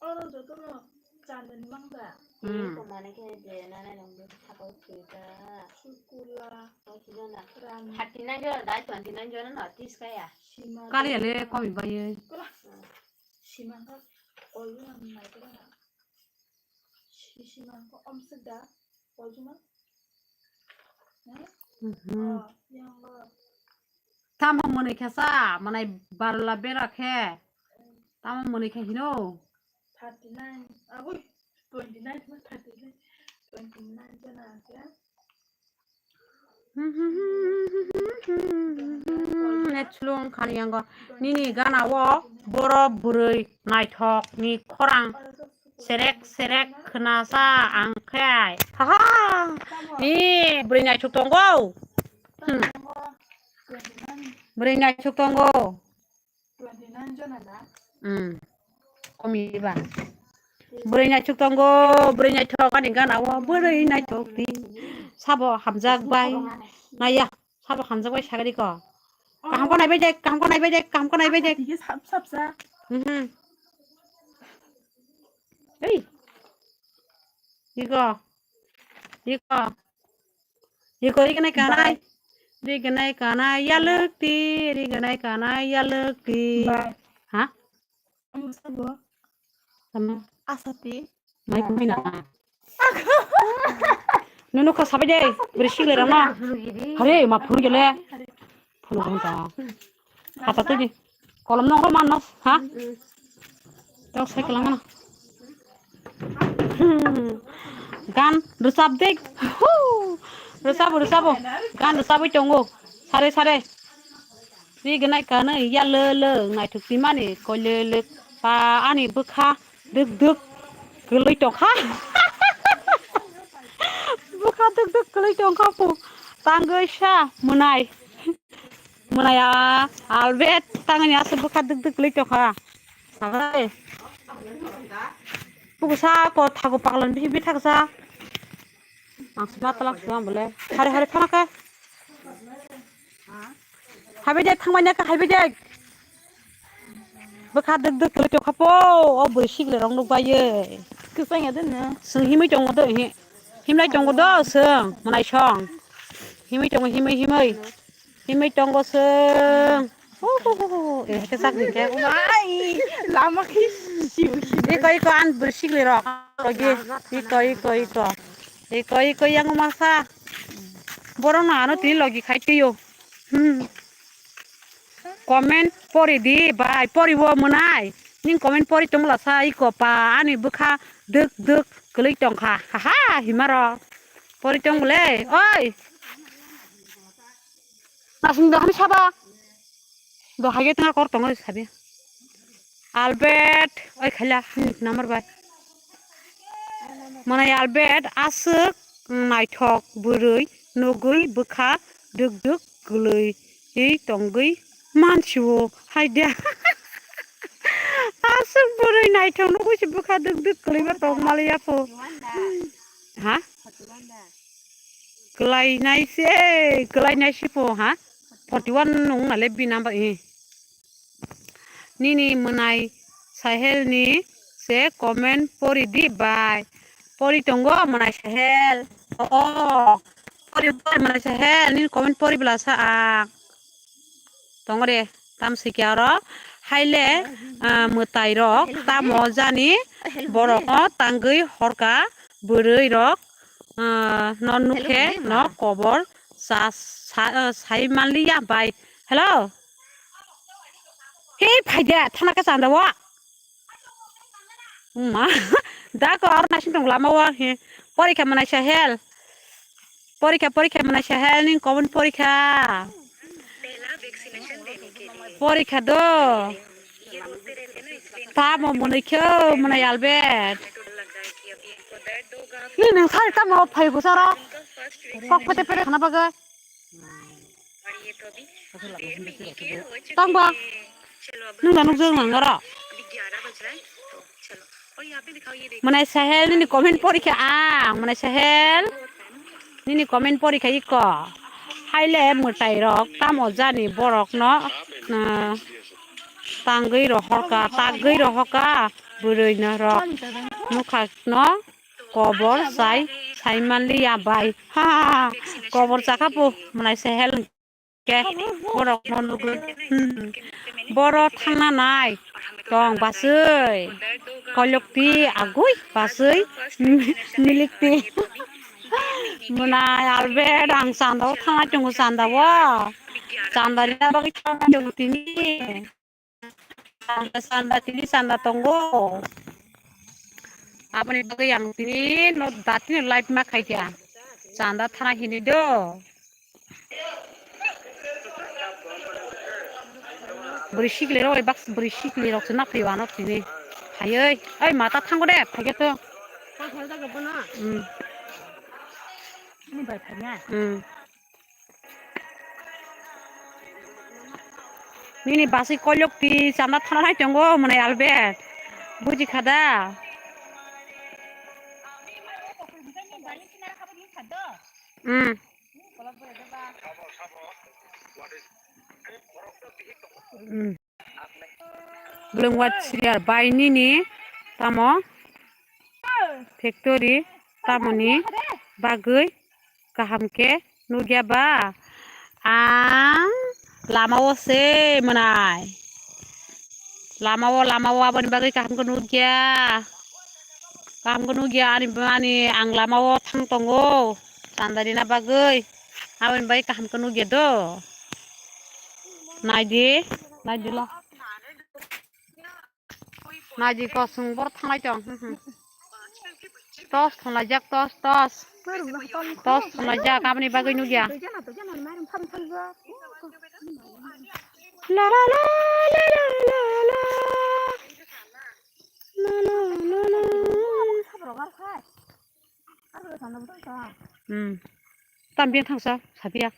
Oro jotono chandani mangda. Hmm. Tomani khe je nana nang sakao thwita. Sukula. Thirty nine jora dai, twenty nine jora no, tis kaya. Kali ale komi bai. Simangkha kolbuma nai khe na. Si-, simangkha omsik da kolbuma. Mhm. Oh, yang lo. Tamo mwnwi khe sa, mwnai barola bera khe. Tamo mwnwi khe hino. Thirty nine, abui, twenty nine, thirty nine, twenty nine jana khe. Sulung khani yango. Nini gana o boro bwrwi naithok ni khorang serek serek khwnasa ang khe. Haha. Ni bwrwi naithok tongo. Hmm. Bwrwi naithok tongo. Hmm. Komi ba. Bwrwi naithok tongo, bwrwi naithok ani gana o bwrwi naithok di. Sabo hamjak bai. Naya. Sabo hamjak bai sagadi ko. Kaham ko naibai dek, kaham ko naibai dek, kaham ko naibai dek. Dige sap sap sa. Mhm. Ei. Iko. Iko. Iko ri ganai kanai. Ri ganai kanai yalwk di, ri ganai kanai yalwk di. Bai. Ha? Kamu sabo? Tama. Asati. Mai kumina. Nunu kha sabai de, beri sigle rana. Hare, ma phuru gele. Phuru gonta. Hata tu di. Kolom nong man no, ha? Tok sai kelang mana? Gan rwchap de. Rwchabo, rwchabo. Gan rwchabwi tongo. Sare, sare. Ri ganai kanai ya le le naithok timani koile le pa ani bwkha duk duk kwlwi tongkha. Bwkha duk duk kwlwi tongkha pu tangwi sa mwnai. Mwnai a Albert tangwi aswk bwkha duk duk kwlwi tongkha. Sabai. Pukusa ko thago paglan bihi bithaksa. Ang sima talak sima bole. Hari hari thana ka. Habi de thangmai na ka habi de. Bwkha duk duk tuli tokha po. O bwrwi sigle rok nuk bai ye. Kwchang ya de na. Sung himwi tongo do hi. Himlai tongo do sung. Mwnai song. Himwi tongo himwi himwi. Himwi tongo sung. Hu, hu, hu, hu. Eh, ke sak ding ke. Wai, lama ke siu, siu. Iko, iko, an bwrwi sigle rok. Logi. Iko, iko, iko. Iko, iko, yang masa. Borok no ano tini logi khai twiyo. Hmm. Comment pori di, bai, pori bo mwnai. Ning comment pori tongla sa, iko pa, ani bwkha duk, duk, kwlwi tongkha. Ha, ha, himaro. Pori tong le, oi. Nasing do hani saba. Do hage tanga kor tongo sabi. Albert, oi khaila hani number bai. Mwnai Albert aswk naithok bwrwi nugwi bwkha duk duk kwlwi tongwi mansiwo haida. Aswk bwrwi naithok nugwi se bwkha duk duk kwlwi ba tong maliya pho. Ha? Kwlai nai se, kwlai nai se pho, ha? Forty one nung na le bini number, eh. Nini mwnai Sahel ni se comment pori di bai. Pori tongo mwnai Sahel. Oh, pori, pori mwnai Sahel. Nini comment pori bwla sa ang. Tongo de, tam sikya oro. Haile, ah, mwtai rok, tamo jani borok no tangwi horka bwrwi rok, ah, no nukhe no kobor sa, sa, ah, sai manliya bai. Hello? Hei, phaide, thana khe chanda wa. Ma, da ko aro naising tong lama wa he. Porikha mwnai Sahel. Porikha, porikha mwnai Sahel ning comment porikha. Porikha do. Tamo mwnai kho mwnai Albert. Ni nang sari tamo phai gusara. Kok pete pete khana baga. Tangba. Nung da nukjak nang oro. Mwnai Sahel nini comment porikha ang. Mwnai Sahel. Nini comment porikha iko. Haile mwtai rok tamo jani borok no, ah, tangwi rohorka, tagwi rohorka. Bwrwi no rok nukha no. Kobor sai, sai manliya bai. Ha, ha, ha. Kobor chakha po, mwnai Sahel ke, borok no nugwi. Hmm. Boro thangna nai. Tong baswi. Koilokti agwi baswi. Milikti. Mwnai Albert ang chanda o thangna tongo chanda o. Chanda rina bagwi thangna tongo tini. Chanda, chanda, tini chanda tongo. Aboni bagwi ang tini no datino live ma khaikha. Chanda thana hinwi do. Bwrwi sikli rok, bai bak bwrwi sikli rok se na phai wano tini. Phaiwi, oi mata thango de, phaikhe to. Hmm. Hmm. Nini basi koilok ti chanda thana nai tongo mwnai Albert. Buji kha da? Hmm. Hmm. Bwlwng wansiriya bai nini tamo factory tamoni bagwi kaham khe nukya ba? Ang lama o se mwnai. Lama o, lama o aboni bagwi kaham khe nukya. Kaham khe nukya ani, ani ang lama o thang tongo. Chanda rina bagwi. Aboni bagwi kaham khe nukya do. Naidi, naidi lo. Naidi kosong bor thanglai tong. Hmm, hmm. Tos thonglai jak, tos, tos. Tos thonglai jak, aboni bagwi nukya. La la la la la la la. La la la la. Hmm. Tam beng thangsa, sabiya.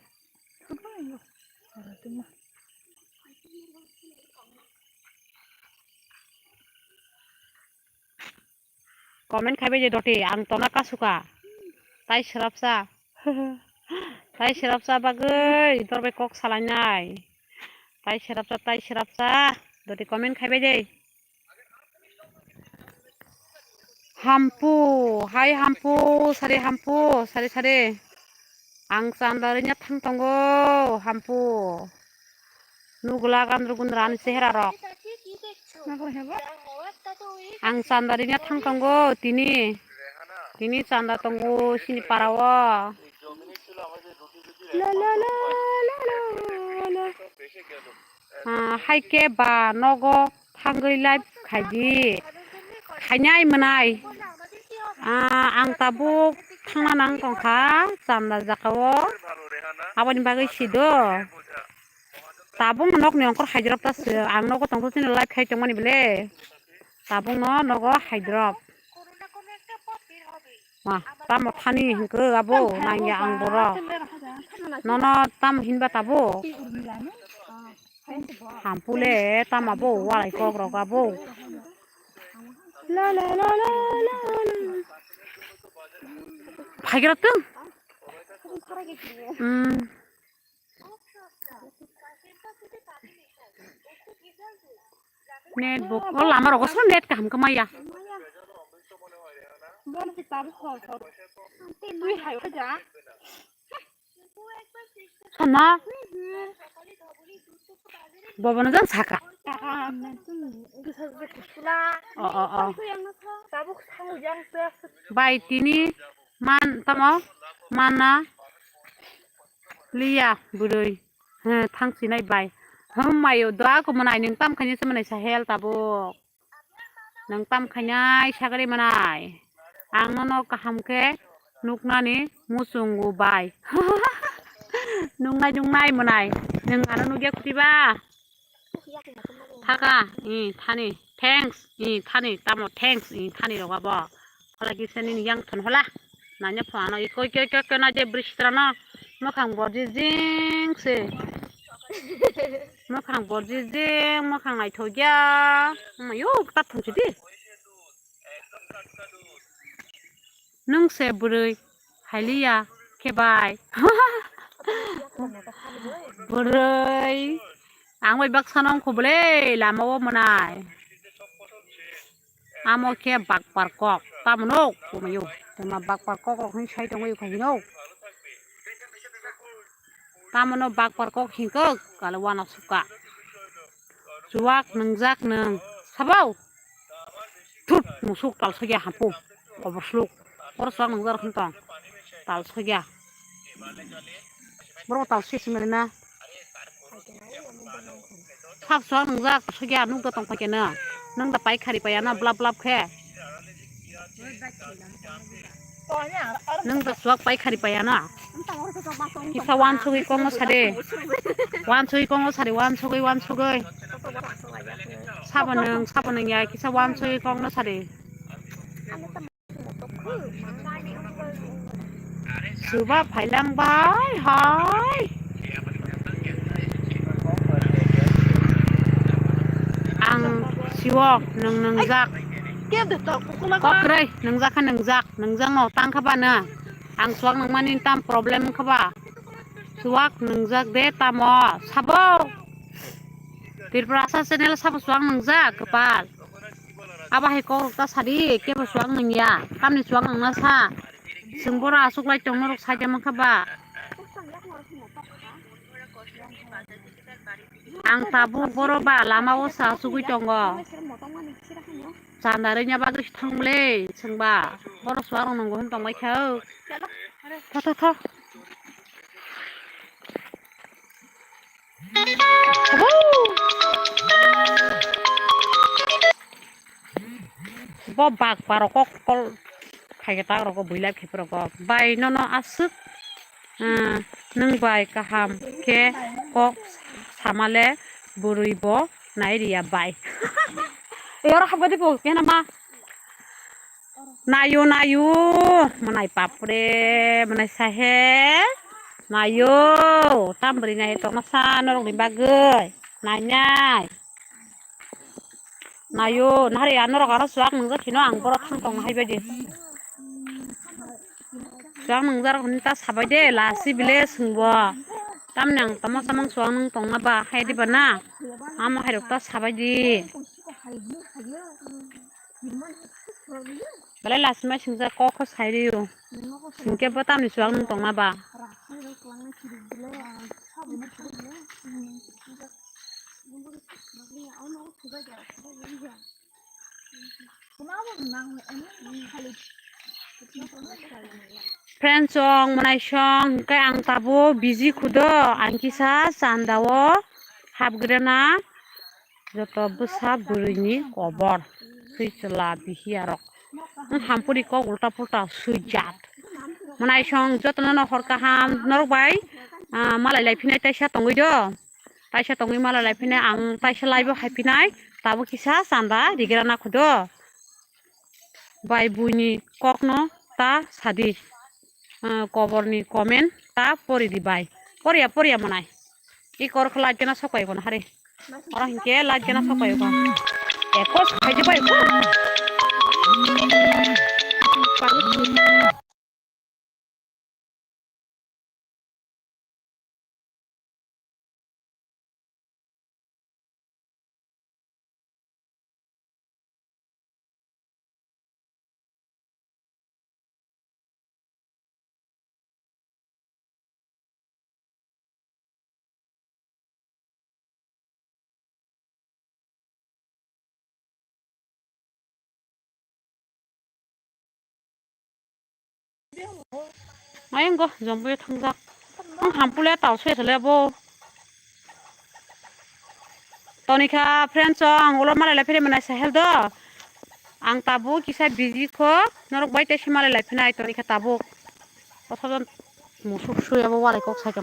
Comment khaibai je doti, ang tona kasuka. Tai srapsa. Tai srapsa bagwi, dorbai kok salainai. Tai srapsa, tai srapsa. Doti comment khaibai je. Hampu, hai hampu, sari hampu, sari sari. Ang chanda rwnya thang tongo, hampu. Nugla gandrugundra ni chehera rok. Ang chanda rwnya thang tongo, tini. Tini chanda tongo, sini para o. La, la, la, la, la, la. Ah, hai khe ba nogo thangwi live khaidi. Khainai mwnai. Ah, ang tabuk thangna nang tongkha chanda jaka o. Aboni bagwi sido. Tabuk nokni ongkhor haidrop ta se. Ang nogo tongtho chini live khai tongmani bele. Tabukno nogo haidrop. Ma, tamo thani hwnkhe abo nangya ang borok. Nono tamo hinba tabuk? Hampule tamo abo walai kok rok abo. La la la la la la. Phaigra tung. Hmm. Net bo, o lama rogo so net kaham khe maya. Sana. Bobono jang saka. O, o, o. Bai tini man tamo mana liya bwrwi. He, thang sinai bai. Hum, mayo, dua ko manai, nwng tam khainai se manai sa hel tabuk. Nwng tam khainai sagri manai. Ang nono kaham khe nuknani muchungo bai. Nungnai, nungnai manai. Nwng ano nukya khutiba? Thaka, i, thani. Thanks, i, thani. Tamo, thanks, i, thani rok abo. Hola kisa nini yang thon hola. Nanya phano i koi koi koi koi na je bristra no. Mokhang borji jing se. Mokhang borji jing, mokhang naithok ya. Mayo ta thon si di. Nwng se bwrwi hailiya khe bai. Bwrwi ang bai baksa nong kho bwle lama o mwnai. Amo khe bakpar kok, tamo no kumayo. Tama bakpar kok rok hin sai tongwi khaino. Tamo no bakpar kok hinkok kala wana suka. Chuwak nwngjak nwng. Sabao? Thut, musuk tal sogya hapu. Kobosluk. Oro chuwak nwngjak rok hin tong. Tal sogya. Borok tal swi swi mali na. Sak sok nwngjak sugya nukda tong phaikhe no. Nwng da pai khari paiya no blap blap khe. Nwng da suak pai khari paiya no. Kisa wansugwi kongo sade. Wansugwi kongo sade, wansugwi, wansugwi. Sabo nwng, sabo nwng ya kisa wansugwi kokno sadi. Suba phailang bai hai. Ang siwok nwng nwngjak. Kokroi nwngjak kha nwngjak, nwngjak no tang kha ba nw. Ang suwak nangmani tam problem wngkha ba? Suwak nwngjak de tamo sabo? Tripura Asa channel sabo suwak nwngjak kwpal? Abo hai kok rok ta sadi, kebo suwak nwngya, tamni suwak nwngna sa? Chwng boro aswk lai tong norok saida mankha ba? Ang tabuk boro ba lama o sa asugwi tongo. Chanda rwina bagwi se thang le chwngba. Boro suarok nwngo hwn tongbai kha. Tho, tho, tho. Bo bak parok kok kol khai khe tak rok bui live khe rok bai nono aswk. Ah, nwng bai kaham khe kok samale bwrwi bo nai riya bai. Oro habgadi bo kena ma. Nayo, nayo, mwnai papre, mwnai sahe. Nayo, tam bwrwi nai tongma sa norok ni bagwi. Nai nai. Nayo, nahari anorok aro suak nungjak kheno ang borok thang tong hai bai de. Suak nungjak rok hwnwi ta sabai de, lasi bile swngbo. Tamni ang tamo samang suak nung tongma ba hai diba na? Amo hai rok ta sabai di. Belai lasi mai singjak kok kho sai rio. Hinkhe bo tamni suak nung tongma ba. Friend song, mwnai song, hwnkhe ang tabuk busy khudo, ang kisa chanda o hapgrena joto bwsa bwrwini kobor, swi chwla bihiya rok. Wng hampuri kok ulta pulta swijak. Mwnai song jotono no hor kaham norok bai, ah, malai lai phinai taisa tongwi do. Taisa tongwi malai lai phinai ang taisa live o hai phinai tabuk kisa chanda rigrana khudo. Bai buini kokno ta sadi. Ah, koborni comment ta pori di bai. Poriya, poriya mwnai. I kor khe live gana sok pai bo na hari. Oro hinkhe live gana sok pai bo. Ekos khaidi bai ko. Ayang go, jombo thangjak. Ang hampule tau se thole bo. Tonikha friend song, ulo malai lai phiri mwnai sahel do. Ang tabuk kisa busy kho, norok bai tei se malai lai phinai tonikha tabuk. Kothojon musuk suya bo walai kok sai tong.